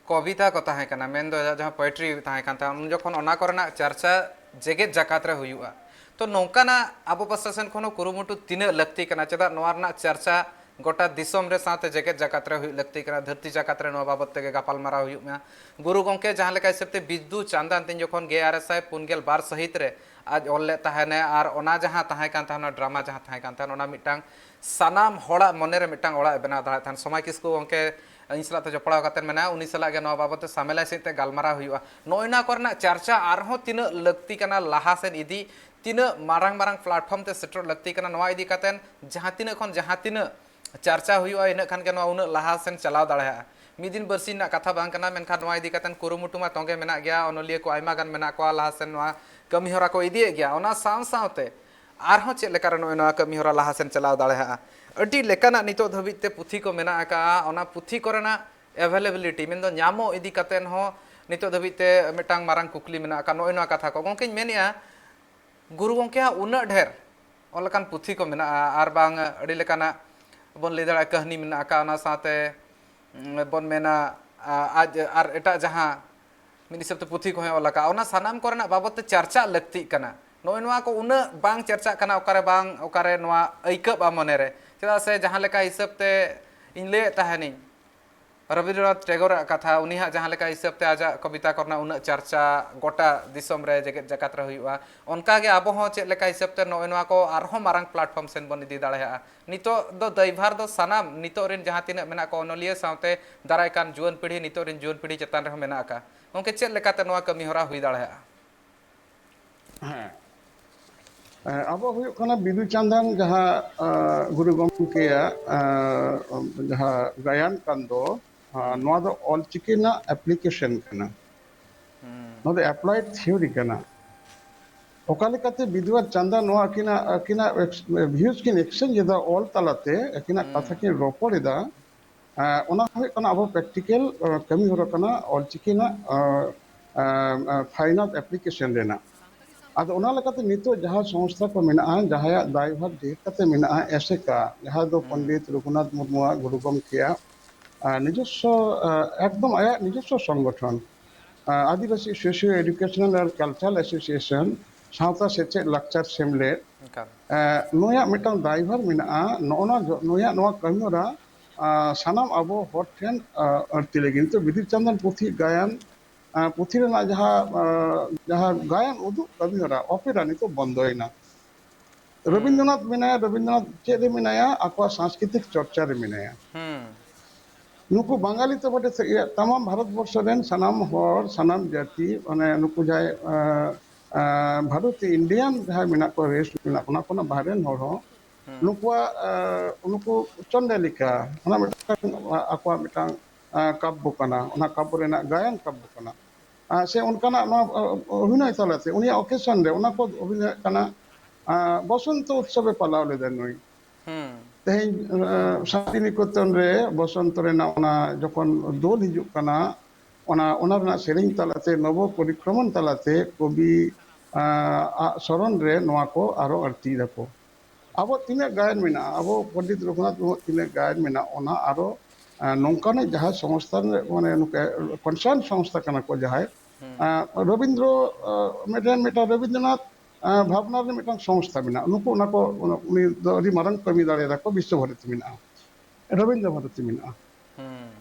ᱠᱚᱵᱤᱛᱟ ᱠᱚ ᱛᱟᱦᱮᱸ ᱠᱟᱱᱟ, ᱢᱮᱱᱫᱚ ᱟᱡᱟᱜ ᱡᱟᱦᱟᱸ ᱯᱳᱭᱮᱴᱨᱤ ᱛᱟᱦᱮᱸ ᱠᱟᱱ ᱛᱟᱭᱟ, ᱩᱱ ᱡᱚᱠᱷᱚᱱ ᱚᱱᱟ ᱠᱚᱨᱮᱱᱟᱜ ᱪᱟᱨᱪᱟ ᱡᱮᱜᱮᱛ ᱡᱟᱠᱟᱛ ᱨᱮ ᱦᱩᱭᱩᱜᱼᱟ᱾ ᱛᱚ ᱱᱚᱝᱠᱟᱱᱟᱜ ᱟᱵᱚ ᱯᱟᱥᱴᱟ ᱥᱮᱱ ᱠᱷᱚᱱ ᱦᱚᱸ ᱠᱩᱨᱩᱢᱩᱴᱩ ᱛᱤᱱᱟᱹᱜ ᱞᱟᱹᱠᱛᱤ ᱠᱟᱱᱟ? ᱪᱮᱫᱟᱜ ᱱᱚᱣᱟ ᱨᱮᱱᱟᱜ ᱪᱟᱨᱪᱟ ᱜᱚᱴᱟ ᱫᱤᱥᱚᱢ ᱨᱮ ᱥᱟᱶᱛᱮ ᱡᱮᱜᱮᱛ ᱡᱟᱠᱟᱛ ᱨᱮ ᱦᱩᱭᱩᱜ ᱞᱟᱹᱠᱛᱤ ᱠᱟᱱᱟ? ᱫᱷᱟᱹᱨᱛᱤ ᱡᱟᱠᱟᱛ ᱨᱮ ᱱᱚᱣᱟ ᱵᱟᱵᱚᱫ ᱛᱮᱜᱮ ᱜᱟᱯᱟᱞᱢᱟᱨᱟᱣ ᱦᱩᱭᱩᱜ ᱢᱟ᱾ ᱜᱩᱨᱩ ᱜᱚᱢᱠᱮ ᱡᱟᱦᱟᱸ ᱞᱮᱠᱟ ᱦᱤᱥᱟᱹᱵ ᱛᱮ ᱵᱤᱫᱩ ᱪᱟᱸᱫᱟᱱ ᱛᱤᱧ ᱡᱚᱠᱷᱚᱱ ᱜᱮᱞ ᱟᱨᱮ ᱥᱟᱭ ᱯᱩᱱ ᱜᱮᱞ ᱵᱟᱨ ᱥᱟᱹᱦᱤᱛ ᱨᱮ ᱟᱡ ᱚᱞ ᱞᱮᱫ ᱛᱟᱦᱮᱱᱮ, ᱟᱨ ᱚᱱᱟ ᱡᱟᱦᱟᱸ ᱛᱟᱦᱮᱸ ᱠᱟᱱ ᱛᱟᱦᱮᱱᱟ, ᱰᱨᱟᱢᱟ ᱡᱟᱦᱟᱸ ᱛᱟᱦᱮᱸ ᱠᱟᱱ ᱛᱟᱦᱮᱱᱟ, ᱚᱱᱟ ᱢᱤᱫᱴᱟᱝ ᱥᱟᱱᱟᱢ ᱦᱚᱲᱟᱜ ᱢᱚᱱᱮᱨᱮ ᱢᱤᱫᱴᱟᱝ ᱚᱲᱟᱜ ᱮ ᱵᱮᱱᱟᱣ ᱫᱟᱲᱮᱭᱟᱜ ᱛᱟᱦᱮᱱ᱾ ᱥᱚᱢᱟᱭ ᱠᱤᱥᱠᱩ ᱜᱚᱢᱠᱮ ᱤᱧ ᱥᱟᱞᱟᱜ ᱛᱮ ᱡᱚᱯᱲᱟᱣ ᱠᱟᱛᱮ ᱢᱮᱱᱟᱭᱟ, ᱩᱱᱤ ᱥᱟᱞᱟᱜ ᱜᱮ ᱱᱚᱣᱟ ᱵᱟᱵᱚᱫ ᱛᱮ ᱥᱟᱢᱮᱞᱟᱭ ᱥᱟᱹᱦᱤᱡ ᱛᱮ ᱜᱟᱞᱢᱟᱨᱟᱣ ᱦᱩᱭᱩᱜᱼᱟ᱾ ᱱᱚᱜᱼᱚᱭ ᱱᱚᱣᱟ ᱠᱚᱨᱮᱱᱟᱜ ᱪᱟᱨᱪᱟ ᱟᱨᱦᱚᱸ ᱛᱤᱱᱟᱹᱜ ᱞᱟᱹᱠᱛᱤ ᱠᱟᱱᱟ, ᱞᱟᱦᱟ ᱥᱮᱫ ᱤᱫᱤ, ᱛᱤᱱᱟᱹᱜ ᱢᱟᱨᱟᱝ ᱢᱟᱨᱟᱝ ᱯᱞᱟᱴᱯᱷᱚᱨᱢ ᱛᱮ ᱥᱮᱴᱮᱨᱚᱜ ᱞᱟᱹᱠᱛᱤ ᱠᱟᱱᱟ, ᱱᱚᱣᱟ ᱤᱫᱤ ᱠᱟᱛᱮ ᱡᱟᱦᱟᱸ ᱛᱤᱱᱟᱹᱜ ᱠᱷᱚᱱ ᱡᱟᱦᱟᱸ ᱛᱤᱱᱟᱹᱜ ᱪᱟᱨᱪᱟ ᱦᱩᱭᱩᱜᱼᱟ, ᱤᱱᱟᱹᱜ ᱠᱷᱟᱱ ᱜᱮ ᱱᱚᱣᱟ ᱩᱱᱟᱹᱜ ᱞᱟᱦᱟ ᱥᱮᱱ ᱪᱟᱞᱟᱣ ᱫᱟᱲᱮᱭᱟᱜᱼᱟ᱾ ᱢᱤᱫ ᱫᱤᱱ ᱵᱟᱨᱥᱤᱧ ᱨᱮᱱᱟᱜ ᱠᱟᱛᱷᱟ ᱵᱟᱝ ᱠᱟᱱᱟ, ᱢᱮᱱᱠᱷᱟᱱ ᱱᱚᱣᱟ ᱤᱫᱤ ᱠᱟᱛᱮ ᱠᱩᱨᱩᱢᱩᱴᱩ ᱢᱟ ᱛᱚᱸᱜᱮ ᱢᱮᱱᱟᱜ ᱜᱮᱭᱟ᱾ ᱚᱱᱚᱞᱤᱭᱟᱹ ᱠᱚ ᱟᱭᱢᱟ ᱜᱟᱱ ᱢᱮᱱᱟᱜ ᱠᱚᱣᱟ, ᱞᱟᱦᱟ ᱥᱮᱱ ᱱᱚᱣᱟ ᱠᱟᱹᱢᱤ ᱦᱚᱨᱟ ᱠᱚ ᱤᱫᱤᱭᱮᱫ ᱜᱮᱭᱟ᱾ ᱚᱱᱟ ᱥᱟᱶ ᱥᱟᱶᱛᱮ ᱟᱨᱦᱚᱸ ᱪᱮᱫ ᱞᱮᱠᱟᱨᱮ ᱱᱚᱜᱼᱚᱭ ᱱᱚᱣᱟ ᱠᱟᱹᱢᱤ ᱦᱚᱨᱟ ᱞᱟᱦᱟ ᱥᱮᱱ ᱪᱟᱞᱟᱣ ᱫᱟᱲᱮᱭᱟᱜᱼᱟ? ᱟᱹᱰᱤ ᱞᱮᱠᱟᱱᱟᱜ ᱱᱤᱛᱚᱜ ᱫᱷᱟᱹᱵᱤᱡ ᱛᱮ ᱯᱩᱛᱷᱤ ᱠᱚ ᱢᱮᱱᱟᱜ ᱟᱠᱟᱫᱼᱟ, ᱚᱱᱟ ᱯᱩᱛᱷᱤ ᱠᱚᱨᱮᱱᱟᱜ ᱮᱵᱷᱮᱞᱮᱵᱤᱞᱤᱴᱤ, ᱢᱮᱱᱫᱚ ᱧᱟᱢᱚᱜ ᱤᱫᱤ ᱠᱟᱛᱮ ᱦᱚᱸ ᱱᱤᱛᱚᱜ ᱫᱷᱟᱹᱵᱤᱡ ᱛᱮ ᱢᱤᱫᱴᱟᱝ ᱢᱟᱨᱟᱝ ᱠᱩᱠᱞᱤ ᱢᱮᱱᱟᱜ ᱟᱠᱟᱫ᱾ ᱱᱚᱜᱼᱚᱭ ᱱᱚᱣᱟ ᱠᱟᱛᱷᱟ ᱠᱚ ᱜᱚᱢᱠᱮᱧ ᱢᱮᱱᱮᱫᱼᱟ, ᱜᱩᱨᱩ ᱜᱚᱢᱠᱮᱭᱟᱜ ᱩᱱᱟᱹᱜ ᱰᱷᱮᱨ ᱚᱞ ᱟᱠᱟᱱ ᱯᱩᱛᱷᱤ ᱠᱚ ᱢᱮᱱᱟᱜᱼᱟ, ᱟᱨ ᱵᱟᱝ ᱟᱹᱰᱤ ᱞᱮᱠᱟᱱᱟᱜ ᱵᱚᱱ ᱞᱟᱹᱭ ᱫᱟᱲᱮᱭᱟᱜᱼᱟ, ᱠᱟᱹᱦᱱᱤ ᱢᱮᱱᱟᱜ ᱟᱠᱟᱫ, ᱚᱱᱟ ᱥᱟᱶᱛᱮ, ᱩᱸ, ᱵᱚᱱ ᱢᱮᱱᱟ, ᱟ-, ᱟᱡ ᱟᱨ ᱮᱴᱟᱜ ᱡᱟᱦᱟᱸ ᱢᱤᱫ ᱦᱤᱥᱟᱹᱵ ᱛᱮ ᱯᱩᱛᱷᱤ ᱠᱚᱦᱚᱸᱭ ᱚᱞ ᱟᱠᱟᱫ, ᱚᱱᱟ ᱥᱟᱱᱟᱢ ᱠᱚᱨᱮᱱᱟᱜ ᱵᱟᱵᱚᱫ ᱛᱮ ᱪᱟᱨᱪᱟᱜ ᱞᱟᱹᱠᱛᱤᱜ ᱠᱟᱱᱟ᱾ ᱱᱚᱜᱼᱚᱭ ᱱᱚᱣᱟ ᱠᱚ ᱩᱱᱟᱹᱜ ᱵᱟᱝ ᱪᱟᱨᱪᱟᱜ ᱠᱟᱱᱟ, ᱚᱠᱟᱨᱮ ᱵᱟᱝ, ᱚᱠᱟᱨᱮ ᱱᱚᱣᱟ ᱟᱹᱭᱠᱟᱹᱜᱼᱟ ᱢᱚᱱᱮᱨᱮ᱾ ᱪᱮᱫᱟᱜ ᱥᱮ ᱡᱟᱦᱟᱸ ᱞᱮᱠᱟ ᱦᱤᱥᱟᱹᱵ ᱛᱮ ᱤᱧ ᱞᱟᱹᱭᱮᱫ ᱛᱟᱦᱮᱱᱤᱧ, ᱨᱚᱵᱤᱱᱫᱨᱚᱱᱟᱛᱷ ᱴᱮᱜᱳᱨᱟᱜ ᱠᱟᱛᱷᱟ, ᱩᱱᱤ ᱦᱟᱸᱜ ᱡᱟᱦᱟᱸ ᱞᱮᱠᱟ ᱦᱤᱥᱟᱹᱵ ᱛᱮ ᱟᱡᱟᱜ ᱠᱚᱵᱤᱛᱟ ᱠᱚᱨᱮᱱᱟᱜ ᱩᱱᱟᱹᱜ ᱪᱟᱨᱪᱟ ᱜᱚᱴᱟ ᱫᱤᱥᱚᱢ ᱨᱮ, ᱡᱮᱜᱮᱛ ᱡᱟᱠᱟᱛ ᱨᱮ ᱦᱩᱭᱩᱜᱼᱟ, ᱚᱱᱠᱟ ᱜᱮ ᱟᱵᱚ ᱦᱚᱸ ᱪᱮᱫ ᱞᱮᱠᱟ ᱦᱤᱥᱟᱹᱵ ᱛᱮ ᱱᱚᱜᱼᱚᱭ ᱱᱚᱣᱟ ᱠᱚ ᱟᱨᱦᱚᱸ ᱢᱟᱨᱟᱝ ᱯᱞᱟᱴᱯᱷᱚᱨᱢ ᱥᱮᱱ ᱵᱚᱱ ᱤᱫᱤ ᱫᱟᱲᱮᱭᱟᱜᱼᱟ᱾ ᱱᱤᱛᱚᱜ ᱫᱚ ᱫᱟᱭᱵᱷᱟᱨ ᱫᱚ ᱥᱟᱱᱟᱢ ᱱᱤᱛᱚᱜ ᱨᱮᱱ ᱡᱟᱦᱟᱸ ᱛᱤᱱᱟᱹᱜ ᱢᱮᱱᱟᱜ ᱠᱚ ᱚᱱᱚᱞᱤᱭᱟᱹ ᱥᱟᱶᱛᱮ ᱫᱟᱨᱟᱭ ᱠᱟᱱ ᱡᱩᱣᱟᱹᱱ ᱯᱤᱲᱦᱤ, ᱱᱤᱛᱚᱜ ᱨᱮᱱ ᱡᱩᱣᱟᱹᱱ ᱯᱤᱲᱦᱤ ᱪᱮᱛᱟᱱ ᱨᱮᱦᱚᱸ ᱢᱮᱱᱟᱜ ᱟᱠᱟᱫ᱾ ᱜᱚᱢᱠᱮ, ᱪᱮᱫ ᱞᱮᱠᱟᱛᱮ ᱱᱚᱣᱟ ᱠᱟᱹᱢᱤ ᱦᱚᱨᱟ ᱦᱩᱭ ᱫᱟᱲᱮᱭᱟᱜᱼᱟ? ᱦᱮᱸ᱾ ᱮᱸ, ᱟᱵᱚ ᱦᱩᱭᱩᱜ ᱠᱟᱱᱟ ᱵᱤᱫᱩ ᱪᱟᱸᱫᱟᱱ ᱡᱟᱦᱟᱸ, ᱟᱸ, ᱜᱩᱨᱩ ᱜᱚᱢᱠᱮᱭᱟᱜ, ᱟᱸ, ᱡᱟᱦᱟᱸ ᱜᱟᱭᱟᱱ ᱠᱟᱱ ᱫᱚ, ᱟᱨ ᱱᱚᱣᱟ ᱫᱚ ᱚᱞᱪᱤᱠᱤ ᱨᱮᱱᱟᱜ ᱮᱯᱞᱤᱠᱮᱥᱚᱱ ᱠᱟᱱᱟ᱾ ᱱᱚᱣᱟ ᱫᱚ ᱮᱯᱞᱟᱭᱮᱰ ᱛᱷᱤᱭᱳᱨᱤ ᱠᱟᱱᱟ᱾ ᱚᱠᱟ ᱞᱮᱠᱟᱛᱮ ᱵᱤᱫᱩ ᱟᱨ ᱪᱟᱸᱫᱟ ᱱᱚᱣᱟ ᱟᱹᱠᱤᱱᱟᱜ, ᱟᱹᱠᱤᱱᱟᱜ ᱵᱷᱤᱭᱩᱡᱽ ᱠᱤᱱ ᱮᱠᱥᱪᱮᱧᱡᱽ ᱮᱫᱟ ᱚᱞ ᱛᱟᱞᱟᱛᱮ, ᱟᱹᱠᱤᱱᱟᱜ ᱠᱟᱛᱷᱟ ᱠᱤᱱ ᱨᱚᱯᱚᱲ ᱮᱫᱟ, ᱮᱸ, ᱚᱱᱟ ᱦᱩᱭᱩᱜ ᱠᱟᱱᱟ ᱟᱵᱚ ᱯᱨᱮᱠᱴᱤᱠᱮᱞ, ᱮᱸ, ᱠᱟᱹᱢᱤ ᱦᱚᱨᱟ ᱠᱟᱱᱟ ᱚᱞᱪᱤᱠᱤ ᱨᱮᱱᱟᱜ, ᱮᱸ, ᱮᱸ, ᱮᱸ, ᱯᱷᱟᱭᱱᱟᱞ ᱮᱯᱞᱤᱠᱮᱥᱚᱱ ᱨᱮᱱᱟᱜ᱾ ᱟᱫᱚ ᱚᱱᱟ ᱞᱮᱠᱟᱛᱮ ᱱᱤᱛᱚᱜ ᱡᱟᱦᱟᱸ ᱥᱚᱝᱥᱛᱷᱟ ᱠᱚ ᱢᱮᱱᱟᱜᱼᱟ, ᱡᱟᱦᱟᱸᱭᱟᱜ ᱫᱟᱭᱵᱷᱟᱨ ᱰᱷᱮᱨ ᱠᱟᱛᱮ ᱢᱮᱱᱟᱜᱼᱟ, ᱮᱥᱮᱠᱟ, ᱡᱟᱦᱟᱸ ᱫᱚ ᱯᱚᱱᱰᱤᱛ ᱨᱚᱜᱷᱩᱱᱟᱛᱷ ᱢᱩᱨᱢᱩᱣᱟᱜ ᱜᱩᱨᱩ ᱜᱚᱢᱠᱮᱭᱟᱜ, ᱟᱸ, ᱱᱤᱡᱚᱥᱥᱚ, ᱟᱸ, ᱮᱠᱫᱚᱢ ᱟᱭᱟᱜ ᱱᱤᱡᱚᱥᱥᱚ ᱥᱚᱝᱜᱚᱴᱷᱚᱱ, ᱟᱸ, ᱟᱹᱫᱤᱵᱟᱹᱥᱤ ᱥᱳᱥᱤᱭᱳ ᱮᱰᱩᱠᱮᱥᱚᱱᱟᱞ ᱟᱨ ᱠᱟᱞᱪᱟᱨᱟᱞ ᱮᱥᱳᱥᱤᱭᱮᱥᱚᱱ, ᱥᱟᱶᱛᱟ ᱥᱮᱪᱮᱫ ᱞᱟᱠᱪᱟᱨ ᱥᱮᱢᱞᱮᱫ, ᱮᱸ, ᱱᱩᱭᱟᱜ ᱢᱤᱫᱴᱟᱝ ᱫᱟᱭᱵᱷᱟᱨ ᱢᱮᱱᱟᱜᱼᱟ, ᱱᱚᱜᱼᱚ ᱱᱚᱣᱟ ᱡᱚ-, ᱱᱩᱭᱟᱜ ᱱᱚᱣᱟ ᱠᱟᱹᱢᱤᱦᱚᱨᱟ, ᱟᱸ, ᱥᱟᱱᱟᱢ ᱟᱵᱚ ᱦᱚᱲ ᱴᱷᱮᱱ, ᱟᱸ, ᱟᱹᱲᱛᱤ ᱞᱟᱹᱜᱤᱫ᱾ ᱱᱤᱛᱚᱜ ᱵᱤᱫᱩ ᱪᱟᱸᱫᱟᱱ ᱯᱩᱛᱷᱤ ᱜᱟᱭᱟᱱ, ᱟᱸ, ᱯᱩᱛᱷᱤ ᱨᱮᱱᱟᱜ ᱡᱟᱦᱟᱸ, ᱟᱸ, ᱡᱟᱦᱟᱸ ᱜᱟᱭᱟᱱ ᱩᱫᱩᱜ ᱠᱟᱹᱢᱤᱦᱚᱨᱟ, ᱚᱯᱮᱨᱟ, ᱱᱤᱛᱚᱜ ᱵᱚᱱᱫᱚᱭᱮᱱᱟ᱾ ᱨᱚᱵᱤᱱᱫᱨᱚᱱᱟᱛᱷ ᱢᱮᱱᱟᱭᱟ, ᱨᱚᱵᱤᱱᱫᱨᱚᱱᱟᱛᱷ ᱪᱮᱫ ᱨᱮ ᱢᱮᱱᱟᱭᱟ? ᱟᱠᱚᱣᱟᱜ ᱥᱟᱝᱥᱠᱨᱤᱛᱤᱠ ᱪᱚᱨᱪᱟ ᱨᱮ ᱢᱮᱱᱟᱭᱟ᱾ ᱱᱩᱠᱩ ᱵᱟᱝᱜᱟᱞᱤ ᱛᱮ ᱵᱚᱴᱮ ᱥᱮ ᱤᱭᱟᱹ ᱛᱟᱢᱟᱢ ᱵᱷᱟᱨᱚᱛ ᱵᱚᱨᱥᱚ ᱨᱮᱱ ᱥᱟᱱᱟᱢ ᱦᱚᱲ, ᱥᱟᱱᱟᱢ ᱡᱟᱹᱛᱤ, ᱢᱟᱱᱮ ᱱᱩᱠᱩ ᱡᱟᱦᱟᱸᱭ, ᱟᱸ, ᱟᱸ, ᱵᱷᱟᱨᱚᱛᱤᱭᱚ ᱤᱱᱰᱤᱭᱟᱱ ᱡᱟᱦᱟᱸᱭ ᱢᱮᱱᱟᱜ ᱠᱚᱣᱟ, ᱨᱮᱥ ᱢᱮᱱᱟᱜ ᱠᱚᱣᱟ, ᱚᱱᱟ ᱠᱷᱚᱱᱟᱜ ᱵᱟᱦᱨᱮ ᱨᱮᱱ ᱦᱚᱲ ᱦᱚᱸ ᱱᱩᱠᱩᱣᱟᱜ, ᱟᱸ, ᱱᱩᱠᱩ ᱪᱚᱱᱫᱮᱞᱤᱠᱟ, ᱚᱱᱟ ᱢᱤᱫᱴᱟᱝ ᱟᱠᱚᱣᱟᱜ ᱢᱤᱫᱴᱟᱝ, ᱟᱸ, ᱠᱟᱵᱵᱚ ᱠᱟᱱᱟ, ᱚᱱᱟ ᱠᱟᱵᱵᱚ ᱨᱮᱱᱟᱜ ᱜᱟᱭᱟᱱ ᱠᱟᱵᱵᱚ ᱠᱟᱱᱟ᱾ ᱟᱸ, ᱥᱮ ᱚᱱᱠᱟᱱᱟᱜ ᱱᱚᱣᱟ, ᱟᱸ, ᱚᱵᱷᱤᱱᱚᱭ ᱛᱟᱞᱟᱛᱮ ᱩᱱᱤᱭᱟᱜ ᱚᱠᱮᱥᱚᱱ ᱨᱮ ᱚᱱᱟ ᱠᱚ ᱚᱵᱷᱤᱱᱚᱭ ᱠᱟᱱᱟ, ᱟᱸ, ᱵᱚᱥᱚᱱᱛᱚ ᱩᱛᱥᱚᱵᱮ ᱯᱟᱞᱟᱣ ᱞᱮᱫᱟ ᱱᱩᱭ᱾ ᱛᱮᱦᱮᱧ, ᱟᱸ, ᱥᱟᱱᱛᱤᱱᱤᱠᱮᱛᱚᱱ ᱨᱮ ᱵᱚᱥᱚᱱᱛᱚ ᱨᱮᱱᱟᱜ ᱚᱱᱟ ᱡᱚᱠᱷᱚᱱ ᱫᱳᱞ ᱦᱤᱡᱩᱜ ᱠᱟᱱᱟ, ᱚᱱᱟ, ᱚᱱᱟ ᱨᱮᱱᱟᱜ ᱥᱮᱨᱮᱧ ᱛᱟᱞᱟᱛᱮ, ᱱᱚᱵᱚ ᱯᱚᱨᱤᱠᱨᱚᱢᱚᱱ ᱛᱟᱞᱟᱛᱮ ᱠᱚᱵᱤ, ᱟᱸ, ᱟᱜ ᱥᱚᱨᱚᱱ ᱨᱮ ᱱᱚᱣᱟ ᱠᱚ ᱟᱨᱚ ᱟᱹᱲᱛᱤᱭ ᱫᱟᱠᱚ᱾ ᱟᱵᱚ ᱛᱤᱱᱟᱹᱜ ᱜᱟᱭᱟᱱ ᱢᱮᱱᱟᱜᱼᱟ, ᱟᱵᱚ ᱯᱚᱱᱰᱤᱛ ᱨᱚᱜᱷᱩᱱᱟᱛᱷ ᱢᱩᱨᱢᱩᱣᱟᱜ ᱛᱤᱱᱟᱹᱜ ᱜᱟᱭᱟᱱ ᱢᱮᱱᱟᱜᱼᱟ, ᱚᱱᱟ ᱟᱨᱚ, ᱟᱸ, ᱱᱚᱝᱠᱟᱱᱟᱜ ᱡᱟᱦᱟᱸ ᱥᱚᱝᱥᱛᱷᱟ ᱨᱮ, ᱢᱟᱱᱮ ᱱᱩᱠᱩ ᱠᱚᱱᱥᱟᱨᱱ ᱥᱚᱝᱥᱛᱷᱟ ᱠᱟᱱᱟ ᱠᱚ ᱡᱟᱦᱟᱸᱭ, ᱟᱸ, ᱨᱚᱵᱤᱱᱫᱨᱚ, ᱟᱸ, ᱢᱤᱫᱴᱮᱱ, ᱢᱤᱫᱴᱟᱝ ᱨᱚᱵᱤᱱᱫᱨᱚᱱᱟᱛᱷ, ᱟᱸ, ᱵᱷᱟᱵᱽᱱᱟ ᱨᱮ ᱢᱤᱫᱴᱟᱝ ᱥᱚᱝᱥᱛᱷᱟ ᱢᱮᱱᱟᱜᱼᱟ᱾ ᱱᱩᱠᱩ ᱚᱱᱟ ᱠᱚ, ᱚᱱᱟ, ᱩᱱᱤ ᱫᱚ ᱟᱹᱰᱤ ᱢᱟᱨᱟᱝ ᱠᱟᱹᱢᱤ ᱫᱟᱲᱮ ᱫᱟᱠᱚ, ᱵᱤᱥᱥᱚ ᱵᱷᱟᱨᱚᱛᱤ ᱢᱮᱱᱟᱜᱼᱟ, ᱨᱚᱵᱤᱱᱫᱨᱚ ᱵᱷᱟᱨᱚᱛᱤ ᱢᱮᱱᱟᱜᱼᱟ᱾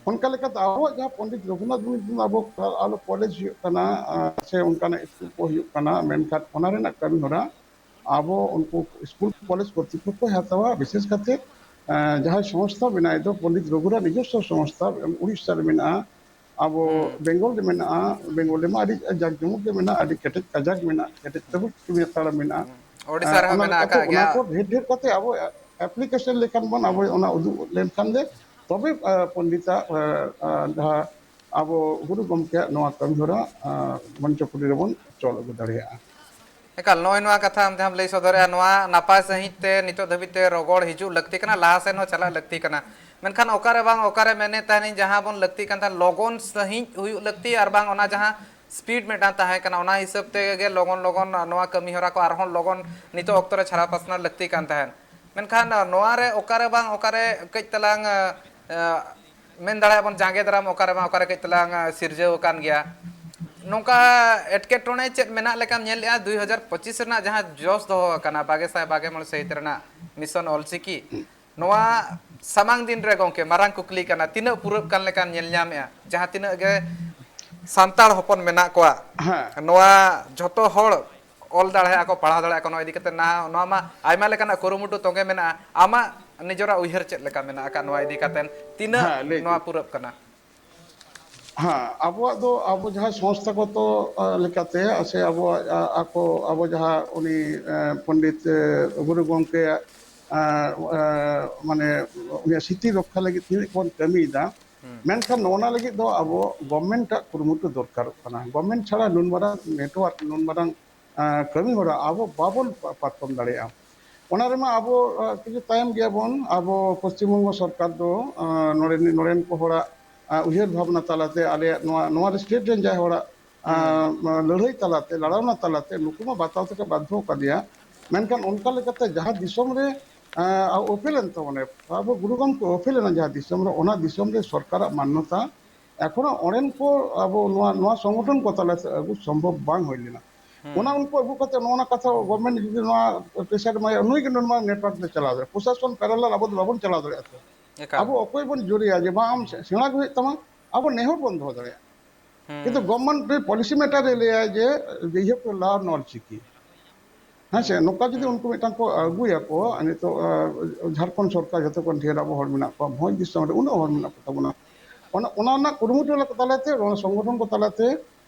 ᱚᱱᱠᱟ ᱞᱮᱠᱟᱛᱮ ᱟᱵᱚᱣᱟᱜ ᱡᱟᱦᱟᱸ ᱯᱚᱱᱰᱤᱛ ᱨᱚᱜᱷᱩᱱᱟᱛᱷ ᱢᱩᱨᱢᱩ ᱟᱵᱚ ᱟᱞᱚ ᱠᱚᱞᱮᱡᱽ ᱦᱩᱭᱩᱜ ᱠᱟᱱᱟ, ᱟᱸ, ᱥᱮ ᱚᱱᱠᱟᱱᱟᱜ ᱥᱠᱩᱞ ᱠᱚ ᱦᱩᱭᱩᱜ ᱠᱟᱱᱟ, ᱢᱮᱱᱠᱷᱟᱱ ᱚᱱᱟ ᱨᱮᱱᱟᱜ ᱠᱟᱹᱢᱤ ᱦᱚᱨᱟ ᱟᱵᱚ ᱩᱱᱠᱩ ᱥᱠᱩᱞ ᱠᱚᱞᱮᱡᱽ ᱠᱚᱨᱛᱨᱤᱯᱚᱠᱠᱷᱚᱭ ᱦᱟᱛᱟᱣᱟ, ᱵᱤᱥᱮᱥ ᱠᱟᱛᱮ, ᱟᱸ, ᱡᱟᱦᱟᱸᱭ ᱥᱚᱝᱥᱛᱷᱟ ᱢᱮᱱᱟᱭ ᱫᱚ ᱯᱚᱱᱰᱤᱛ ᱨᱚᱜᱷᱩᱱᱟᱛᱷ ᱱᱤᱡᱚᱥᱥᱚ ᱥᱚᱝᱥᱛᱷᱟ ᱩᱲᱤᱥᱥᱟ ᱨᱮ ᱢᱮᱱᱟᱜᱼᱟ, ᱟᱵᱚ ᱵᱮᱝᱜᱚᱞ ᱨᱮ ᱢᱮᱱᱟᱜᱼᱟ, ᱵᱮᱝᱜᱚᱞ ᱨᱮᱢᱟ ᱟᱹᱰᱤ ᱡᱟᱠ ᱡᱚᱢᱚᱠ ᱜᱮ ᱢᱮᱱᱟᱜᱼᱟ, ᱟᱹᱰᱤ ᱠᱮᱴᱮᱡ ᱠᱟᱡᱟᱠ ᱢᱮᱱᱟᱜᱼᱟ, ᱠᱮᱴᱮᱡ ᱛᱟᱵᱚ ᱠᱟᱹᱢᱤ ᱦᱟᱛᱟᱲ ᱢᱮᱱᱟᱜᱼᱟ᱾ ᱳᱰᱤᱥᱟ ᱨᱮᱦᱚᱸ ᱟᱸ, ᱚᱱᱟ ᱢᱮᱱᱟᱜ ᱞᱮᱠᱟᱛᱮ ᱟᱠᱟᱫ ᱚᱱᱟ ᱜᱮᱭᱟ᱾ ᱠᱚ ᱰᱷᱮᱨ ᱰᱷᱮᱨ ᱠᱟᱛᱮ ᱟᱵᱚ ᱮᱯᱞᱤᱠᱮᱥᱚᱱ ᱞᱮᱠᱷᱟᱱ ᱵᱚᱱ, ᱟᱵᱚ ᱚᱱᱟ ᱩᱫᱩᱜ ᱞᱮᱱᱠᱷᱟᱱ ᱜᱮ ᱛᱚᱵᱮ ᱯᱚᱱᱰᱤᱛᱟᱜ ᱡᱟᱦᱟᱸ ᱟᱵᱚ ᱜᱩᱨᱩ ᱜᱚᱢᱠᱮᱭᱟᱜ ᱱᱚᱣᱟ ᱠᱟᱹᱢᱤᱦᱚᱨᱟ ᱢᱚᱧᱪᱚᱯᱩᱨᱤ ᱨᱮᱵᱚᱱ ᱪᱚᱞ ᱟᱹᱜᱩ ᱫᱟᱲᱮᱭᱟᱜᱼᱟ᱾ ᱮᱠᱟᱞ, ᱱᱚᱜᱼᱚᱭ ᱱᱚᱣᱟ ᱠᱟᱛᱷᱟ ᱟᱢ ᱡᱟᱦᱟᱸᱢ ᱞᱟᱹᱭ ᱥᱚᱫᱚᱨᱮᱜᱼᱟ, ᱱᱚᱣᱟ ᱱᱟᱯᱟᱭ ᱥᱟᱺᱦᱤᱡ ᱛᱮ ᱱᱤᱛᱚᱜ ᱫᱷᱟᱹᱵᱤᱡ ᱛᱮ ᱨᱚᱜᱚᱲ ᱦᱤᱡᱩᱜ ᱞᱟᱹᱠᱛᱤ ᱠᱟᱱᱟ, ᱞᱟᱦᱟ ᱥᱮᱱ ᱦᱚᱸ ᱪᱟᱞᱟᱜ ᱞᱟᱹᱠᱛᱤ ᱠᱟᱱᱟ᱾ ᱢᱮᱱᱠᱷᱟᱱ ᱚᱠᱟᱨᱮ ᱵᱟᱝ ᱚᱠᱟᱨᱮ ᱢᱮᱱᱮᱫ ᱛᱟᱦᱮᱱᱤᱧ, ᱡᱟᱦᱟᱸ ᱵᱚᱱ ᱞᱟᱹᱠᱛᱤ ᱠᱟᱱ ᱛᱟᱦᱮᱸᱫ ᱞᱚᱜᱚᱱ ᱥᱟᱺᱦᱤᱡ ᱦᱩᱭᱩᱜ ᱞᱟᱹᱠᱛᱤ, ᱟᱨ ᱵᱟᱝ ᱚᱱᱟ ᱡᱟᱦᱟᱸ ᱥᱯᱤᱰ ᱢᱤᱫᱴᱟᱝ ᱛᱟᱦᱮᱸ ᱠᱟᱱᱟ, ᱚᱱᱟ ᱦᱤᱥᱟᱹᱵ ᱛᱮᱜᱮ ᱞᱚᱜᱚᱱ ᱞᱚᱜᱚᱱ ᱱᱚᱣᱟ ᱠᱟᱹᱢᱤ ᱦᱚᱨᱟ ᱠᱚ ᱟᱨᱦᱚᱸ ᱞᱚᱜᱚᱱ ᱱᱤᱛᱚᱜ ᱚᱠᱛᱚ ᱨᱮ ᱪᱷᱟᱨᱟᱣ ᱯᱟᱥᱱᱟᱣ ᱞᱟᱹᱠᱛᱤ ᱠᱟᱱ ᱛᱟᱦᱮᱸᱫ᱾ ᱢᱮᱱᱠᱷᱟᱱ ᱱᱚᱣᱟ ᱨᱮ ᱚᱠᱟᱨᱮ ᱵᱟᱝ ᱚᱠᱟᱨᱮ ᱠᱟᱹᱡ ᱛᱟᱞᱟᱝ ᱢᱮᱱ ᱫᱟᱲᱮᱭᱟᱜᱼᱟ ᱵᱚᱱ ᱡᱟᱸᱜᱮ ᱫᱟᱨᱟᱢ ᱚᱠᱟᱨᱮ ᱵᱟᱝ ᱚᱠᱟᱨᱮ ᱠᱟᱹᱡ ᱛᱟᱞᱟᱝ ᱥᱤᱨᱡᱟᱹᱣ ᱟᱠᱟᱱ ᱜᱮᱭᱟ᱾ ᱱᱚᱝᱠᱟ ᱮᱴᱠᱮᱴᱚᱬᱮ ᱪᱮᱫ ᱢᱮᱱᱟᱜ ᱞᱮᱠᱟᱢ ᱧᱮᱞ ᱞᱮᱜᱼᱟ ᱫᱩᱭ ᱦᱟᱡᱟᱨ ᱯᱚᱸᱪᱤᱥ ᱨᱮᱱᱟᱜ ᱡᱟᱦᱟᱸ ᱡᱚᱥ ᱫᱚᱦᱚ ᱟᱠᱟᱱᱟ ᱵᱟᱜᱮ ᱥᱟᱭ ᱵᱟᱜᱮ ᱢᱚᱬᱮ ᱥᱟᱹᱦᱤᱛ ᱨᱮᱱᱟᱜ ᱢᱤᱥᱚᱱ ᱚᱞᱪᱤᱠᱤ, ᱱᱚᱣᱟ ᱥᱟᱢᱟᱝ ᱫᱤᱱ ᱨᱮ ᱜᱚᱢᱠᱮ ᱢᱟᱨᱟᱝ ᱠᱩᱠᱞᱤ ᱠᱟᱱᱟ, ᱛᱤᱱᱟᱹᱜ ᱯᱩᱨᱟᱹᱜ ᱠᱟᱱ ᱞᱮᱠᱟᱢ ᱧᱮᱞ ᱧᱟᱢᱮᱜᱼᱟ? ᱡᱟᱦᱟᱸ ᱛᱤᱱᱟᱹᱜ ᱜᱮ ᱥᱟᱱᱛᱟᱲ ᱦᱚᱯᱚᱱ ᱢᱮᱱᱟᱜ ᱠᱚᱣᱟ, ᱦᱮᱸ᱾ ᱱᱚᱣᱟ ᱡᱷᱚᱛᱚ ᱦᱚᱲ ᱚᱞ ᱫᱟᱲᱮᱭᱟᱜᱼᱟ ᱠᱚ, ᱯᱟᱲᱦᱟᱣ ᱫᱟᱲᱮᱭᱟᱜᱼᱟ ᱠᱚ, ᱱᱚᱣᱟ ᱤᱫᱤ ᱠᱟᱛᱮ ᱱᱟ-, ᱱᱚᱣᱟ ᱢᱟ ᱟᱭᱢᱟ ᱞᱮᱠᱟᱱᱟᱜ ᱠᱩᱨᱩᱢᱩᱴᱩ ᱛᱚᱸᱜᱮ ᱢᱮᱱᱟᱜᱼᱟ᱾ ᱟᱢᱟᱜ ᱱᱤᱡᱮᱨᱟᱜ ᱩᱭᱦᱟᱹᱨ ᱪᱮᱫ ᱞᱮᱠᱟ ᱢᱮᱱᱟᱜ ᱟᱠᱟᱫ ᱱᱚᱣᱟ ᱤᱫᱤ ᱠᱟᱛᱮ? ᱛᱤᱱᱟᱹᱜ ᱦᱮᱸ, ᱞᱟᱹᱭ ᱱᱚᱣᱟ ᱵᱤᱱ᱾ ᱯᱩᱨᱟᱹᱜ ᱠᱟᱱᱟ? ᱦᱮᱸ, ᱟᱵᱚᱣᱟᱜ ᱫᱚ ᱟᱵᱚ ᱡᱟᱦᱟᱸ ᱥᱚᱝᱥᱛᱷᱟᱜᱚᱛᱚ ᱞᱮᱠᱟᱛᱮ ᱥᱮ ᱟᱵᱚᱣᱟᱜ ᱟᱠᱚ ᱟᱵᱚ ᱡᱟᱦᱟᱸ ᱩᱱᱤ ᱯᱚᱱᱰᱤᱛ ᱜᱩᱨᱩ ᱜᱚᱢᱠᱮᱭᱟᱜ ᱢᱟᱱᱮ ᱩᱱᱤᱭᱟᱜ ᱥᱨᱤᱛᱤ ᱨᱚᱠᱠᱷᱟ ᱞᱟᱹᱜᱤᱫ ᱛᱤᱱᱟᱹᱜ ᱵᱚᱱ ᱠᱟᱹᱢᱤᱭᱮᱫᱟ, ᱢᱮᱱᱠᱷᱟᱱ ᱱᱚᱜᱼᱚ ᱱᱟ ᱞᱟᱹᱜᱤᱫ ᱫᱚ ᱟᱵᱚ ᱜᱚᱵᱷᱢᱮᱱᱴ ᱟᱜ ᱠᱩᱨᱩᱢᱩᱴᱩ ᱫᱚᱨᱠᱟᱨᱚᱜ ᱠᱟᱱᱟ᱾ ᱜᱚᱵᱷᱢᱮᱱᱴ ᱪᱷᱟᱲᱟ ᱱᱩᱱ ᱢᱟᱨᱟᱝ ᱱᱮᱴᱣᱟᱨᱠ, ᱱᱩᱱ ᱢᱟᱨᱟᱝ ᱠᱟᱹᱢᱤ ᱦᱚᱨᱟ ᱟᱵᱚ ᱵᱟᱵᱚᱱ ᱯᱟᱨᱯᱷᱚᱨᱢ ᱫᱟᱲᱮᱭᱟᱜᱼᱟ᱾ ᱚᱱᱟ ᱨᱮᱢᱟ ᱟᱵᱚ ᱠᱤᱪᱷᱩ ᱛᱟᱭᱚᱢ ᱜᱮᱭᱟᱵᱚᱱ᱾ ᱟᱵᱚ ᱯᱚᱥᱪᱤᱢ ᱵᱚᱝᱜᱚ ᱥᱚᱨᱠᱟᱨ ᱫᱚ ᱱᱚᱰᱮᱱ ᱱᱚᱰᱮᱱ ᱠᱚ ᱦᱚᱲᱟᱜ ᱩᱭᱦᱟᱹᱨ ᱵᱷᱟᱵᱽᱱᱟ ᱛᱟᱞᱟᱛᱮ ᱟᱞᱮᱭᱟᱜ ᱱᱚᱣᱟ ᱱᱚᱣᱟ ᱥᱴᱮᱴ ᱨᱮᱱ ᱡᱟᱦᱟᱸᱭ ᱦᱚᱲᱟᱜ ᱞᱟᱹᱲᱦᱟᱹᱭ ᱛᱟᱞᱟᱛᱮ, ᱞᱟᱲᱟᱣᱱᱟ ᱛᱟᱞᱟᱛᱮ ᱱᱩᱠᱩ ᱢᱟ ᱵᱟᱛᱟᱣ ᱛᱮᱠᱚ ᱵᱟᱫᱽᱫᱷᱚ ᱟᱠᱟᱫᱮᱭᱟ᱾ ᱢᱮᱱᱠᱷᱟᱱ ᱚᱱᱠᱟ ᱞᱮᱠᱟᱛᱮ ᱡᱟᱦᱟᱸ ᱫᱤᱥᱚᱢ ᱨᱮ ᱚᱯᱮᱞ ᱮᱱ ᱛᱟᱵᱚᱱᱟ, ᱟᱵᱚ ᱜᱩᱨᱩ ᱜᱚᱢᱠᱮ ᱚᱯᱮᱞ ᱮᱱᱟ ᱡᱟᱦᱟᱸ ᱫᱤᱥᱚᱢ ᱨᱮ, ᱚᱱᱟ ᱫᱤᱥᱚᱢ ᱨᱮ ᱥᱚᱨᱠᱟᱨᱟᱜ ᱢᱟᱱᱱᱚᱛᱟ ᱮᱠᱷᱚᱱᱳ ᱚᱸᱰᱮᱱ ᱠᱚ ᱟᱵᱚ ᱱᱚᱣᱟ ᱱᱚᱣᱟ ᱥᱚᱝᱜᱚᱴᱷᱚᱱ ᱠᱚ ᱛᱟᱞᱟᱛᱮ ᱟᱹᱜᱩ ᱥᱚᱢᱵᱷᱚᱵ ᱵᱟᱝ ᱦᱩᱭ ᱞᱮᱱᱟ᱾ ᱚᱱᱟ ᱩᱱᱠᱩ ᱟᱹᱜᱩ ᱠᱟᱛᱮ ᱱᱚᱣᱟ ᱠᱟᱛᱷᱟ ᱜᱚᱵᱷᱢᱮᱱᱴ ᱡᱩᱫᱤ ᱱᱚᱣᱟ ᱯᱨᱮᱥᱟᱨ ᱮᱢᱟᱭᱟ, ᱱᱩᱭ ᱜᱮ ᱱᱚᱣᱟ ᱱᱮᱴᱣᱟᱨᱠ ᱞᱮ ᱪᱟᱞᱟᱣ ᱫᱟᱲᱮᱭᱟᱜᱼᱟ᱾ ᱯᱨᱚᱥᱟᱥᱚᱱ ᱯᱮᱨᱟᱞᱟᱞ ᱟᱵᱚ ᱫᱚ ᱵᱟᱵᱚᱱ ᱪᱟᱞᱟᱣ ᱫᱟᱲᱮᱭᱟᱜᱼᱟ᱾ ᱛᱚ ᱮᱠᱟᱞ᱾ ᱟᱵᱚ ᱚᱠᱚᱭ ᱵᱚᱱ ᱡᱳᱨᱮᱭᱟ ᱡᱮ ᱵᱟᱝ ᱟᱢ ᱥᱮᱬᱟ ᱜᱮ ᱦᱩᱭᱩᱜ ᱛᱟᱢᱟ, ᱟᱵᱚ ᱱᱮᱦᱚᱨ ᱵᱚᱱ ᱫᱚᱦᱚ ᱫᱟᱲᱮᱭᱟᱜᱼᱟ᱾ ᱠᱤᱱᱛᱩ ᱜᱚᱵᱷᱢᱮᱱᱴ ᱯᱚᱞᱤᱥᱤ ᱢᱮᱴᱟᱨ ᱨᱮ ᱞᱟᱹᱭᱟᱭ ᱡᱮ ᱡᱮᱦᱮᱛᱩ ᱞᱟᱣ ᱱᱚᱞ ᱪᱤᱠᱤ ᱦᱮᱸ ᱥᱮ, ᱱᱚᱝᱠᱟ ᱡᱩᱫᱤ ᱩᱱᱠᱩ ᱢᱤᱫᱴᱟᱝ ᱠᱚ ᱟᱹᱜᱩᱭᱟᱠᱚ, ᱱᱤᱛᱚᱜ ᱡᱷᱟᱲᱠᱷᱚᱸᱰ ᱥᱚᱨᱠᱟᱨ ᱡᱚᱛᱚ ᱠᱷᱚᱱ ᱰᱷᱮᱨ ᱟᱵᱚ ᱦᱚᱲ ᱢᱮᱱᱟᱜ ᱠᱚᱣᱟ, ᱵᱷᱚᱸᱡᱽ ᱫᱤᱥᱚᱢ ᱨᱮ ᱩᱱᱟᱹᱜ ᱦᱚᱲ ᱢᱮᱱᱟᱜ ᱠᱚ ᱛᱟᱵᱚᱱᱟ, ᱚᱱᱟ ᱚᱱᱟ ᱨᱮᱱᱟᱜ ᱠᱩᱨᱩᱢᱩᱴᱩ ᱛᱟᱞᱟᱛᱮ, ᱚᱱᱟ ᱥᱚᱝᱜᱚᱴᱷᱚᱱ ᱠᱚ ᱛᱟᱞᱟᱛᱮ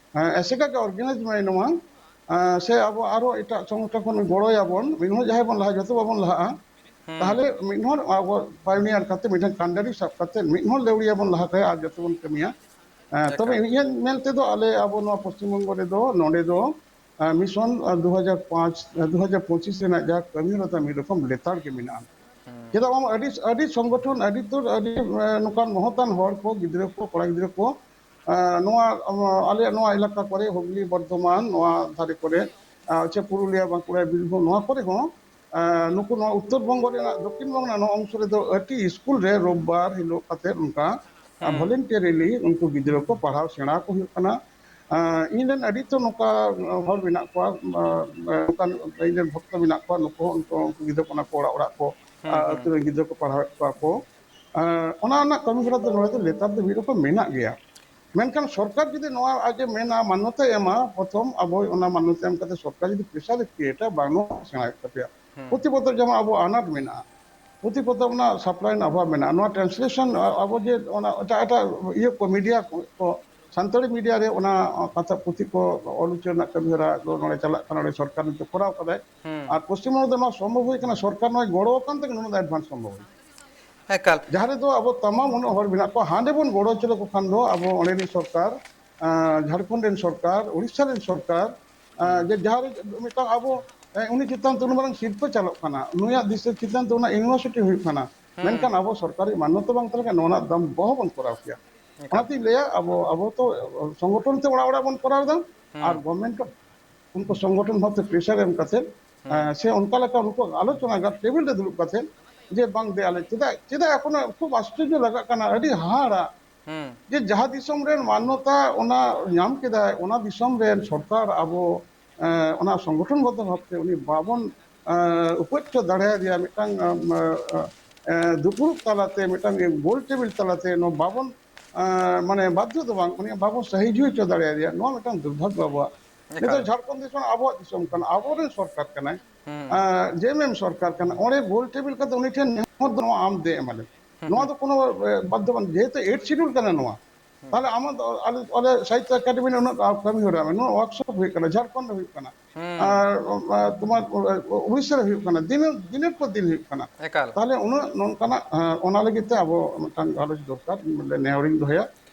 ᱮᱥᱮᱠᱟ ᱜᱮ ᱚᱨᱜᱟᱱᱟᱭᱤᱡᱽ ᱢᱟᱭ ᱱᱚᱣᱟ, ᱥᱮ ᱟᱵᱚ ᱟᱨᱚ ᱮᱴᱟᱜ ᱥᱚᱝᱜᱚᱴᱷᱚᱱ ᱠᱷᱚᱱ ᱜᱚᱲᱚᱭᱟᱵᱚᱱ, ᱢᱤᱫ ᱦᱚᱲ ᱡᱟᱦᱟᱸᱭ ᱵᱚᱱ ᱞᱟᱦᱟ, ᱡᱚᱛᱚ ᱵᱟᱵᱚᱱ ᱞᱟᱦᱟᱜᱼᱟ᱾ ᱛᱟᱦᱚᱞᱮ ᱢᱤᱫ ᱦᱚᱲ ᱟᱵᱚ ᱯᱟᱭᱚᱱᱤᱭᱟᱨ ᱠᱟᱛᱮ, ᱢᱤᱫᱴᱮᱱ ᱠᱟᱱᱰᱟᱨᱤ ᱥᱟᱵ ᱠᱟᱛᱮ ᱢᱤᱫ ᱦᱚᱲ ᱞᱟᱹᱣᱲᱤᱭᱟᱹ ᱵᱚᱱ ᱞᱟᱦᱟ ᱠᱟᱭᱟ ᱟᱨ ᱡᱚᱛᱚ ᱵᱚᱱ ᱠᱟᱹᱢᱤᱭᱟ᱾ ᱮᱸ, ᱛᱚᱵᱮ ᱮᱠᱟᱞ᱾ ᱤᱧᱟᱹᱜ ᱢᱮᱱ ᱛᱮᱫᱚ ᱟᱞᱮ ᱟᱵᱚ ᱱᱚᱣᱟ ᱯᱚᱥᱪᱤᱢ ᱵᱚᱝᱜᱚ ᱨᱮᱫᱚ ᱱᱚᱰᱮ ᱫᱚ, ᱮᱸ, ᱢᱤᱥᱚᱱ, ᱮᱸ, ᱫᱩ ᱦᱟᱡᱟᱨ ᱯᱟᱸᱪ, ᱮᱸ, ᱫᱩ ᱦᱟᱡᱟᱨ ᱯᱚᱸᱪᱤᱥ ᱨᱮᱱᱟᱜ ᱡᱟᱦᱟᱸ ᱠᱟᱹᱢᱤ ᱦᱚᱨᱟ ᱛᱟᱭ ᱢᱤᱫ ᱨᱚᱠᱚᱢ ᱞᱮᱛᱟᱲ ᱜᱮ ᱢᱮᱱᱟᱜᱼᱟ᱾ ᱪᱮᱫᱟᱜ ᱵᱟᱝ ᱟᱹᱰᱤ, ᱟᱹᱰᱤ ᱥᱚᱝᱜᱚᱴᱷᱚᱱ, ᱟᱹᱰᱤ ᱩᱛᱟᱹᱨ, ᱟᱹᱰᱤ, ᱮᱸ, ᱱᱚᱝᱠᱟᱱ ᱢᱚᱦᱚᱛᱟᱱ ᱦᱚᱲ ᱠᱚ, ᱜᱤᱫᱽᱨᱟᱹ ᱠᱚ, ᱠᱚᱲᱟ ᱜᱤᱫᱽᱨᱟᱹ ᱠᱚ, ᱮᱸ, ᱱᱚᱣᱟ, ᱮᱸ, ᱟᱞᱮᱭᱟᱜ ᱱᱚᱣᱟ ᱮᱞᱟᱠᱟ ᱠᱚᱨᱮ, ᱦᱩᱜᱽᱞᱤ, ᱵᱚᱨᱫᱷᱚᱢᱟᱱ, ᱱᱚᱣᱟ ᱫᱷᱟᱨᱮ ᱠᱚᱨᱮ, ᱮᱸ, ᱪᱮ ᱯᱩᱨᱩᱞᱤᱭᱟ, ᱵᱟᱸᱠᱩᱲᱟ, ᱵᱤᱨᱵᱷᱩᱢ, ᱱᱚᱣᱟ ᱠᱚᱨᱮ ᱦᱚᱸ, ᱮᱸ, ᱱᱩᱠᱩ ᱱᱚᱣᱟ ᱩᱛᱛᱚᱨ ᱵᱚᱝᱜᱚ ᱨᱮᱱᱟᱜ, ᱫᱚᱠᱠᱷᱤᱱ ᱵᱚᱝᱜᱚ ᱨᱮᱱᱟᱜ ᱱᱚᱣᱟ ᱚᱝᱥᱚ ᱨᱮᱫᱚ ᱟᱹᱰᱤ ᱥᱠᱩᱞ ᱨᱮ ᱨᱳᱵᱵᱟᱨ ᱦᱤᱞᱳᱜ ᱠᱟᱛᱮ ᱚᱱᱠᱟ, ᱮᱸ, ᱦᱩᱸ᱾ ᱵᱷᱚᱞᱮᱱᱴᱤᱭᱟᱨᱤᱞᱤ ᱩᱱᱠᱩ ᱜᱤᱫᱽᱨᱟᱹ ᱠᱚ ᱯᱟᱲᱦᱟᱣ ᱥᱮᱬᱟ ᱠᱚ ᱦᱩᱭᱩᱜ ᱠᱟᱱᱟ᱾ ᱮᱸ, ᱤᱧ ᱨᱮᱱ ᱟᱹᱰᱤ ᱩᱛᱟᱹᱨ ᱱᱚᱝᱠᱟ ᱦᱚᱲ ᱢᱮᱱᱟᱜ ᱠᱚᱣᱟ, ᱮᱸ, ᱚᱱᱠᱟᱱ ᱤᱧ ᱨᱮᱱ ᱵᱷᱚᱠᱛᱚ ᱢᱮᱱᱟᱜ ᱠᱚᱣᱟ, ᱱᱩᱠᱩ ᱦᱚᱸ ᱩᱱᱠᱩ, ᱩᱱᱠᱩ ᱜᱤᱫᱽᱨᱟᱹ ᱠᱚ ᱚᱱᱟ ᱠᱚ ᱚᱲᱟᱜ ᱚᱲᱟᱜ ᱠᱚ, ᱦᱩᱸ, ᱟᱸ, ᱦᱩᱸ᱾ ᱟᱹᱛᱩ ᱨᱮᱱ ᱜᱤᱫᱽᱨᱟᱹ ᱠᱚ ᱯᱟᱲᱦᱟᱣᱮᱫ ᱠᱚᱣᱟ ᱠᱚ᱾ ᱮᱸ, ᱚᱱᱟ ᱨᱮᱱᱟᱜ ᱠᱟᱹᱢᱤ ᱦᱚᱨᱟ ᱫᱚ ᱱᱚᱰᱮ ᱫᱚ ᱞᱮᱛᱟᱲ ᱫᱚ ᱢᱤᱫ ᱨᱚᱠᱚᱢ ᱢᱮᱱᱟᱜ ᱜᱮᱭᱟ᱾ ᱢᱮᱱᱠᱷᱟᱱ ᱥᱚᱨᱠᱟᱨ ᱡᱩᱫᱤ ᱱᱚᱣᱟ ᱟᱡ ᱮ ᱢᱮᱱᱟ, ᱢᱟᱱᱱᱚᱛᱟᱭ ᱮᱢᱟ, ᱯᱨᱚᱛᱷᱚᱢ ᱟᱵᱚ ᱚᱱᱟ ᱢᱟᱱᱱᱚᱛᱟ ᱮᱢ ᱠᱟᱛᱮ ᱥᱚᱨᱠᱟᱨ ᱡᱩᱫᱤ pressure ᱮ createᱟ, ᱵᱟᱝ ᱱᱚᱣᱟ ᱥᱮᱬᱟᱭᱮᱫ ᱛᱟᱯᱮᱭᱟ᱾ ᱦᱩᱸ᱾ ᱯᱩᱛᱷᱤ ᱯᱚᱛᱚᱵ ᱡᱮᱢᱚᱱ ᱟᱵᱚ ᱟᱱᱟᱴ ᱢᱮᱱᱟᱜᱼᱟ, ᱯᱩᱛᱷᱤ ᱯᱚᱛᱚᱵ ᱨᱮᱱᱟᱜ supply ᱨᱮᱱᱟᱜ ᱚᱵᱷᱟᱵᱽ ᱢᱮᱱᱟᱜᱼᱟ, ᱱᱚᱣᱟ translation ᱟ-, ᱟᱵᱚ ᱡᱮ ᱚᱱᱟ ᱮᱴᱟᱜ ᱮᱴᱟᱜ ᱤᱭᱟᱹ ᱠᱚ, media ᱠᱚ, ᱥᱟᱱᱛᱟᱲᱤ media ᱨᱮ ᱚᱱᱟ ᱠᱟᱛᱷᱟ ᱯᱩᱛᱷᱤ ᱠᱚ ᱚᱞ ᱦᱚᱪᱚ ᱨᱮᱱᱟᱜ ᱠᱟᱹᱢᱤ ᱦᱚᱨᱟ ᱫᱚ ᱱᱚᱰᱮ ᱪᱟᱞᱟᱜ ᱠᱟᱱᱟ, ᱱᱚᱰᱮ ᱥᱚᱨᱠᱟᱨ ᱱᱤᱛᱚᱜ ᱠᱚᱨᱟᱣ ᱠᱟᱫᱟᱭ᱾ ᱦᱩᱸ᱾ ᱟᱨ ᱯᱚᱥᱪᱤᱢ ᱵᱚᱝᱜᱚ ᱫᱚ ᱱᱚᱣᱟ ᱥᱚᱢᱵᱷᱚᱵ ᱦᱩᱭ ᱠᱟᱱᱟ, ᱥᱚᱨᱠᱟᱨ ᱱᱚᱣᱟ ᱜᱚᱲᱚ ᱟᱠᱟᱱ ᱛᱮᱜᱮ ᱱᱚᱣᱟ ᱫᱚ advance ᱥᱚᱢᱵᱷᱚᱵ ᱦᱩᱭ ᱠᱟᱱᱟ᱾ ᱮᱠᱟᱞ᱾ ᱡᱟᱦᱟᱸ ᱨᱮᱫᱚ ᱟᱵᱚ ᱛᱟᱢᱟᱢ ᱩᱱᱟᱹᱜ ᱦᱚᱲ ᱢᱮᱱᱟᱜ ᱠᱚᱣᱟ, ᱦᱟᱸᱰᱮ ᱵᱚᱱ ᱜᱚᱲᱚ ᱦᱚᱪᱚ ᱞᱮᱠᱚ ᱠᱷᱟᱱ ᱫᱚ ᱟᱵᱚ ᱚᱸᱰᱮᱱᱤᱡ ᱥᱚᱨᱠᱟᱨ, ᱟᱸ, ᱡᱷᱟᱲᱠᱷᱚᱸᱰ ᱨᱮᱱ ᱥᱚᱨᱠᱟᱨ, ᱩᱲᱤᱥᱥᱟ ᱨᱮᱱ ᱥᱚᱨᱠᱟᱨ, ᱟᱸ, ᱦᱩᱸ᱾ ᱡᱮ ᱡᱟᱦᱟᱸ ᱨᱮ ᱢᱤᱫᱴᱟᱝ ᱟᱵᱚ, ᱮ, ᱩᱱᱤ ᱪᱮᱛᱟᱱ ᱛᱮ ᱩᱱᱟᱹᱜ ᱢᱟᱨᱟᱝ ᱥᱤᱨᱯᱟᱹ ᱪᱟᱞᱟᱜ ᱠᱟᱱᱟ, ᱱᱩᱭᱟᱜ ᱫᱤᱥᱟᱹ ᱪᱮᱛᱟᱱ ᱛᱮ ᱚᱱᱟ university ᱦᱩᱭᱩᱜ ᱠᱟᱱᱟ, ᱦᱩᱸ᱾ ᱢᱮᱱᱠᱷᱟᱱ ᱟᱵᱚ ᱥᱚᱨᱠᱟᱨᱤ ᱢᱟᱱᱱᱚᱛᱟ ᱵᱟᱝ ᱛᱟᱦᱮᱸ ᱞᱮᱱᱠᱷᱟᱱ ᱱᱚᱣᱟ ᱨᱮᱱᱟᱜ ᱫᱟᱢ ᱵᱚᱦᱚ ᱵᱚᱱ ᱠᱚᱨᱟᱣ ᱠᱮᱭᱟ᱾ ᱮᱠᱟᱞ᱾ ᱚᱱᱟᱛᱤᱧ ᱞᱟᱹᱭᱟ, ᱟᱵᱚ, ᱟᱵᱚ ᱛᱚ ᱥᱚᱝᱜᱚᱴᱷᱚᱱ ᱛᱮ ᱚᱲᱟᱜ ᱚᱲᱟᱜ ᱵᱚᱱ ᱠᱚᱨᱟᱣ ᱮᱫᱟ, ᱟᱨ ᱦᱩᱸ᱾ government ᱩᱱᱠᱩ ᱥᱚᱝᱜᱚᱴᱷᱚᱱ ᱵᱷᱟᱵᱛᱮ pressure ᱮᱢ ᱠᱟᱛᱮ, ᱦᱩᱸ᱾ ᱮᱸ, ᱥᱮ ᱚᱱᱠᱟ ᱞᱮᱠᱟ ᱩᱱᱠᱩ ᱟᱞᱳᱪᱚᱱᱟ ᱜᱟᱛ ᱴᱮᱵᱤᱞ ᱨᱮ ᱫᱩᱲᱩᱵ ᱠᱟᱛᱮ, ᱡᱮ ᱵᱟᱝ ᱫᱮ ᱟᱞᱮ ᱪᱮᱫᱟᱜ, ᱪᱮᱫᱟᱜ ᱮᱠᱷᱚᱱᱳ ᱠᱷᱩᱵ ᱟᱥᱪᱚᱨᱡᱚ ᱞᱟᱜᱟᱜ ᱠᱟᱱᱟ, ᱟᱹᱰᱤ ᱦᱟᱦᱟᱲᱟᱜ, ᱦᱩᱸ᱾ ᱡᱮ ᱡᱟᱦᱟᱸ ᱫᱤᱥᱚᱢ ᱨᱮᱱ ᱢᱟᱱᱱᱚᱛᱟ ᱚᱱᱟ ᱧᱟᱢ ᱠᱮᱫᱟᱭ, ᱚᱱᱟ ᱫᱤᱥᱚᱢ ᱨᱮᱱ ᱥᱚᱨᱠᱟᱨ ᱟᱵᱚ, ᱮᱸ, ᱚᱱᱟ ᱥᱚᱝᱜᱚᱴᱷᱚᱱ ᱵᱚᱫᱚᱞ ᱵᱷᱟᱵᱛᱮ ᱩᱱᱤ ᱵᱟᱵᱚᱱ, ᱮᱸ, ᱩᱯᱟᱹᱭ ᱦᱚᱪᱚ ᱫᱟᱲᱮᱭᱟᱫᱮᱭᱟ, ᱢᱤᱫᱴᱟᱝ, ᱮᱸ, ᱮᱸ, ᱫᱩᱯᱲᱩᱵ ᱛᱟᱞᱟᱛᱮ, ᱢᱤᱫᱴᱟᱝ ᱜᱳᱞ ᱴᱮᱵᱤᱞ ᱛᱟᱞᱟᱛᱮ ᱱᱚᱣᱟ ᱵᱟᱵᱚᱱ, ᱮᱸ, ᱢᱟᱱᱮ ᱵᱟᱫᱽᱫᱷᱚ ᱫᱚ ᱵᱟᱝ, ᱩᱱᱤ ᱵᱟᱵᱚᱱ ᱥᱟᱹᱦᱤᱡᱩᱦᱤ ᱦᱚᱪᱚ ᱫᱟᱲᱮᱭᱟᱫᱮᱭᱟ, ᱱᱚᱣᱟ ᱢᱤᱫᱴᱟᱝ ᱫᱩᱨᱵᱷᱟᱜᱽᱜᱚ ᱟᱵᱚᱣᱟᱜ᱾ ᱮᱠᱟᱞ᱾ ᱱᱤᱛᱚᱜ ᱡᱷᱟᱲᱠᱷᱚᱸᱰ ᱫᱤᱥᱚᱢ ᱟᱵᱚᱣᱟᱜ ᱫᱤᱥᱚᱢ ᱠᱟᱱᱟ, ᱟᱵᱚᱨᱮᱱ ᱥᱚᱨᱠᱟᱨ ᱠᱟᱱᱟᱭ, ᱦᱩᱸ᱾ ᱮᱸ, ᱡᱮ ᱮᱢ ᱮᱢ ᱥᱚᱨᱠᱟᱨ ᱠᱟᱱᱟ, ᱚᱸᱰᱮ ᱜᱳᱞ ᱴᱮᱵᱤᱞ ᱠᱟᱛᱮ ᱩᱱᱤ ᱴᱷᱮᱱ ᱱᱮᱦᱚᱨ ᱫᱚ ᱱᱚᱣᱟ ᱟᱢ ᱫᱮ ᱮᱢᱟᱞᱮ᱾ ᱦᱩᱸ, ᱱᱚᱣᱟ ᱦᱩᱸ᱾ ᱫᱚ ᱠᱳᱱᱳ, ᱮ, ᱵᱟᱫᱽᱫᱷᱚ ᱵᱟᱝ, ᱡᱮᱦᱮᱛᱩ eighth schedule ᱠᱟᱱᱟ ᱱᱚᱣᱟ᱾ ᱛᱟᱦᱞᱮ ᱟᱢᱟᱜ ᱫᱚ ᱟᱞᱮ, ᱟᱞᱮ ᱥᱟᱦᱤᱛᱛᱚ ᱮᱠᱟᱰᱮᱢᱤ ᱨᱮ ᱩᱱᱟᱹᱜ ᱠᱟᱹᱢᱤ ᱦᱚᱨᱟ ᱢᱮᱱᱟᱜᱼᱟ, ᱱᱚᱣᱟ ᱳᱣᱟᱨᱠᱥᱚᱯ ᱦᱩᱭᱩᱜ ᱠᱟᱱᱟ, ᱡᱷᱟᱲᱠᱷᱚᱸᱰ ᱨᱮ ᱦᱩᱭᱩᱜ ᱠᱟᱱᱟ, ᱦᱩᱸ᱾ ᱟᱨ, ᱟᱨ ᱛᱳᱢᱟᱨ, ᱳ-, ᱳ-, ᱳᱲᱤᱥᱥᱟ ᱨᱮ ᱦᱩᱭᱩᱜ ᱠᱟᱱᱟ, ᱫᱤᱱᱮᱨ, ᱫᱤᱱᱮᱨ ᱯᱚᱨ ᱫᱤᱱ ᱦᱩᱭᱩᱜ ᱠᱟᱱᱟ᱾ ᱮᱠᱟᱞ᱾ ᱛᱟᱦᱞᱮ ᱩᱱᱟᱹᱜ ᱱᱚᱝᱠᱟᱱᱟᱜ, ᱦᱮᱸ, ᱚᱱᱟ ᱞᱟᱹᱜᱤᱫ ᱛᱮ ᱟᱵᱚ ᱢᱤᱫᱴᱟᱝ ᱜᱟᱞᱚᱪ ᱫᱚᱨᱠᱟᱨ, ᱵᱚᱞᱮ ᱱᱮᱦᱚᱨᱤᱧ ᱫᱚᱦᱚᱭᱟ,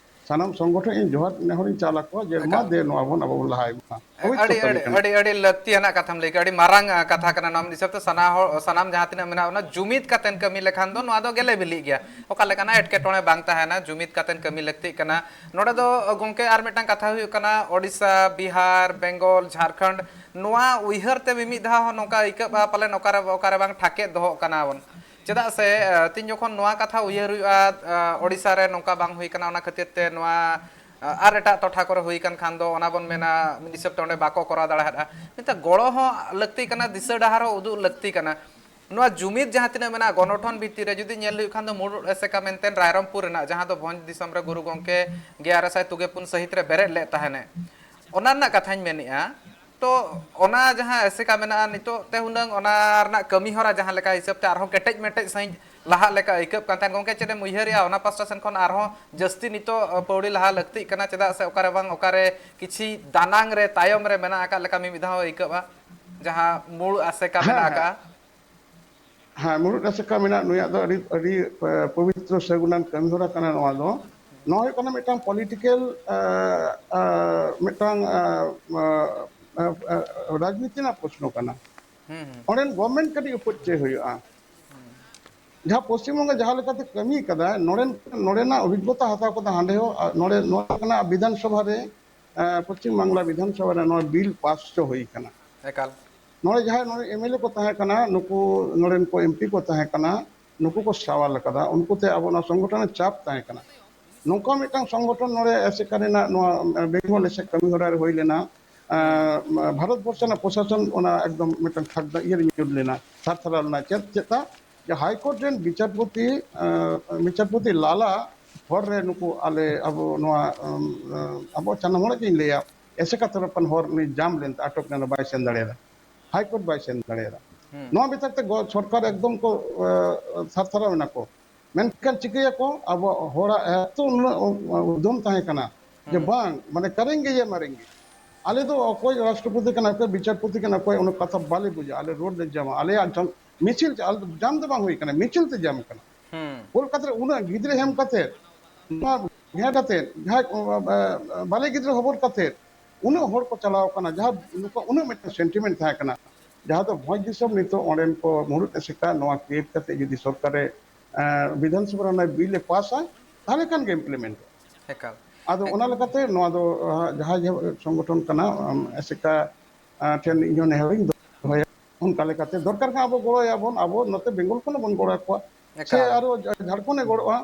ᱥᱟᱱᱟᱢ ᱥᱚᱝᱜᱚᱴᱷᱚᱱ ᱤᱧ ᱡᱚᱦᱟᱨ ᱱᱮᱦᱚᱨᱤᱧ ᱪᱟᱞ ᱟᱠᱚᱣᱟ ᱡᱮ ᱢᱟ ᱮᱠᱟᱞ᱾ ᱫᱮ ᱱᱚᱣᱟ ᱵᱚᱱ ᱟᱵᱚ ᱵᱚᱱ ᱞᱟᱦᱟᱭ ᱢᱟ᱾ ᱟᱹᱰᱤ, ᱯᱚᱵᱤᱛᱨᱚ ᱠᱟᱹᱢᱤ ᱟᱹᱰᱤ, ᱠᱟᱱᱟ᱾ ᱟᱹᱰᱤ, ᱟᱹᱰᱤ ᱞᱟᱹᱠᱛᱤᱭᱟᱱᱟᱜ ᱠᱟᱛᱷᱟᱢ ᱞᱟᱹᱭ ᱠᱮᱫᱟ, ᱟᱹᱰᱤ ᱢᱟᱨᱟᱝ, ᱟ, ᱠᱟᱛᱷᱟ ᱠᱟᱱᱟ᱾ ᱱᱚᱣᱟ ᱢᱤᱫ ᱦᱤᱥᱟᱹᱵ ᱛᱮ ᱥᱟᱱᱟ ᱦᱚᱲ, ᱥᱟᱱᱟᱢ ᱡᱟᱦᱟᱸ ᱛᱤᱱᱟᱹᱜ ᱢᱮᱱᱟᱜ ᱵᱚᱱᱟ ᱡᱩᱢᱤᱫ ᱠᱟᱛᱮᱱ ᱠᱟᱹᱢᱤ ᱞᱮᱠᱷᱟᱱ ᱫᱚ ᱱᱚᱣᱟ ᱫᱚ ᱜᱮᱞᱮ ᱵᱤᱞᱤᱜ ᱜᱮᱭᱟ᱾ ᱚᱠᱟ ᱞᱮᱠᱟᱱᱟᱜ ᱮᱴᱠᱮᱴᱚᱬᱮ ᱵᱟᱝ ᱛᱟᱦᱮᱱᱟ, ᱡᱩᱢᱤᱫ ᱠᱟᱛᱮᱱ ᱠᱟᱹᱢᱤ ᱞᱟᱹᱠᱛᱤᱜ ᱠᱟᱱᱟ᱾ ᱱᱚᱰᱮ ᱫᱚ, ᱜᱚᱢᱠᱮ, ᱟᱨ ᱢᱤᱫᱴᱟᱝ ᱠᱟᱛᱷᱟ ᱦᱩᱭᱩᱜ ᱠᱟᱱᱟ, ᱳᱰᱤᱥᱟ, ᱵᱤᱦᱟᱨ, ᱵᱮᱝᱜᱚᱞ, ᱡᱷᱟᱲᱠᱷᱚᱸᱰ, ᱱᱚᱣᱟ ᱩᱭᱦᱟᱹᱨ ᱛᱮ ᱢᱤᱢᱤᱫ ᱫᱷᱟᱣ ᱦᱚᱸ ᱱᱚᱝᱠᱟ ᱟᱹᱭᱠᱟᱹᱜᱼᱟ ᱯᱟᱞᱮᱱ ᱚᱠᱟᱨᱮ, ᱚᱠᱟᱨᱮ ᱵᱟᱝ ᱴᱷᱟᱠᱮᱫ ᱫᱚᱦᱚᱜ ᱠᱟᱱᱟ ᱵᱚᱱ᱾ ᱪᱮᱫᱟᱜ ᱥᱮ, ᱟ, ᱛᱤᱧ ᱡᱚᱠᱷᱚᱱ ᱱᱚᱣᱟ ᱠᱟᱛᱷᱟ ᱩᱭᱦᱟᱹᱨ ᱦᱩᱭᱩᱜᱼᱟ, ᱟ, ᱳᱰᱤᱥᱟ ᱨᱮ ᱱᱚᱝᱠᱟ ᱵᱟᱝ ᱦᱩᱭ ᱠᱟᱱᱟ, ᱚᱱᱟ ᱠᱷᱟᱹᱛᱤᱨ ᱛᱮ ᱱᱚᱣᱟ, ᱟ, ᱟᱨ ᱮᱴᱟᱜ ᱴᱚᱴᱷᱟ ᱠᱚᱨᱮ ᱦᱩᱭ ᱠᱟᱱ ᱠᱷᱟᱱ ᱫᱚ ᱚᱱᱟ ᱵᱚᱱ ᱢᱮᱱᱟ ᱢᱤᱫ ᱦᱤᱥᱟᱹᱵ ᱛᱮ ᱚᱸᱰᱮ ᱵᱟᱠᱚ ᱠᱚᱨᱟᱣ ᱫᱟᱲᱮᱭᱟᱜᱼᱟ᱾ ᱢᱮᱱᱛᱮ ᱜᱚᱲᱚ ᱦᱚᱸ ᱞᱟᱹᱠᱛᱤ ᱠᱟᱱᱟ, ᱫᱤᱥᱟᱹ ᱰᱟᱦᱟᱨ ᱦᱚᱸ ᱩᱫᱩᱜ ᱞᱟᱹᱠᱛᱤ ᱠᱟᱱᱟ᱾ ᱱᱚᱣᱟ ᱡᱩᱢᱤᱫ ᱡᱟᱦᱟᱸ ᱛᱤᱱᱟᱹᱜ ᱢᱮᱱᱟᱜᱼᱟ ᱜᱚᱱᱚᱴᱷᱚᱱ ᱵᱷᱤᱛᱤᱨ ᱨᱮ ᱡᱩᱫᱤ ᱧᱮᱞ ᱦᱩᱭᱩᱜ ᱠᱷᱟᱱ ᱫᱚ ᱢᱩᱬᱩᱫ ᱮᱥᱮᱠᱟ ᱢᱮᱱᱛᱮ ᱨᱟᱭᱨᱚᱝᱯᱩᱨ ᱨᱮᱱᱟᱜ, ᱡᱟᱦᱟᱸ ᱫᱚ ᱵᱷᱚᱸᱡᱽ ᱫᱤᱥᱚᱢ ᱨᱮ ᱜᱩᱨᱩ ᱜᱚᱢᱠᱮ ᱜᱮᱞ ᱟᱨᱮ ᱥᱟᱭ ᱛᱩᱜᱮ ᱯᱩᱱ ᱥᱟᱹᱦᱤᱛ ᱨᱮ ᱵᱮᱨᱮᱫ ᱞᱮᱫ ᱛᱟᱦᱮᱱᱮ, ᱚᱱᱟ ᱨᱮᱱᱟᱜ ᱠᱟᱛᱷᱟᱧ ᱢᱮᱱᱮᱫᱼᱟ᱾ ᱛᱚ ᱚᱱᱟ ᱡᱟᱦᱟᱸ ᱮᱥᱮᱠᱟ ᱢᱮᱱᱟᱜᱼᱟ ᱱᱤᱛᱚᱜ ᱛᱮ ᱦᱩᱱᱟᱹᱝ ᱚᱱᱟ ᱨᱮᱱᱟᱜ ᱠᱟᱹᱢᱤ ᱦᱚᱨᱟ ᱡᱟᱦᱟᱸ ᱞᱮᱠᱟ ᱦᱤᱥᱟᱹᱵ ᱛᱮ ᱟᱨᱦᱚᱸ ᱠᱮᱴᱮᱡ ᱢᱮᱴᱮᱡ ᱥᱟᱺᱦᱤᱡ ᱞᱟᱦᱟᱜ ᱞᱮᱠᱟ ᱟᱹᱭᱠᱟᱹᱜ ᱠᱟᱱ ᱛᱟᱦᱮᱸᱫ᱾ ᱜᱚᱢᱠᱮ, ᱪᱮᱫ ᱮᱢ ᱩᱭᱦᱟᱹᱨᱮᱜᱼᱟ ᱚᱱᱟ ᱯᱟᱥᱴᱟ ᱥᱮᱱ ᱠᱷᱚᱱ ᱟᱨᱦᱚᱸ ᱡᱟᱹᱥᱛᱤ ᱱᱤᱛᱚᱜ ᱯᱟᱹᱣᱲᱤ ᱞᱟᱦᱟ ᱞᱟᱹᱠᱛᱤᱜ ᱠᱟᱱᱟ? ᱪᱮᱫᱟᱜ ᱥᱮ ᱚᱠᱟᱨᱮ ᱵᱟᱝ ᱚᱠᱟᱨᱮ ᱠᱤᱪᱷᱤ ᱫᱟᱱᱟᱝ ᱨᱮ ᱛᱟᱭᱚᱢ ᱨᱮ ᱢᱮᱱᱟᱜ ᱟᱠᱟᱫ ᱞᱮᱠᱟ ᱢᱤᱢᱤᱫ ᱫᱷᱟᱣ ᱟᱹᱭᱠᱟᱹᱜᱼᱟ, ᱡᱟᱦᱟᱸ ᱢᱩᱲ ᱟᱥᱮᱠᱟ ᱦᱮᱸ, ᱢᱮᱱᱟᱜ ᱦᱮᱸ᱾ ᱟᱠᱟᱫᱼᱟ᱾ ᱦᱮᱸ, ᱢᱩᱲᱩᱫ ᱟᱥᱮᱠᱟ ᱢᱮᱱᱟᱜ ᱱᱩᱭᱟᱜ ᱫᱚ ᱟᱹᱰᱤ, ᱟᱹᱰᱤ, ᱮ, ᱯᱚᱵᱤᱛᱨᱚ ᱥᱟᱹᱜᱩᱱᱟᱱ ᱠᱟᱹᱢᱤ ᱦᱚᱨᱟ ᱠᱟᱱᱟ ᱱᱚᱣᱟ ᱫᱚ᱾ ᱱᱚᱣᱟ ᱦᱩᱭᱩᱜ ᱠᱟᱱᱟ ᱢᱤᱫᱴᱟᱝ ᱯᱚᱞᱤᱴᱤᱠᱮᱞ, ᱮ, ᱮ, ᱢᱤᱫᱴᱟᱝ, ᱮ, ᱮ, ᱮ, ᱮ, ᱨᱟᱡᱽᱱᱤᱛᱤ ᱨᱮᱱᱟᱜ ᱯᱨᱚᱥᱱᱚ ᱠᱟᱱᱟ᱾ ᱦᱩᱸ, ᱦᱩᱸ᱾ ᱚᱸᱰᱮᱱ ᱜᱚᱵᱷᱢᱮᱱᱴ ᱠᱟᱹᱴᱤᱡ ᱩᱯᱟᱹᱫ ᱪᱮᱫ ᱦᱩᱭᱩᱜᱼᱟ? ᱡᱟᱦᱟᱸ ᱯᱚᱥᱪᱤᱢ ᱵᱚᱝᱜᱚ ᱡᱟᱦᱟᱸ ᱞᱮᱠᱟᱛᱮ ᱠᱟᱹᱢᱤ ᱠᱟᱫᱟᱭ, ᱱᱚᱰᱮᱱ, ᱱᱚᱰᱮᱱᱟᱜ ᱚᱵᱷᱤᱜᱽᱜᱚᱛᱟ ᱦᱟᱛᱟᱣ ᱠᱟᱛᱮ ᱦᱟᱸᱰᱮ ᱦᱚᱸ, ᱟ, ᱱᱚᱰᱮ ᱱᱚᱣᱟ ᱠᱟᱱᱟ ᱵᱤᱫᱷᱟᱱ ᱥᱚᱵᱷᱟ ᱨᱮ, ᱮ, ᱯᱚᱥᱪᱤᱢ ᱵᱟᱝᱞᱟ ᱵᱤᱫᱷᱟᱱ ᱥᱚᱵᱷᱟ ᱨᱮ ᱱᱚᱣᱟ ᱵᱤᱞ ᱯᱟᱥ ᱦᱚᱪᱚ ᱦᱩᱭ ᱠᱟᱱᱟ᱾ ᱮᱠᱟᱞ᱾ ᱱᱚᱰᱮ ᱡᱟᱦᱟᱸᱭ ᱱᱚᱰᱮ ᱮᱢ ᱮᱞ ᱮ ᱠᱚ ᱛᱟᱦᱮᱸ ᱠᱟᱱᱟ, ᱱᱩᱠᱩ ᱱᱚᱰᱮᱱ ᱠᱚ ᱮᱢ ᱯᱤ ᱠᱚ ᱛᱟᱦᱮᱸ ᱠᱟᱱᱟ, ᱱᱩᱠᱩ ᱠᱚ ᱥᱟᱣᱟᱞ ᱟᱠᱟᱫᱟ, ᱩᱱᱠᱩ ᱛᱮ ᱟᱵᱚ ᱱᱚᱣᱟ ᱥᱚᱝᱜᱚᱴᱷᱚᱱ ᱨᱮ ᱪᱟᱯ ᱛᱟᱦᱮᱸ ᱠᱟᱱᱟ᱾ ᱱᱚᱝᱠᱟ ᱢᱤᱫᱴᱟᱝ ᱥᱚᱝᱜᱚᱴᱷᱚᱱ ᱱᱚᱰᱮ ᱮᱥᱮᱠᱟ ᱨᱮᱱᱟᱜ ᱱᱚᱣᱟ ᱵᱮᱝᱜᱚᱞ ᱮᱥᱮᱠ ᱠᱟᱹᱢᱤ ᱦᱚᱨᱟ ᱨᱮ ᱦᱩᱭ ᱞᱮᱱᱟ᱾ ᱦᱩᱸ᱾ ᱮᱸ, ᱵᱷᱟᱨᱚᱛ ᱵᱚᱨᱥᱚ ᱨᱮᱱᱟᱜ ᱯᱨᱚᱥᱟᱥᱚᱱ ᱚᱱᱟ ᱮᱠᱫᱚᱢ ᱢᱤᱫᱴᱟᱝ ᱠᱷᱟᱫᱽᱫᱟ ᱤᱭᱟᱹ ᱨᱮ ᱧᱩᱨ ᱞᱮᱱᱟ, ᱛᱷᱟᱨ ᱛᱷᱟᱨᱟᱣ ᱞᱮᱱᱟ᱾ ᱪᱮᱫ, ᱪᱮᱫ ᱛᱟ? ᱡᱮ ᱦᱟᱭ ᱠᱳᱨᱴ ᱨᱮᱱ ᱵᱤᱪᱟᱨᱯᱚᱛᱤ, ᱮᱸ, ᱵᱤᱪᱟᱨᱯᱚᱛᱤ ᱞᱟᱞᱟ ᱦᱚᱨ ᱨᱮ ᱱᱩᱠᱩ ᱟᱞᱮ ᱟᱵᱚ ᱱᱚᱣᱟ, ᱮᱸ, ᱮᱸ, ᱟᱵᱚ ᱥᱟᱱᱟᱢ ᱦᱚᱲᱟᱜ ᱜᱤᱧ ᱞᱟᱹᱭᱟ, ᱮᱥᱮᱠᱟ ᱛᱚᱨᱚᱯ ᱠᱷᱚᱱ ᱦᱚᱨ ᱩᱱᱤ ᱡᱟᱢ ᱞᱮᱱ ᱛᱮ ᱟᱴᱚᱠ ᱞᱮᱱᱟ, ᱵᱟᱭ ᱥᱮᱱ ᱫᱟᱲᱮᱭᱟᱫᱟ, ᱦᱟᱭ ᱠᱳᱨᱴ ᱵᱟᱭ ᱥᱮᱱ ᱫᱟᱲᱮᱭᱟᱫᱟ᱾ ᱦᱩᱸ᱾ ᱱᱚᱣᱟ ᱵᱤᱪᱟᱨ ᱛᱮ ᱜᱚ-, ᱥᱚᱨᱠᱟᱨ ᱮᱠᱫᱚᱢ ᱠᱚ, ᱮᱸ, ᱛᱷᱟᱨ ᱛᱷᱟᱨᱟᱣ ᱮᱱᱟ ᱠᱚ᱾ ᱢᱮᱱᱠᱷᱟᱱ ᱪᱤᱠᱟᱹᱭᱟᱠᱚ, ᱟᱵᱚ ᱦᱚᱲᱟᱜ ᱮᱛᱚ ᱩᱱᱟᱹᱜ ᱩᱫᱽᱫᱚᱢ ᱛᱟᱦᱮᱸ ᱠᱟᱱᱟ ᱡᱮ ᱦᱩᱸ᱾ ᱵᱟᱝ, ᱢᱟᱱᱮ, ᱠᱟᱨᱮᱱᱜᱮ ᱤᱭᱟᱹ ᱢᱟᱨᱮᱱᱜᱮ᱾ ᱟᱞᱮ ᱫᱚ ᱚᱠᱚᱭ ᱨᱟᱥᱴᱨᱚᱯᱚᱛᱤ ᱠᱟᱱᱟ, ᱚᱠᱚᱭ ᱵᱤᱪᱟᱨᱯᱚᱛᱤ ᱠᱟᱱᱟ, ᱚᱠᱚᱭ ᱚᱱᱟ ᱠᱟᱛᱷᱟ ᱵᱟᱞᱮ ᱵᱩᱡᱟ᱾ ᱟᱞᱮ ᱨᱳᱰ ᱞᱮ ᱡᱟᱢᱟ, ᱟᱞᱮᱭᱟᱜ ᱡᱟᱢ, ᱢᱤᱪᱷᱤᱞ ᱪᱟᱞ-, ᱡᱟᱢ ᱫᱚ ᱵᱟᱝ ᱦᱩᱭ ᱠᱟᱱᱟ, ᱢᱤᱪᱷᱤᱞ ᱛᱮ ᱡᱟᱢ ᱠᱟᱱᱟ᱾ ᱦᱩᱸ᱾ ᱠᱳᱞᱠᱟᱛᱟ ᱨᱮ ᱩᱱᱟᱹᱜ ᱜᱤᱫᱽᱨᱟᱹ ᱮᱢ ᱠᱟᱛᱮ, ᱱᱚᱣᱟ ᱦᱮᱸ ᱠᱟᱛᱮ, ᱡᱟᱦᱟᱸᱭ, ᱚ, ᱚ, ᱵᱟᱞᱮ ᱜᱤᱫᱽᱨᱟᱹ ᱦᱚᱵᱚᱨ ᱠᱟᱛᱮ ᱩᱱᱟᱹᱜ ᱦᱚᱲ ᱠᱚ ᱪᱟᱞᱟᱣ ᱠᱟᱱᱟ, ᱡᱟᱦᱟᱸ ᱱᱩᱠᱩ ᱩᱱᱟᱹᱜ ᱢᱤᱫᱴᱟᱝ ᱥᱮᱱᱴᱤᱢᱮᱱᱴ ᱛᱟᱦᱮᱸ ᱠᱟᱱᱟ, ᱡᱟᱦᱟᱸ ᱫᱚ ᱵᱷᱚᱸᱡᱽ ᱫᱤᱥᱚᱢ ᱱᱤᱛᱚᱜ ᱚᱸᱰᱮᱱ ᱠᱚ ᱢᱩᱲᱩᱫ ᱮᱥᱮᱠᱟ ᱱᱚᱣᱟ ᱠᱨᱤᱭᱮᱴ ᱠᱟᱛᱮ ᱡᱩᱫᱤ ᱥᱚᱨᱠᱟᱨᱮ, ᱮ, ᱵᱤᱫᱷᱟᱱ ᱥᱚᱵᱷᱟ ᱨᱮ ᱚᱱᱟ ᱵᱤᱞ ᱮ ᱯᱟᱥᱟ, ᱛᱟᱦᱚᱞᱮ ᱠᱷᱟᱱ ᱜᱮ ᱤᱢᱯᱞᱤᱢᱮᱱᱴ᱾ ᱮᱠᱟᱞ᱾ ᱟᱫᱚ ᱮᱠ- ᱚᱱᱟ ᱞᱮᱠᱟᱛᱮ ᱱᱚᱣᱟ ᱫᱚ, ᱟ, ᱡᱟᱦᱟᱸᱭ ᱜᱮ ᱥᱚᱝᱜᱚᱴᱷᱚᱱ ᱠᱟᱱᱟ, ᱟᱢ, ᱮᱥᱮᱠᱟ, ᱟ, ᱴᱷᱮᱱ ᱤᱧᱦᱚᱸ ᱱᱮᱦᱚᱨᱤᱧ ᱫᱚᱦᱚᱭᱟ᱾ ᱚᱱᱠᱟ ᱞᱮᱠᱟᱛᱮ ᱫᱚᱨᱠᱟᱨ ᱠᱷᱟᱱ ᱟᱵᱚ ᱜᱚᱲᱚᱭᱟᱵᱚᱱ, ᱟᱵᱚ ᱱᱚᱛᱮ ᱵᱮᱝᱜᱚᱞ ᱠᱷᱚᱱ ᱦᱚᱸᱵᱚᱱ ᱜᱚᱲᱚ ᱟᱠᱚᱣᱟ, ᱥᱮ ᱮᱠᱟᱞ᱾ ᱟᱨᱚ ᱡᱷᱟ-, ᱡᱷᱟᱲᱠᱷᱚᱸᱰ ᱮ ᱜᱚᱲᱚᱜᱼᱟ᱾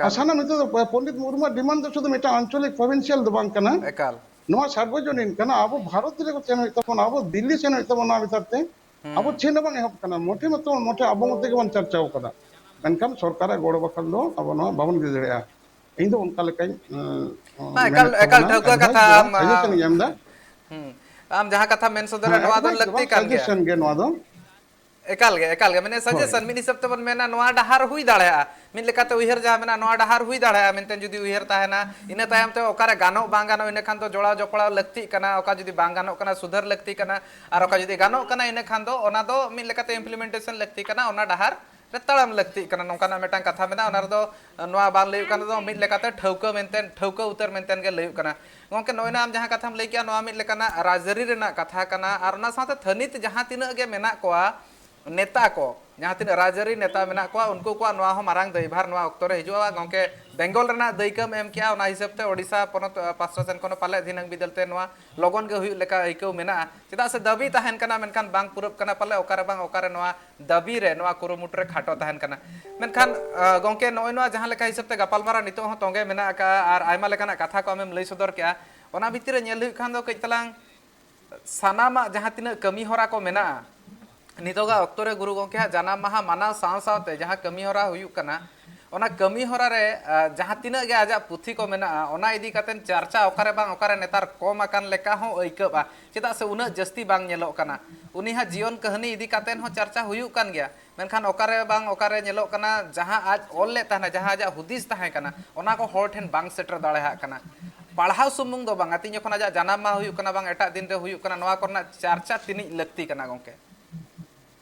ᱟᱨ ᱮᱠᱟᱞ᱾ ᱥᱟᱱᱟᱢ ᱱᱤᱛᱚᱜ ᱫᱚ ᱯᱚᱱᱰᱤᱛ ᱢᱩᱨᱢᱩᱣᱟᱜ ᱰᱤᱢᱟᱱᱰ ᱫᱚ ᱥᱩᱫᱷᱩ ᱢᱤᱫᱴᱟᱝ ᱟᱧᱪᱚᱞᱤᱠ ᱯᱨᱚᱵᱷᱤᱱᱥᱤᱭᱟᱞ ᱫᱚ ᱵᱟᱝ ᱠᱟᱱᱟ, ᱮᱠᱟᱞ᱾ ᱱᱚᱣᱟ ᱥᱟᱨᱵᱚᱡᱚᱱᱤᱱ ᱠᱟᱱᱟ᱾ ᱟᱵᱚ ᱵᱷᱟᱨᱚᱛ ᱨᱮ ᱥᱮᱱ ᱦᱩᱭᱩᱜ ᱛᱟᱵᱚᱱᱟ, ᱟᱵᱚ ᱫᱤᱞᱞᱤ ᱥᱮᱱ ᱦᱩᱭᱩᱜ ᱛᱟᱵᱚᱱᱟ ᱱᱚᱣᱟ ᱵᱤᱪᱟᱨ ᱛᱮ᱾ ᱦᱩᱸ᱾ ᱟᱵᱚ ᱪᱮᱫ ᱦᱚᱸ ᱵᱟᱝ ᱮᱦᱚᱵ ᱠᱟᱱᱟ, ᱢᱚᱴᱷᱮ ᱢᱚᱛᱚ, ᱢᱚᱴᱷᱮ ᱟᱵᱚ ᱢᱚᱫᱽᱫᱷᱮ ᱜᱮᱵᱚᱱ ᱪᱟᱨᱪᱟᱣ ᱠᱟᱫᱟ᱾ ᱢᱮᱱᱠᱷᱟᱱ ᱥᱚᱨᱠᱟᱨᱟᱜ ᱜᱚᱲᱚ ᱵᱟᱠᱷᱟᱱ ᱫᱚ ᱟᱵᱚ ᱱᱚᱣᱟ ᱵᱟᱵᱚᱱ ᱤᱫᱤ ᱫᱟᱲᱮᱭᱟᱜᱼᱟ᱾ ᱤᱧ ᱫᱚ ᱚᱱᱠᱟ ᱞᱮᱠᱟᱧ, ᱩᱸ, ᱵᱟᱝ, ᱮᱠᱟᱞ, ᱢᱮᱱᱮᱫ ᱮᱠᱟᱞ ᱛᱟᱵᱚᱱᱟ, ᱴᱷᱟᱹᱣᱠᱟᱹ advice ᱠᱟᱛᱷᱟ ᱫᱚ ᱵᱟᱝ, ᱟᱢ, ᱥᱟᱡᱮᱥᱚᱱ ᱤᱧ ᱮᱢ ᱮᱫᱟ᱾ ᱦᱩᱸ᱾ ᱟᱢ ᱡᱟᱦᱟᱸ ᱠᱟᱛᱷᱟᱢ ᱢᱮᱱ ᱥᱚᱫᱚᱨᱟ, ᱦᱮᱸ, ᱱᱚᱣᱟ ᱫᱚ advice ᱫᱚ ᱞᱟᱹᱠᱛᱤ ᱵᱟᱝ, ᱠᱟᱱ ᱜᱮᱭᱟ᱾ Suggestion ᱜᱮ ᱱᱚᱣᱟ ᱫᱚ᱾ ᱮᱠᱟᱞ ᱜᱮ, ᱮᱠᱟᱞ ᱜᱮ᱾ ᱢᱟᱱᱮ, ᱦᱳᱭ᱾ Suggestion, ᱢᱤᱫ ᱦᱤᱥᱟᱹᱵ ᱛᱮᱵᱚᱱ ᱢᱮᱱᱟ, ᱱᱚᱣᱟ ᱰᱟᱦᱟᱨ ᱦᱩᱭ ᱫᱟᱲᱮᱭᱟᱜᱼᱟ, ᱢᱤᱫ ᱞᱮᱠᱟᱛᱮ ᱩᱭᱦᱟᱹᱨ ᱡᱟᱦᱟᱸ ᱢᱮᱱᱟᱜᱼᱟ, ᱱᱚᱣᱟ ᱰᱟᱦᱟᱨ ᱦᱩᱭ ᱫᱟᱲᱮᱭᱟᱜᱼᱟ ᱢᱮᱱᱛᱮ ᱡᱩᱫᱤ ᱩᱭᱦᱟᱹᱨ ᱛᱟᱦᱮᱱᱟ, ᱤᱱᱟᱹ ᱛᱟᱭᱚᱢ ᱛᱮ ᱚᱠᱟᱨᱮ ᱜᱟᱱᱚᱜ ᱵᱟᱝ ᱜᱟᱱᱚᱜ, ᱤᱱᱟᱹ ᱠᱷᱟᱱ ᱫᱚ ᱡᱚᱲᱟᱣ ᱡᱚᱯᱲᱟᱣ ᱞᱟᱹᱠᱛᱤᱜ ᱠᱟᱱᱟ, ᱚᱠᱟ ᱡᱩᱫᱤ ᱵᱟᱝ ᱜᱟᱱᱚᱜ ᱠᱟᱱᱟ, ᱥᱩᱫᱷᱟᱹᱨ ᱞᱟᱹᱠᱛᱤ ᱠᱟᱱᱟ, ᱟᱨ ᱚᱠᱟ ᱡᱩᱫᱤ ᱜᱟᱱᱚᱜ ᱠᱟᱱᱟ, ᱤᱱᱟᱹ ᱠᱷᱟᱱ ᱫᱚ ᱚᱱᱟ ᱫᱚ ᱢᱤᱫ ᱞᱮᱠᱟᱛᱮ implementation ᱞᱟᱹᱠᱛᱤ ᱠᱟᱱᱟ, ᱚᱱᱟ ᱰᱟᱦᱟᱨ ᱨᱮ ᱛᱟᱲᱟᱢ ᱞᱟᱹᱠᱛᱤᱜ ᱠᱟᱱᱟ, ᱱᱚᱝᱠᱟᱱᱟᱜ ᱢᱤᱫᱴᱟᱝ ᱠᱟᱛᱷᱟ ᱢᱮᱱᱟᱜᱼᱟ᱾ ᱚᱱᱟ ᱨᱮᱫᱚ ᱱᱚᱣᱟ ᱵᱟᱝ ᱞᱟᱹᱭᱚᱜ ᱠᱟᱱ ᱨᱮᱫᱚ, ᱢᱤᱫ ᱞᱮᱠᱟᱛᱮ ᱴᱷᱟᱹᱣᱠᱟᱹ ᱢᱮᱱᱛᱮ, ᱴᱷᱟᱹᱣᱠᱟᱹ ᱩᱛᱟᱹᱨ ᱢᱮᱱᱛᱮ ᱜᱮ ᱞᱟᱹᱭᱚᱜ ᱠᱟᱱᱟ᱾ ᱜᱚᱢᱠᱮ, ᱱᱚᱜᱼᱚᱭ ᱱᱟ ᱟᱢ ᱡᱟᱦᱟᱸ ᱠᱟᱛᱷᱟᱢ ᱞᱟᱹᱭ ᱠᱮᱜᱼᱟ, ᱱᱚᱣᱟ ᱢᱤᱫ ᱞᱮᱠᱟᱱᱟᱜ ᱨᱟᱡᱽᱟᱹᱨᱤ ᱨᱮᱱᱟᱜ ᱠᱟᱛᱷᱟ ᱠᱟᱱᱟ, ᱟᱨ ᱚᱱᱟ ᱥᱟᱶᱛᱮ ᱛᱷᱟᱹᱱᱤᱛ ᱡᱟᱦᱟᱸ ᱛᱤᱱᱟᱹᱜ ᱜᱮ ᱢᱮᱱᱟᱜ ᱠᱚᱣᱟ, ᱱᱮᱛᱟ ᱠᱚ, ᱡᱟᱦᱟᱸ ᱛᱤᱱᱟᱹᱜ ᱨᱟᱡᱽᱟᱹᱨᱤ ᱱᱮᱛᱟ ᱢᱮᱱᱟᱜ ᱠᱚᱣᱟ, ᱩᱱᱠᱩ ᱠᱚᱣᱟᱜ ᱱᱚᱣᱟ ᱦᱚᱸ ᱢᱟᱨᱟᱝ ᱫᱟᱹᱭᱵᱷᱟᱨ ᱱᱚᱣᱟ ᱚᱠᱛᱚ ᱨᱮ ᱦᱤᱡᱩᱜᱼᱟ᱾ ᱜᱚᱢᱠᱮ, ᱵᱮᱝᱜᱚᱞ ᱨᱮᱱᱟᱜ ᱫᱟᱹᱭᱠᱟᱹᱢ ᱮᱢ ᱠᱮᱜᱼᱟ, ᱚᱱᱟ ᱦᱤᱥᱟᱹᱵ ᱛᱮ ᱳᱰᱤᱥᱟ ᱯᱚᱱᱚᱛ, ᱟ, ᱯᱟᱥᱴᱟ ᱥᱮᱱ ᱠᱷᱚᱱ ᱦᱚᱸ ᱯᱟᱞᱮ ᱫᱷᱤᱱᱟᱹᱝ ᱵᱤᱫᱟᱹᱞ ᱛᱮ ᱱᱚᱣᱟ ᱞᱚᱜᱚᱱ ᱜᱮ ᱦᱩᱭᱩᱜ ᱞᱮᱠᱟ ᱟᱹᱭᱠᱟᱹᱣ ᱢᱮᱱᱟᱜᱼᱟ᱾ ᱪᱮᱫᱟᱜ ᱥᱮ ᱫᱟᱹᱵᱤ ᱛᱟᱦᱮᱱ ᱠᱟᱱᱟ, ᱢᱮᱱᱠᱷᱟᱱ ᱵᱟᱝ ᱯᱩᱨᱟᱹᱜ ᱠᱟᱱᱟ, ᱯᱟᱞᱮ ᱚᱠᱟᱨᱮ ᱵᱟᱝ ᱚᱠᱟᱨᱮ ᱱᱚᱣᱟ ᱫᱟᱹᱵᱤ ᱨᱮ, ᱱᱚᱣᱟ ᱠᱩᱨᱩᱢᱩᱴᱩ ᱨᱮ ᱠᱷᱟᱴᱚ ᱛᱟᱦᱮᱱ ᱠᱟᱱᱟ᱾ ᱢᱮᱱᱠᱷᱟᱱ, ᱟ, ᱜᱚᱢᱠᱮ, ᱱᱚᱜᱼᱚᱭ ᱱᱚᱣᱟ ᱡᱟᱦᱟᱸ ᱞᱮᱠᱟ ᱦᱤᱥᱟᱹᱵ ᱛᱮ ᱜᱟᱯᱟᱞᱢᱟᱨᱟᱣ ᱱᱤᱛᱚᱜ ᱦᱚᱸ ᱛᱚᱸᱜᱮ ᱢᱮᱱᱟᱜ ᱟᱠᱟᱫᱼᱟ ᱟᱨ ᱟᱭᱢᱟ ᱞᱮᱠᱟᱱᱟᱜ ᱠᱟᱛᱷᱟ ᱠᱚ ᱟᱢᱮᱢ ᱞᱟᱹᱭ ᱥᱚᱫᱚᱨ ᱠᱮᱜᱼᱟ, ᱚᱱᱟ ᱵᱷᱤᱛᱤᱨ ᱨᱮ ᱧᱮᱞ ᱦᱩᱭᱩᱜ ᱠᱷᱟᱱ ᱫᱚ ᱠᱟᱹᱡ ᱛᱟᱞᱟᱝ ᱥᱟᱱᱟᱢᱟᱜ ᱡᱟᱦᱟᱸ ᱛᱤᱱᱟᱹᱜ ᱠᱟᱹᱢᱤ ᱦᱚᱨᱟ ᱠᱚ ᱢᱮᱱᱟᱜᱼᱟ, ᱱᱤᱛᱚᱜᱟᱜ ᱚᱠᱛᱚ ᱨᱮ ᱜᱩᱨᱩ ᱜᱚᱢᱠᱮᱭᱟᱜ ᱡᱟᱱᱟᱢ ᱢᱟᱦᱟ ᱢᱟᱱᱟᱣ ᱥᱟᱶ ᱥᱟᱶᱛᱮ ᱡᱟᱦᱟᱸ ᱠᱟᱹᱢᱤ ᱦᱚᱨᱟ ᱦᱩᱭᱩᱜ ᱠᱟᱱᱟ, ᱚᱱᱟ ᱠᱟᱹᱢᱤ ᱦᱚᱨᱟ ᱨᱮ, ᱟ, ᱡᱟᱦᱟᱸ ᱛᱤᱱᱟᱹᱜ ᱜᱮ ᱟᱡᱟᱜ ᱯᱩᱛᱷᱤ ᱠᱚ ᱢᱮᱱᱟᱜᱼᱟ, ᱚᱱᱟ ᱤᱫᱤ ᱠᱟᱛᱮ ᱪᱟᱨᱪᱟ ᱚᱠᱟᱨᱮ ᱵᱟᱝ ᱚᱠᱟᱨᱮ ᱱᱮᱛᱟᱨ ᱠᱚᱢ ᱟᱠᱟᱱ ᱞᱮᱠᱟ ᱦᱚᱸ ᱟᱹᱭᱠᱟᱹᱜᱼᱟ, ᱪᱮᱫᱟᱜ ᱥᱮ ᱩᱱᱟᱹᱜ ᱡᱟᱹᱥᱛᱤ ᱵᱟᱝ ᱧᱮᱞᱚᱜ ᱠᱟᱱᱟ᱾ ᱩᱱᱤᱭᱟᱜ ᱡᱤᱭᱚᱱ ᱠᱟᱹᱦᱱᱤ ᱤᱫᱤ ᱠᱟᱛᱮ ᱦᱚᱸ ᱪᱟᱨᱪᱟ ᱦᱩᱭᱩᱜ ᱠᱟᱱ ᱜᱮᱭᱟ, ᱢᱮᱱᱠᱷᱟᱱ ᱚᱠᱟᱨᱮ ᱵᱟᱝ ᱚᱠᱟᱨᱮ ᱧᱮᱞᱚᱜ ᱠᱟᱱᱟ, ᱡᱟᱦᱟᱸ ᱟᱡ ᱚᱞ ᱞᱮᱫ ᱛᱟᱦᱮᱱᱟ, ᱡᱟᱦᱟᱸ ᱟᱡᱟᱜ ᱦᱩᱫᱤᱥ ᱛᱟᱦᱮᱸ ᱠᱟᱱᱟ, ᱚᱱᱟ ᱠᱚ ᱦᱚᱲ ᱴᱷᱮᱱ ᱵᱟᱝ ᱥᱮᱴᱮᱨ ᱫᱟᱲᱮᱭᱟᱜ ᱠᱟᱱᱟ᱾ ᱯᱟᱲᱦᱟᱣ ᱥᱩᱢᱩᱝ ᱫᱚ ᱵᱟᱝ, ᱛᱤᱧ ᱡᱚᱠᱷᱚᱱ ᱟᱡᱟᱜ ᱡᱟᱱᱟᱢ ᱢᱟᱦᱟ ᱦᱩᱭᱩᱜ ᱠᱟᱱᱟ, ᱵᱟᱝ ᱮᱴᱟᱜ ᱫᱤᱱ ᱨᱮ ᱦᱩᱭᱩᱜ ᱠᱟᱱᱟ, ᱱᱚᱣᱟ ᱠᱚᱨᱮᱱᱟᱜ ᱪᱟᱨᱪᱟ ᱛᱤᱱᱟᱹᱜ ᱞᱟᱹᱠᱛᱤ ᱠᱟᱱᱟ, ᱜᱚᱢᱠᱮ?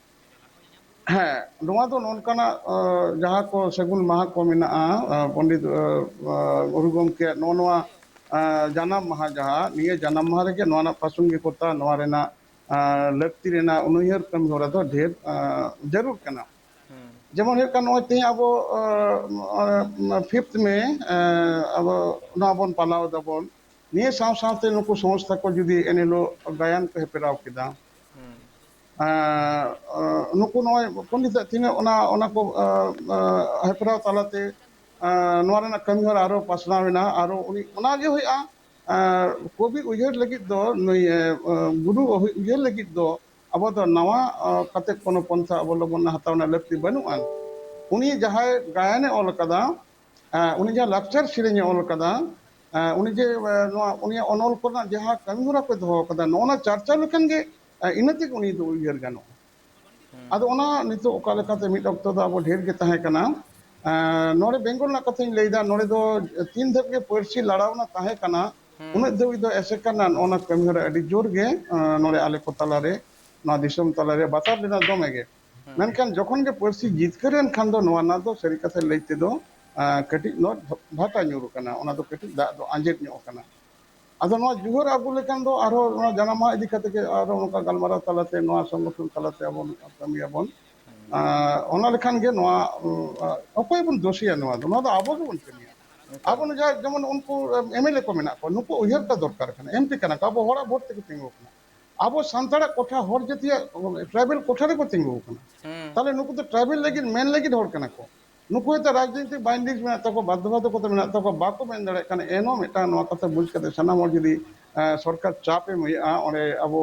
ᱦᱮᱸ, ᱱᱚᱣᱟ ᱫᱚ ᱱᱚᱝᱠᱟᱱᱟᱜ, ᱟᱸ, ᱡᱟᱦᱟᱸ ᱠᱚ ᱥᱟᱹᱜᱩᱱ ᱢᱟᱦᱟ ᱠᱚ ᱢᱮᱱᱟᱜᱼᱟ, ᱟᱸ, ᱯᱚᱱᱰᱤᱛ, ᱟᱸ, ᱟᱸ, ᱜᱩᱨᱩ ᱜᱚᱢᱠᱮᱭᱟᱜ ᱱᱚᱜᱼᱚ ᱱᱚᱣᱟ, ᱟᱸ, ᱡᱟᱱᱟᱢ ᱢᱟᱦᱟ, ᱡᱟᱦᱟᱸ ᱱᱤᱭᱟᱹ ᱡᱟᱱᱟᱢ ᱢᱟᱦᱟ ᱨᱮᱜᱮ ᱱᱚᱣᱟ ᱨᱮᱱᱟᱜ ᱯᱨᱟᱥᱚᱝᱜᱤᱠᱚᱛᱟ, ᱱᱚᱣᱟ ᱨᱮᱱᱟᱜ, ᱟᱸ, ᱞᱟᱹᱠᱛᱤ ᱨᱮᱱᱟᱜ ᱩᱱᱩᱭᱦᱟᱹᱨ ᱠᱟᱹᱢᱤ ᱦᱚᱨᱟ ᱫᱚ ᱰᱷᱮᱨ, ᱟᱸ, ᱡᱟᱹᱨᱩᱲ ᱠᱟᱱᱟ᱾ ᱦᱩᱸ᱾ ᱡᱮᱢᱚᱱ ᱦᱩᱭᱩᱜ ᱠᱟᱱᱟ, ᱱᱚᱜᱼᱚᱭ ᱛᱮᱦᱮᱧ ᱟᱵᱚ, ᱟᱸ, ᱟᱸ, fifth May, ᱟᱸ, ᱟᱵᱚ ᱱᱚᱣᱟ ᱵᱚᱱ ᱯᱟᱞᱟᱣ ᱫᱟᱵᱚᱱ᱾ ᱱᱤᱭᱟᱹ ᱥᱟᱶ ᱥᱟᱶᱛᱮ ᱱᱩᱠᱩ ᱥᱚᱝᱥᱛᱷᱟ ᱠᱚ ᱡᱩᱫᱤ ᱮᱱᱦᱤᱞᱳᱜ ᱜᱟᱭᱟᱱ ᱠᱚ ᱦᱮᱯᱨᱟᱣ ᱠᱮᱫᱟ, ᱦᱩᱸ᱾ ᱟᱸ, ᱟᱸ, ᱱᱩᱠᱩ ᱱᱚᱜᱼᱚᱭ ᱯᱚᱱᱰᱤᱛᱟᱜ ᱛᱤᱱᱟᱹᱜ ᱚᱱᱟ, ᱚᱱᱟ ᱠᱚ, ᱟᱸ, ᱟᱸ, ᱦᱮᱯᱨᱟᱣ ᱛᱟᱞᱟᱛᱮ, ᱟᱸ, ᱱᱚᱣᱟ ᱨᱮᱱᱟᱜ ᱠᱟᱹᱢᱤ ᱦᱚᱨᱟ ᱟᱨᱚ ᱯᱟᱥᱱᱟᱣ ᱮᱱᱟ, ᱟᱨᱚ ᱩᱱᱤ ᱚᱱᱟᱜᱮ ᱦᱩᱭᱩᱜᱼᱟ᱾ ᱟᱸ, ᱠᱚᱵᱤ ᱩᱭᱦᱟᱹᱨ ᱞᱟᱹᱜᱤᱫ ᱫᱚ, ᱱᱩᱭ, ᱟᱸ, ᱜᱩᱨᱩ ᱩᱭᱦᱟᱹᱨ ᱞᱟᱹᱜᱤᱫ ᱫᱚ ᱟᱵᱚ ᱫᱚ ᱱᱟᱣᱟ, ᱟᱸ, ᱠᱟᱛᱮ ᱠᱳᱱᱳ ᱯᱚᱱᱛᱷᱟ ᱚᱵᱚᱞᱚᱢᱵᱚᱱ ᱦᱟᱛᱟᱣ ᱨᱮᱱᱟᱜ ᱞᱟᱹᱠᱛᱤ ᱵᱟᱹᱱᱩᱜᱼᱟ᱾ ᱩᱱᱤ ᱡᱟᱦᱟᱸᱭ ᱜᱟᱭᱟᱱᱮ ᱚᱞ ᱟᱠᱟᱫᱟ, ᱮᱸ, ᱩᱱᱤ ᱡᱟᱦᱟᱸ ᱞᱟᱠᱪᱟᱨ ᱥᱮᱨᱮᱧ ᱮ ᱚᱞ ᱠᱟᱫᱟ, ᱮᱸ, ᱩᱱᱤ ᱡᱮ, ᱮᱸ, ᱱᱚᱣᱟ ᱩᱱᱤᱭᱟᱜ ᱚᱱᱚᱞ ᱠᱚᱨᱮᱱᱟᱜ ᱡᱟᱦᱟᱸ ᱠᱟᱹᱢᱤ ᱦᱚᱨᱟ ᱠᱚᱭ ᱫᱚᱦᱚ ᱠᱟᱫᱟ, ᱱᱚᱜᱼᱚ ᱱᱟ ᱪᱟᱨᱪᱟ ᱞᱮᱠᱷᱟᱱ ᱜᱮ, ᱮᱸ, ᱤᱱᱟᱹ ᱛᱮᱜᱮ ᱩᱱᱤ ᱫᱚ ᱩᱭᱦᱟᱹᱨ ᱜᱟᱱᱚᱜᱼᱟ᱾ ᱦᱩᱸ᱾ ᱟᱫᱚ ᱚᱱᱟ ᱱᱤᱛᱚᱜ ᱚᱠᱟ ᱞᱮᱠᱟᱛᱮ ᱢᱤᱫ ᱚᱠᱛᱚ ᱫᱚ ᱟᱵᱚ ᱰᱷᱮᱨ ᱜᱮ ᱛᱟᱦᱮᱸ ᱠᱟᱱᱟ, ᱮᱸ, ᱱᱚᱰᱮ ᱵᱮᱝᱜᱚᱞ ᱨᱮᱱᱟᱜ ᱠᱟᱛᱷᱟᱧ ᱞᱟᱹᱭᱫᱟ, ᱱᱚᱰᱮ ᱫᱚ ᱛᱤᱱ ᱫᱷᱟᱹᱵᱤᱡ ᱜᱮ ᱯᱟᱹᱨᱥᱤ ᱞᱟᱲᱟᱣᱱᱟ ᱛᱟᱦᱮᱸ ᱠᱟᱱᱟ, ᱦᱩᱸ᱾ ᱩᱱᱟᱹᱜ ᱫᱷᱟᱹᱵᱤᱡ ᱫᱚ ᱮᱥᱮᱠᱟ ᱨᱮᱱᱟᱜ ᱱᱚᱜᱼᱚ ᱱᱟ ᱠᱟᱹᱢᱤ ᱦᱚᱨᱟ ᱟᱹᱰᱤ ᱡᱳᱨ ᱜᱮ, ᱮᱸ, ᱱᱚᱰᱮ ᱟᱞᱮ ᱠᱚ ᱛᱟᱞᱟᱨᱮ, ᱱᱚᱣᱟ ᱫᱤᱥᱚᱢ ᱛᱟᱞᱟᱨᱮ ᱵᱟᱛᱟᱨ ᱞᱮᱱᱟ ᱫᱚᱢᱮ ᱜᱮ᱾ ᱦᱩᱸ᱾ ᱢᱮᱱᱠᱷᱟᱱ ᱡᱚᱠᱷᱚᱱ ᱜᱮ ᱯᱟᱹᱨᱥᱤ ᱡᱤᱛᱠᱟᱹᱨ ᱮᱱ ᱠᱷᱟᱱ ᱫᱚ ᱱᱚᱣᱟ ᱨᱮᱱᱟᱜ ᱫᱚ ᱥᱟᱹᱨᱤ ᱠᱟᱛᱷᱟ ᱞᱟᱹᱭ ᱛᱮᱫᱚ, ᱟᱸ, ᱠᱟᱹᱴᱤᱡ ᱱᱚᱣᱟ ᱵᱷᱟ-, ᱵᱷᱟᱴᱟ ᱧᱩᱨ ᱟᱠᱟᱱᱟ, ᱚᱱᱟ ᱫᱚ ᱠᱟᱹᱴᱤᱡ ᱫᱟᱜ ᱫᱚ ᱟᱸᱡᱮᱫ ᱧᱚᱜ ᱟᱠᱟᱱᱟ᱾ ᱟᱫᱚ ᱱᱚᱣᱟ ᱡᱩᱦᱟᱹᱨ ᱟᱹᱜᱩ ᱞᱮᱠᱷᱟᱱ ᱫᱚ ᱟᱨᱦᱚᱸ ᱱᱚᱣᱟ ᱡᱟᱱᱟᱢ ᱢᱟᱦᱟ ᱤᱫᱤ ᱠᱟᱛᱮ ᱜᱮ ᱟᱨᱦᱚᱸ ᱱᱚᱝᱠᱟ ᱜᱟᱞᱢᱟᱨᱟᱣ ᱛᱟᱞᱟᱛᱮ ᱱᱚᱣᱟ ᱥᱚᱝᱜᱚᱴᱷᱚᱱ ᱛᱟᱞᱟᱛᱮ ᱟᱵᱚ ᱠᱟᱹᱢᱤᱭᱟᱵᱚᱱ᱾ ᱦᱩᱸ᱾ ᱟᱸ, ᱚᱱᱟ ᱞᱮᱠᱷᱟᱱ ᱜᱮ ᱱᱚᱣᱟ, ᱩᱸ, ᱚᱠᱚᱭ ᱵᱚᱱ ᱫᱳᱥᱤᱭᱟ ᱱᱚᱣᱟ ᱫᱚ? ᱱᱚᱣᱟ ᱫᱚ ᱟᱵᱚ ᱜᱮᱵᱚᱱ ᱠᱟᱹᱢᱤᱭᱟ᱾ ᱮᱠᱟᱞ᱾ ᱟᱵᱚ ᱱᱚᱣᱟ ᱡᱟᱦᱟᱸ ᱡᱮᱢᱚᱱ ᱩᱱᱠᱩ, ᱮᱢ, MLA ᱠᱚ ᱢᱮᱱᱟᱜ ᱠᱚᱣᱟ, ᱱᱩᱠᱩ ᱩᱭᱦᱟᱹᱨ ᱠᱟᱜ ᱫᱚᱨᱠᱟᱨ ᱠᱟᱱᱟ, MP ᱠᱟᱱᱟ ᱠᱚ, ᱟᱵᱚ ᱦᱚᱲᱟᱜ ᱵᱷᱳᱴ ᱛᱮᱠᱚ ᱛᱤᱸᱜᱩ ᱟᱠᱟᱱᱟ᱾ ᱟᱵᱚ ᱥᱟᱱᱛᱟᱲᱟᱜ ᱠᱚᱴᱷᱟ, ᱦᱚᱲ ᱡᱟᱹᱛᱤᱭᱟᱜ tribal ᱠᱚᱴᱷᱟ ᱨᱮᱠᱚ ᱛᱤᱸᱜᱩ ᱟᱠᱟᱱᱟ᱾ ᱦᱩᱸ᱾ ᱛᱟᱦᱞᱮ ᱱᱩᱠᱩ ᱫᱚ tribal ᱞᱟᱹᱜᱤᱫ, ᱢᱮᱱ ᱞᱟᱹᱜᱤᱫ ᱦᱚᱲ ᱠᱟᱱᱟ ᱠᱚ᱾ ᱱᱩᱠᱩ ᱦᱚᱭᱛᱳ ᱨᱟᱡᱽᱱᱤᱛᱤᱠ bindings ᱢᱮᱱᱟᱜ ᱛᱟᱠᱚᱣᱟ, ᱵᱟᱫᱽᱫᱷᱚᱵᱟᱫᱷᱚᱠᱚᱛᱟ ᱢᱮᱱᱟᱜ ᱛᱟᱠᱚᱣᱟ, ᱵᱟᱠᱚ ᱢᱮᱱ ᱫᱟᱲᱮᱭᱟᱜ ᱠᱟᱱᱟ᱾ ᱮᱱᱦᱚᱸ ᱢᱤᱫᱴᱟᱝ ᱱᱚᱣᱟ ᱠᱟᱛᱷᱟ ᱵᱩᱡᱽ ᱠᱟᱛᱮ ᱥᱟᱱᱟᱢ ᱦᱚᱲ ᱡᱩᱫᱤ, ᱮᱸ, ᱥᱚᱨᱠᱟᱨ ᱪᱟᱯ ᱮᱢ ᱦᱩᱭᱩᱜᱼᱟ, ᱚᱸᱰᱮ ᱟᱵᱚ,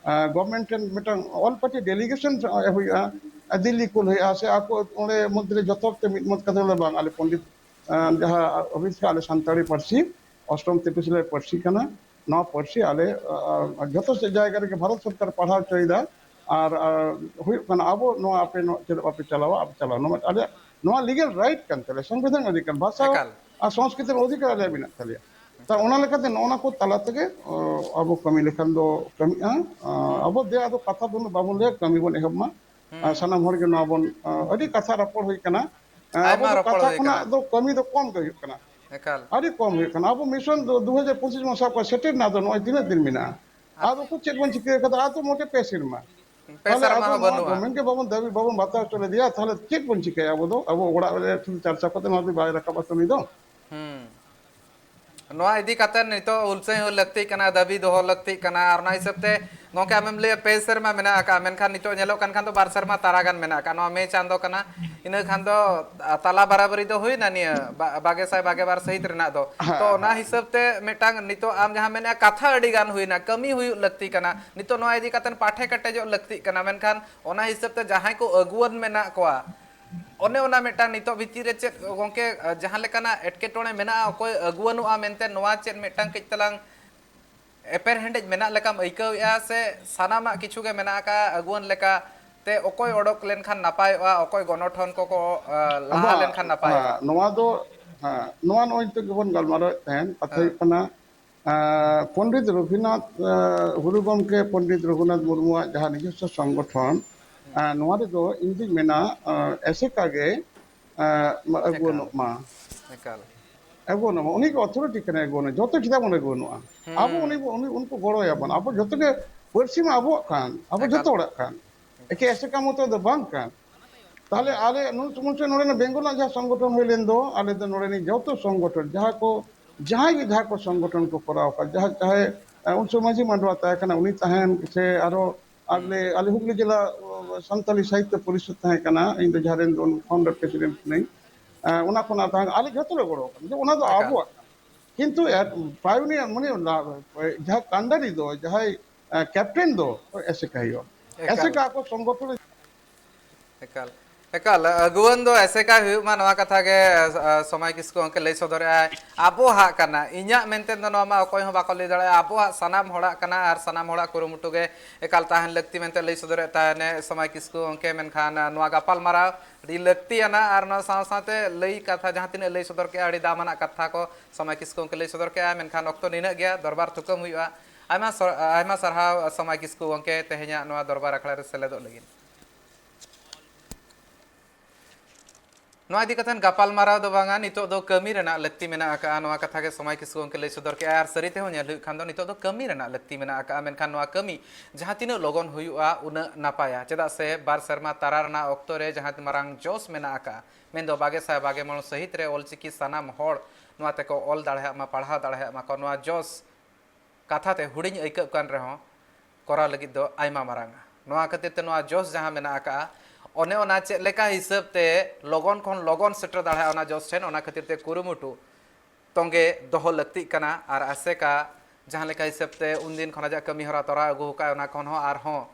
ᱮᱸ, government ᱴᱷᱮᱱ ᱢᱤᱫᱴᱟᱝ all party delegation ᱦᱩᱭᱩᱜᱼᱟ, ᱫᱤᱞᱞᱤ ᱠᱩᱞ ᱦᱩᱭᱩᱜᱼᱟ, ᱥᱮ ᱟᱠᱚ ᱚᱸᱰᱮ ᱢᱚᱫᱽᱫᱷᱮ ᱨᱮ ᱡᱚᱛᱚ ᱛᱮ ᱢᱤᱫ ᱢᱚᱛ ᱠᱟᱛᱮ ᱵᱚᱞᱮ ᱵᱟᱝ, ᱟᱞᱮ ᱯᱚᱱᱰᱤᱛ, ᱟᱸ, ᱡᱟᱦᱟᱸ ᱚᱵᱷᱤᱥ ᱟᱞᱮ ᱥᱟᱱᱛᱟᱲᱤ ᱯᱟᱹᱨᱥᱤ ᱚᱥᱴᱚᱢ ᱛᱮ ᱯᱤᱪᱷᱞᱟᱹ ᱯᱟᱹᱨᱥᱤ ᱠᱟᱱᱟ, ᱱᱚᱣᱟ ᱯᱟᱹᱨᱥᱤ ᱟᱞᱮ, ᱟᱸ, ᱡᱚᱛᱚ ᱥᱮᱫ ᱡᱟᱭᱜᱟ ᱨᱮᱜᱮ ᱵᱷᱟᱨᱚᱛ ᱥᱚᱨᱠᱟᱨ ᱯᱟᱲᱦᱟᱣ ᱦᱚᱪᱚᱭᱮᱫᱟ᱾ ᱟᱨ, ᱟᱨ ᱦᱩᱭᱩᱜ ᱠᱟᱱᱟ ᱟᱵᱚ ᱱᱚᱣᱟ ᱟᱯᱮ ᱱᱚᱣᱟ ᱪᱮᱫᱟᱜ ᱵᱟᱯᱮ ᱪᱟᱞᱟᱣᱟ? ᱟᱯᱮ ᱪᱟᱞᱟᱣ, ᱱᱚᱣᱟ ᱟᱞᱮᱭᱟᱜ ᱱᱚᱣᱟ ᱞᱤᱜᱟᱞ ᱨᱟᱭᱤᱴ ᱠᱟᱱ ᱛᱟᱞᱮᱭᱟ, ᱥᱚᱝᱵᱤᱫᱷᱟᱱ ᱚᱫᱷᱤᱠᱟᱨ, ᱵᱷᱟᱥᱟ ᱮᱠᱟᱞ᱾ ᱟᱨ ᱥᱚᱝᱥᱠᱨᱤᱛᱤ ᱨᱮᱱᱟᱜ ᱚᱫᱷᱤᱠᱟᱨ ᱟᱞᱮᱭᱟᱜ ᱢᱮᱱᱟᱜ ᱛᱟᱞᱮᱭᱟ᱾ ᱛᱟ ᱮᱠᱟᱞ᱾ ᱚᱱᱟ ᱞᱮᱠᱟᱛᱮ ᱱᱚᱜᱼᱚ ᱱᱟ ᱠᱚ ᱛᱟᱞᱟ ᱛᱮᱜᱮ, ᱚ, ᱟᱵᱚ ᱠᱟᱹᱢᱤ ᱞᱮᱠᱷᱟᱱ ᱫᱚ ᱠᱟᱹᱢᱤᱜᱼᱟ᱾ ᱟ, ᱟᱵᱚ ᱫᱮ ᱟᱫᱚ ᱠᱟᱛᱷᱟ ᱫᱚ ᱩᱱᱟᱹᱜ ᱵᱟᱵᱚᱱ ᱞᱟᱹᱭᱟ, ᱠᱟᱹᱢᱤ ᱵᱚᱱ ᱮᱦᱚᱵ ᱢᱟ᱾ ᱟ, ᱦᱩᱸ᱾ ᱥᱟᱱᱟᱢ ᱦᱚᱲ ᱜᱮ ᱱᱚᱣᱟ ᱵᱚᱱ, ᱟ, ᱟᱹᱰᱤ ᱠᱟᱛᱷᱟ ᱨᱚᱯᱚᱲ ᱦᱩᱭ ᱠᱟᱱᱟ᱾ ᱟ, ᱟᱵᱚ ᱟᱭᱢᱟ ᱫᱚ ᱨᱚᱯᱚᱲ ᱠᱟᱛᱷᱟ ᱦᱩᱭ ᱠᱟᱱᱟ᱾ ᱠᱷᱚᱱᱟᱜ ᱫᱚ ᱠᱟᱹᱢᱤ ᱫᱚ ᱠᱚᱢ ᱜᱮ ᱦᱩᱭᱩᱜ ᱠᱟᱱᱟ᱾ ᱮᱠᱟᱞ᱾ ᱟᱹᱰᱤ ᱠᱚᱢ ᱦᱩᱭᱩᱜ ᱠᱟᱱᱟ᱾ ᱟᱵᱚ ᱢᱤᱥᱚᱱ ᱫᱚ ᱫᱩ ᱦᱟᱡᱟᱨ ᱯᱚᱸᱪᱤᱥ ᱢᱟᱥᱟ ᱠᱷᱚᱱ ᱥᱮᱴᱮᱨ ᱨᱮᱱᱟᱜ ᱫᱚ ᱱᱚᱜᱼᱚᱭ ᱛᱤᱱᱟᱹᱜ ᱫᱤᱱ ᱢᱮᱱᱟᱜᱼᱟ? ᱟᱨ ᱟᱫᱚ ᱠᱚ ᱪᱮᱫ ᱵᱚᱱ ᱪᱤᱠᱟᱹ ᱠᱟᱫᱟ? ᱟᱫᱚ ᱢᱚᱴᱮ ᱯᱮ ᱥᱮᱨᱢᱟ᱾ ᱯᱮ ᱛᱟᱦᱞᱮ ᱥᱮᱨᱢᱟ ᱟᱵᱚ ᱦᱚᱸ ᱱᱚᱣᱟ ᱵᱟᱹᱱᱩᱜᱼᱟ᱾ ᱜᱚᱵᱷᱚᱨᱱᱢᱮᱱᱴ ᱜᱮ ᱵᱟᱵᱚᱱ ᱫᱟᱹᱵᱤ, ᱵᱟᱵᱚᱱ ᱵᱟᱛᱟᱣ ᱦᱚᱪᱚ ᱞᱮᱫᱮᱭᱟ, ᱛᱟᱦᱞᱮ ᱪᱮᱫ ᱵᱚᱱ ᱪᱤᱠᱟᱹᱭᱟ ᱟᱵᱚ ᱫᱚ? ᱟᱵᱚ ᱚᱲᱟᱜ ᱨᱮ ᱥᱩᱫᱷᱩ ᱪᱟᱨᱪᱟ ᱠᱟᱛᱮ ᱱᱚᱣᱟ ᱫᱚ ᱵᱟᱭ ᱨᱟᱠᱟᱵᱟ ᱠᱟᱹᱢᱤ ᱫᱚ᱾ ᱦᱩᱸ᱾ ᱱᱚᱣᱟ ᱤᱫᱤ ᱠᱟᱛᱮ ᱱᱤᱛᱚᱜ ᱦᱩᱞᱥᱟᱹᱭ ᱦᱚᱸ ᱞᱟᱹᱠᱛᱤᱜ ᱠᱟᱱᱟ, ᱫᱟᱹᱵᱤ ᱫᱚᱦᱚ ᱞᱟᱹᱠᱛᱤᱜ ᱠᱟᱱᱟ᱾ ᱟᱨ ᱚᱱᱟ ᱦᱤᱥᱟᱹᱵ ᱛᱮ ᱜᱚᱝᱠᱮ ᱟᱢᱮᱢ ᱞᱟᱹᱭᱟ ᱯᱮ ᱥᱮᱨᱢᱟ ᱢᱮᱱᱟᱜ ᱟᱠᱟᱫᱼᱟ, ᱢᱮᱱᱠᱷᱟᱱ ᱱᱤᱛᱚᱜ ᱧᱮᱞᱚᱜ ᱠᱟᱱ ᱠᱷᱟᱱ ᱫᱚ ᱵᱟᱨ ᱥᱮᱨᱢᱟ ᱛᱟᱨᱟ ᱜᱟᱱ ᱢᱮᱱᱟᱜ ᱟᱠᱟᱫᱼᱟ᱾ ᱱᱚᱣᱟ ᱢᱮ ᱪᱟᱸᱫᱚ ᱠᱟᱱᱟ, ᱤᱱᱟᱹ ᱠᱷᱟᱱ ᱫᱚ, ᱟ, ᱛᱟᱞᱟ ᱵᱟᱨᱟᱵᱟᱨᱤ ᱫᱚ ᱦᱩᱭᱱᱟ ᱱᱤᱭᱟᱹ ᱵᱟ-, ᱵᱟᱜᱮ ᱥᱟᱭ ᱵᱟᱜᱮ ᱵᱟᱨ ᱥᱟᱹᱦᱤᱛ ᱨᱮᱱᱟᱜ ᱫᱚ᱾ ᱛᱚ ᱦᱮᱸ, ᱚᱱᱟ ᱦᱮᱸ᱾ ᱦᱤᱥᱟᱹᱵ ᱛᱮ ᱢᱤᱫᱴᱟᱝ ᱱᱤᱛᱚᱜ ᱟᱢ ᱡᱟᱦᱟᱸ ᱢᱮᱱᱮᱫᱼᱟ ᱠᱟᱛᱷᱟ ᱟᱹᱰᱤ ᱜᱟᱱ ᱦᱩᱭᱱᱟ, ᱠᱟᱹᱢᱤ ᱦᱩᱭᱩᱜ ᱞᱟᱹᱠᱛᱤ ᱠᱟᱱᱟ, ᱱᱤᱛᱚᱜ ᱱᱚᱣᱟ ᱤᱫᱤ ᱠᱟᱛᱮ ᱯᱟᱴᱷᱮ ᱠᱮᱴᱮᱡᱚᱜ ᱞᱟᱹᱠᱛᱤᱜ ᱠᱟᱱᱟ, ᱢᱮᱱᱠᱷᱟᱱ ᱚᱱᱟ ᱦᱤᱥᱟᱹᱵ ᱛᱮ ᱡᱟᱦᱟᱸᱭ ᱠᱚ ᱟᱹᱜᱩᱣᱟᱹᱱ ᱢᱮᱱᱟᱜ ᱠᱚᱣᱟ, ᱚᱱᱮ ᱚᱱᱟ ᱢᱤᱫᱴᱟᱝ ᱱᱤᱛᱚᱜ ᱵᱷᱤᱛᱤᱨ ᱨᱮ ᱪᱮᱫ ᱜᱚᱝᱠᱮ, ᱡᱟᱦᱟᱸ ᱞᱮᱠᱟᱱᱟᱜ ᱮᱴᱠᱮᱴᱚᱬᱮ ᱢᱮᱱᱟᱜᱼᱟ, ᱚᱠᱚᱭ ᱟᱹᱜᱩᱣᱟᱹᱱᱚᱜᱼᱟ ᱢᱮᱱᱛᱮ ᱱᱚᱣᱟ ᱪᱮᱫ ᱢᱤᱫᱴᱟᱝ ᱠᱟᱹᱡ ᱛᱟᱞᱟᱝ ᱮᱯᱮᱨᱦᱮᱸᱰᱮᱡ ᱢᱮᱱᱟᱜ ᱞᱮᱠᱟᱢ ᱟᱹᱭᱠᱟᱹᱣᱮᱫᱼᱟ, ᱥᱮ ᱥᱟᱱᱟᱢᱟᱜ ᱠᱤᱪᱷᱩ ᱜᱮ ᱢᱮᱱᱟᱜ ᱟᱠᱟᱫᱼᱟ ᱟᱹᱜᱩᱣᱟᱹᱱ ᱞᱮᱠᱟ ᱛᱮ ᱚᱠᱚᱭ ᱚᱰᱚᱠ ᱞᱮᱱᱠᱷᱟᱱ ᱱᱟᱯᱟᱭᱚᱜᱼᱟ, ᱚᱠᱚᱭ ᱜᱚᱱᱚᱴᱷᱚᱱ ᱠᱚᱠᱚ, ᱟ, ᱞᱟᱦᱟ ᱵᱟᱝ, ᱞᱮᱱᱠᱷᱟᱱ ᱱᱟᱯᱟᱭᱚᱜᱼᱟ? ᱦᱮᱸ, ᱱᱚᱣᱟ ᱫᱚ, ᱦᱮᱸ, ᱱᱚᱣᱟ ᱱᱚᱜᱼᱚᱭ ᱱᱤᱛᱚᱜ ᱜᱮᱵᱚᱱ ᱜᱟᱞᱢᱟᱨᱟᱣᱮᱫ ᱛᱟᱦᱮᱸᱫ, ᱠᱟᱛᱷᱟ ᱦᱮᱸ᱾ ᱦᱩᱭᱩᱜ ᱠᱟᱱᱟ, ᱟ, ᱯᱚᱱᱰᱤᱛ ᱨᱚᱜᱷᱩᱱᱟᱛᱷ, ᱟ, ᱜᱩᱨᱩ ᱜᱚᱢᱠᱮ ᱯᱚᱱᱰᱤᱛ ᱨᱚᱜᱷᱩᱱᱟᱛᱷ ᱢᱩᱨᱢᱩᱣᱟᱜ ᱡᱟᱦᱟᱸ ᱱᱤᱡᱚᱥᱥᱚ ᱥᱚᱝᱜᱚᱴᱷᱚᱱ, ᱟ, ᱱᱚᱣᱟ ᱨᱮᱫᱚ ᱤᱧ ᱫᱩᱧ ᱢᱮᱱᱟ, ᱟ, ᱮᱥᱮᱠᱟ ᱜᱮ, ᱟ, ᱢᱟ ᱮᱠᱟᱞ᱾ ᱟᱹᱜᱩᱣᱟᱹᱱᱚᱜ ᱢᱟ᱾ ᱮᱠᱟᱞ᱾ ᱟᱹᱜᱩᱣᱟᱹᱱᱚᱜ ᱢᱟ᱾ ᱩᱱᱤ ᱜᱮ ᱚᱛᱷᱚᱨᱤᱴᱤ ᱠᱟᱱᱟᱭ ᱟᱹᱜᱩᱣᱟᱹᱱᱚᱜ᱾ ᱡᱚᱛᱚ ᱪᱮᱫᱟᱜ ᱵᱚᱱ ᱟᱹᱜᱩᱣᱟᱹᱱᱚᱜᱼᱟ? ᱟᱵᱚ ᱩᱱᱤ ᱦᱩᱸ᱾ ᱵᱚ-, ᱩᱱᱤ, ᱩᱱᱠᱩ ᱜᱚᱲᱚᱭᱟᱵᱚᱱ᱾ ᱟᱵᱚ ᱡᱚᱛᱚ ᱜᱮ ᱯᱟᱹᱨᱥᱤ ᱢᱟ ᱟᱵᱚᱣᱟᱜ ᱠᱟᱱ, ᱟᱵᱚ ᱮᱠᱟᱞ᱾ ᱡᱚᱛᱚ ᱦᱚᱲᱟᱜ ᱠᱟᱱ᱾ ᱮᱠᱮ ᱮᱥᱮᱠᱟ ᱢᱚᱛᱚ ᱫᱚ ᱵᱟᱝ ᱠᱟᱱ᱾ ᱛᱟᱦᱞᱮ ᱦᱩᱸ᱾ ᱟᱞᱮ ᱱᱩᱱ ᱥᱚᱢᱚᱭ ᱥᱮ ᱱᱚᱰᱮᱱᱟᱜ ᱵᱮᱝᱜᱚᱞ ᱨᱮᱱᱟᱜ ᱡᱟᱦᱟᱸ ᱥᱚᱝᱜᱚᱴᱷᱚᱱ ᱦᱩᱭ ᱞᱮᱱ ᱫᱚ, ᱟᱞᱮ ᱫᱚ ᱱᱚᱰᱮᱱᱤᱡ ᱡᱚᱛᱚ ᱥᱚᱝᱜᱚᱴᱷᱚᱱ, ᱡᱟᱦᱟᱸ ᱠᱚ, ᱡᱟᱦᱟᱸᱭ ᱜᱮ ᱡᱟᱦᱟᱸ ᱠᱚ ᱥᱚᱝᱜᱚᱴᱷᱚᱱ ᱠᱚ ᱠᱚᱨᱟᱣ ᱟᱠᱟᱫ, ᱡᱟᱦᱟᱸ, ᱪᱟᱦᱮ, ᱮ, ᱩᱱ ᱥᱚᱢᱚᱭ ᱢᱟᱹᱡᱷᱤ ᱢᱟᱰᱣᱟ ᱛᱟᱦᱮᱸ ᱠᱟᱱᱟ, ᱩᱱᱤ ᱛᱟᱦᱮᱱ ᱥᱮ ᱟᱨᱚ ᱦᱩᱸ᱾ ᱟᱞᱮ, ᱟᱞᱮ ᱦᱩᱜᱽᱞᱤ ᱡᱮᱞᱟ, ᱚ, ᱥᱟᱱᱛᱟᱞᱤ ᱥᱟᱦᱤᱛᱛᱚ ᱯᱚᱨᱤᱥᱚᱫᱽ ᱛᱟᱦᱮᱸ ᱠᱟᱱᱟ, ᱤᱧ ᱫᱚ ᱡᱟᱦᱟᱸ ᱨᱮᱱ ᱫᱚ ᱯᱷᱟᱣᱩᱱᱰᱟᱨ ᱯᱨᱮᱥᱤᱰᱮᱱᱴ ᱠᱟᱹᱱᱟᱹᱧ᱾ ᱮ, ᱚᱱᱟ ᱠᱷᱚᱱᱟᱜ ᱛᱟᱦᱮᱸ, ᱟᱞᱮ ᱡᱚᱛᱚ ᱞᱮ ᱜᱚᱲᱚ ᱠᱟᱱᱟ, ᱡᱮ ᱚᱱᱟ ᱫᱚ ᱮᱠᱟᱞ᱾ ᱟᱵᱚᱣᱟᱜ ᱠᱟᱱᱟ᱾ ᱠᱤᱱᱛᱩ ᱮ, ᱯᱟᱭᱳᱱᱤᱭᱟᱨ, ᱢᱟᱱᱮ, ᱚᱱᱟ, ᱮ, ᱡᱟᱦᱟᱸ ᱠᱟᱱᱰᱟᱨᱤ ᱫᱚ, ᱡᱟᱦᱟᱸᱭ, ᱮ, ᱠᱮᱯᱴᱮᱱ ᱫᱚ ᱮᱥᱮᱠᱟ ᱦᱩᱭᱩᱜᱼᱟ᱾ ᱮᱠᱟᱞ᱾ ᱮᱥᱮᱠᱟ ᱟᱠᱚ ᱥᱚᱝᱜᱚᱴᱷᱚᱱ ᱮᱠᱟᱞ, ᱮᱠᱟᱞ, ᱟᱹᱜᱩᱣᱟᱹᱱ ᱫᱚ ᱮᱥᱮᱠᱟ ᱦᱩᱭᱩᱜ ᱢᱟ, ᱱᱚᱣᱟ ᱠᱟᱛᱷᱟ ᱜᱮ ᱥᱚᱢᱟᱭ ᱠᱤᱥᱠᱩ ᱜᱚᱢᱠᱮ ᱞᱟᱹᱭ ᱥᱚᱫᱚᱨᱮᱫᱼᱟᱭ᱾ ᱟᱵᱚᱣᱟᱜ ᱠᱟᱱᱟ, ᱤᱧᱟᱹᱜ ᱢᱮᱱᱛᱮ ᱫᱚ ᱱᱚᱣᱟ ᱢᱟ ᱚᱠᱚᱭ ᱦᱚᱸ ᱵᱟᱠᱚ ᱞᱟᱹᱭ ᱫᱟᱲᱮᱭᱟᱜᱼᱟ᱾ ᱟᱵᱚᱣᱟᱜ ᱥᱟᱱᱟᱢ ᱦᱚᱲᱟᱜ ᱠᱟᱱᱟ ᱟᱨ ᱥᱟᱱᱟᱢ ᱦᱚᱲᱟᱜ ᱠᱩᱨᱩᱢᱩᱴᱩ ᱜᱮ ᱮᱠᱟᱞ ᱛᱟᱦᱮᱱ ᱞᱟᱹᱠᱛᱤ ᱢᱮᱱᱛᱮ ᱞᱟᱹᱭ ᱥᱚᱫᱚᱨᱮᱫ ᱛᱟᱦᱮᱱᱮ ᱥᱚᱢᱟᱭ ᱠᱤᱥᱠᱩ ᱜᱚᱢᱠᱮ᱾ ᱢᱮᱱᱠᱷᱟᱱ ᱱᱚᱣᱟ ᱜᱟᱯᱟᱞᱢᱟᱨᱟᱣ ᱟᱹᱰᱤ ᱞᱟᱹᱠᱛᱤᱭᱟᱱᱟ ᱟᱨ ᱱᱚᱣᱟ ᱥᱟᱶ ᱥᱟᱶᱛᱮ ᱞᱟᱹᱭ ᱠᱟᱛᱷᱟ ᱡᱟᱦᱟᱸ ᱛᱤᱱᱟᱹᱜ ᱞᱟᱹᱭ ᱥᱚᱫᱚᱨ ᱠᱮᱫᱼᱟ, ᱟᱹᱰᱤ ᱫᱟᱢᱟᱱᱟᱜ ᱠᱟᱛᱷᱟ ᱠᱚ ᱥᱚᱢᱟᱭ ᱠᱤᱥᱠᱩ ᱜᱚᱢᱠᱮ ᱞᱟᱹᱭ ᱥᱚᱫᱚᱨ ᱠᱮᱫᱼᱟ᱾ ᱢᱮᱱᱠᱷᱟᱱ ᱚᱠᱛᱚ ᱱᱤᱱᱟᱹᱜ ᱜᱮᱭᱟ, ᱫᱚᱨᱵᱟᱨ ᱛᱷᱩᱠᱟᱹᱢ ᱦᱩᱭᱩᱜᱼᱟ᱾ ᱟᱭᱢᱟ ᱥᱚ-, ᱟᱭᱢᱟ ᱥᱟᱨᱦᱟᱣ ᱥᱚᱢᱟᱭ ᱠᱤᱥᱠᱩ ᱜᱚᱢᱠᱮ ᱛᱮᱦᱮᱧᱟᱜ ᱱᱚᱣᱟ ᱫᱚᱨᱵᱟᱨ ᱟᱠᱷᱲᱟ ᱨᱮ ᱥᱮᱞᱮᱫᱚᱜ ᱞᱟᱹᱜᱤᱫ᱾ ᱱᱚᱣᱟ ᱤᱫᱤ ᱠᱟᱛᱮ ᱜᱟᱯᱟᱞᱢᱟᱨᱟᱣ ᱫᱚ ᱵᱟᱝᱟ, ᱱᱤᱛᱚᱜ ᱫᱚ ᱠᱟᱹᱢᱤ ᱨᱮᱱᱟᱜ ᱞᱟᱹᱠᱛᱤ ᱢᱮᱱᱟᱜ ᱟᱠᱟᱫᱼᱟ᱾ ᱱᱚᱣᱟ ᱠᱟᱛᱷᱟ ᱜᱮ ᱥᱚᱢᱟᱭ ᱠᱤᱥᱠᱩ ᱜᱚᱢᱠᱮ ᱞᱟᱹᱭ ᱥᱚᱫᱚᱨ ᱠᱮᱫᱼᱟ᱾ ᱟᱨ ᱥᱟᱹᱨᱤ ᱛᱮᱦᱚᱸ ᱧᱮᱞ ᱦᱩᱭᱩᱜ ᱠᱷᱟᱱ ᱫᱚ ᱱᱤᱛᱚᱜ ᱫᱚ ᱠᱟᱹᱢᱤ ᱨᱮᱱᱟᱜ ᱞᱟᱹᱠᱛᱤ ᱢᱮᱱᱟᱜ ᱟᱠᱟᱫᱼᱟ᱾ ᱢᱮᱱᱠᱷᱟᱱ ᱱᱚᱣᱟ ᱠᱟᱹᱢᱤ ᱡᱟᱦᱟᱸ ᱛᱤᱱᱟᱹᱜ ᱞᱚᱜᱚᱱ ᱦᱩᱭᱩᱜᱼᱟ, ᱩᱱᱟᱹᱜ ᱱᱟᱯᱟᱭᱟ᱾ ᱪᱮᱫᱟᱜ ᱥᱮ ᱵᱟᱨ ᱥᱮᱨᱢᱟ ᱛᱟᱨᱟ ᱨᱮᱱᱟᱜ ᱚᱠᱛᱚ ᱨᱮ ᱡᱟᱦᱟᱸ ᱢᱟᱨᱟᱝ ᱡᱚᱥ ᱢᱮᱱᱟᱜ ᱟᱠᱟᱫᱼᱟ, ᱢᱮᱱᱫᱚ ᱵᱟᱜᱮ ᱥᱟᱭ ᱵᱟᱜᱮ ᱢᱚᱬ ᱥᱟᱹᱦᱤᱛ ᱨᱮ ᱚᱞᱪᱤᱠᱤ ᱥᱟᱱᱟᱢ ᱦᱚᱲ ᱱᱚᱣᱟ ᱛᱮᱠᱚ ᱚᱞ ᱫᱟᱲᱮᱭᱟᱜ ᱢᱟ, ᱯᱟᱲᱦᱟᱣ ᱫᱟᱲᱮᱭᱟᱜ ᱢᱟᱠᱚ, ᱱᱚᱣᱟ ᱡᱚᱥ ᱠᱟᱛᱷᱟ ᱛᱮ ᱦᱩᱰᱤᱧ ᱟᱹᱭᱠᱟᱹᱜ ᱠᱟᱱ ᱨᱮᱦᱚᱸ ᱠᱚᱨᱟᱣ ᱞᱟᱹᱜᱤᱫ ᱫᱚ ᱟᱭᱢᱟ ᱢᱟᱨᱟᱝᱟ᱾ ᱱᱚᱣᱟ ᱠᱷᱟᱹᱛᱤᱨ ᱛᱮ ᱱᱚᱣᱟ ᱡᱚᱥ ᱡᱟᱦᱟᱸ ᱢᱮᱱᱟᱜ ᱟᱠᱟᱫᱼᱟ, ᱚᱱᱮ ᱚᱱᱟ ᱪᱮᱫ ᱞᱮᱠᱟ ᱦᱤᱥᱟᱹᱵ ᱛᱮ ᱞᱚᱜᱚᱱ ᱠᱷᱚᱱ ᱞᱚᱜᱚᱱ ᱥᱮᱴᱮᱨ ᱫᱟᱲᱮᱭᱟᱜᱼᱟ ᱚᱱᱟ ᱡᱚᱥ ᱴᱷᱮᱱ, ᱚᱱᱟ ᱠᱷᱟᱹᱛᱤᱨ ᱛᱮ ᱠᱩᱨᱩᱢᱩᱴᱩ ᱛᱚᱸᱜᱮ ᱫᱚᱦᱚ ᱞᱟᱹᱠᱛᱤᱜ ᱠᱟᱱᱟ᱾ ᱟᱨ ᱟᱥᱮᱠᱟ ᱡᱟᱦᱟᱸ ᱞᱮᱠᱟ ᱦᱤᱥᱟᱹᱵ ᱛᱮ ᱩᱱᱫᱤᱱ ᱠᱷᱚᱱ ᱟᱡᱟᱜ ᱠᱟᱹᱢᱤ ᱦᱚᱨᱟ ᱛᱚᱨᱟᱣ ᱟᱹᱜᱩ ᱟᱠᱟᱫ, ᱚᱱᱟ ᱠᱷᱚᱱ ᱦᱚᱸ ᱟᱨᱦᱚᱸ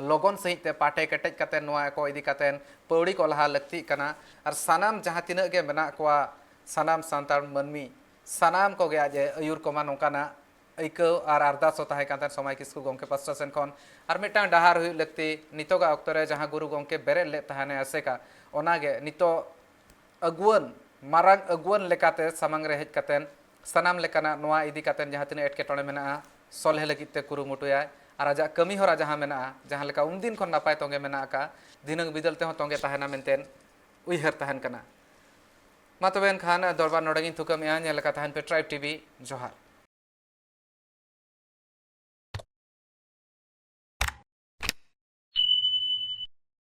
ᱞᱚᱜᱚᱱ ᱥᱟᱺᱦᱤᱡ ᱛᱮ ᱯᱟᱴᱮ ᱠᱮᱴᱮᱡ ᱠᱟᱛᱮ ᱱᱚᱣᱟ ᱠᱚ ᱤᱫᱤ ᱠᱟᱛᱮ ᱯᱟᱹᱣᱲᱤ ᱠᱚ ᱞᱟᱦᱟ ᱞᱟᱹᱠᱛᱤᱜ ᱠᱟᱱᱟ᱾ ᱟᱨ ᱥᱟᱱᱟᱢ ᱡᱟᱦᱟᱸ ᱛᱤᱱᱟᱹᱜ ᱜᱮ ᱢᱮᱱᱟᱜ ᱠᱚᱣᱟ, ᱥᱟᱱᱟᱢ ᱥᱟᱱᱛᱟᱲ ᱢᱟᱹᱱᱢᱤ, ᱥᱟᱱᱟᱢ ᱠᱚᱜᱮ ᱟᱡ ᱮ ᱟᱹᱭᱩᱨ ᱠᱚᱢᱟ, ᱱᱚᱝᱠᱟᱱᱟᱜ ᱟᱹᱭᱠᱟᱹᱣ ᱟᱨ ᱟᱨᱫᱟᱥ ᱦᱚᱸ ᱛᱟᱦᱮᱸ ᱠᱟᱱ ᱛᱟᱦᱮᱸᱫ ᱥᱚᱢᱟᱭ ᱠᱤᱥᱠᱩ ᱜᱚᱢᱠᱮ ᱯᱟᱥᱴᱟ ᱥᱮᱱ ᱠᱷᱚᱱ᱾ ᱟᱨ ᱢᱤᱫᱴᱟᱝ ᱰᱟᱦᱟᱨ ᱦᱩᱭᱩᱜ ᱞᱟᱹᱠᱛᱤ, ᱱᱤᱛᱚᱜᱟᱜ ᱚᱠᱛᱚ ᱨᱮ ᱡᱟᱦᱟᱸ ᱜᱩᱨᱩ ᱜᱚᱢᱠᱮ ᱵᱮᱨᱮᱫ ᱞᱮᱫ ᱛᱟᱦᱮᱱᱮ ᱟᱥᱮᱠᱟ, ᱚᱱᱟᱜᱮ ᱱᱤᱛᱚᱜ ᱟᱹᱜᱩᱣᱟᱹᱱ, ᱢᱟᱨᱟᱝ ᱟᱹᱜᱩᱣᱟᱹᱱ ᱞᱮᱠᱟᱛᱮ ᱥᱟᱢᱟᱝ ᱨᱮ ᱦᱮᱡ ᱠᱟᱛᱮᱱ ᱥᱟᱱᱟᱢ ᱞᱮᱠᱟᱱᱟᱜ ᱱᱚᱣᱟ ᱤᱫᱤ ᱠᱟᱛᱮᱱ ᱡᱟᱦᱟᱸ ᱛᱤᱱᱟᱹᱜ ᱮᱴᱠᱮᱴᱚᱬᱮ ᱢᱮᱱᱟᱜᱼᱟ, ᱥᱚᱞᱦᱮ ᱞᱟᱹᱜᱤᱫ ᱛᱮ ᱠᱩᱨᱩᱢᱩᱴᱩᱭᱟᱭ᱾ ᱟᱨ ᱟᱡᱟᱜ ᱠᱟᱹᱢᱤ ᱦᱚᱨᱟ ᱡᱟᱦᱟᱸ ᱢᱮᱱᱟᱜᱼᱟ, ᱡᱟᱦᱟᱸ ᱞᱮᱠᱟ ᱩᱱᱫᱤᱱ ᱠᱷᱚᱱ ᱱᱟᱯᱟᱭ ᱛᱚᱸᱜᱮ ᱢᱮᱱᱟᱜ ᱟᱠᱟᱫᱼᱟ, ᱫᱷᱤᱱᱟᱹᱝ ᱵᱤᱫᱟᱹᱞ ᱛᱮᱦᱚᱸ ᱛᱚᱸᱜᱮ ᱛᱟᱦᱮᱱᱟ ᱢᱮᱱᱛᱮ ᱩᱭᱦᱟᱹᱨ ᱛᱟᱦᱮᱱ ᱠᱟᱱᱟ᱾ ᱢᱟ ᱛᱚᱵᱮ ᱮᱱᱠᱷᱟᱱ ᱫᱚᱨᱵᱟᱨ ᱱᱚᱰᱮ ᱜᱤᱧ ᱛᱷᱩᱠᱟᱹᱢᱮᱜᱼᱟ᱾ ᱧᱮᱞ ᱞᱮᱠᱟ ᱛᱟᱦᱮᱱ ᱯᱮ Tribe TV᱾ ᱡᱚᱦᱟᱨ᱾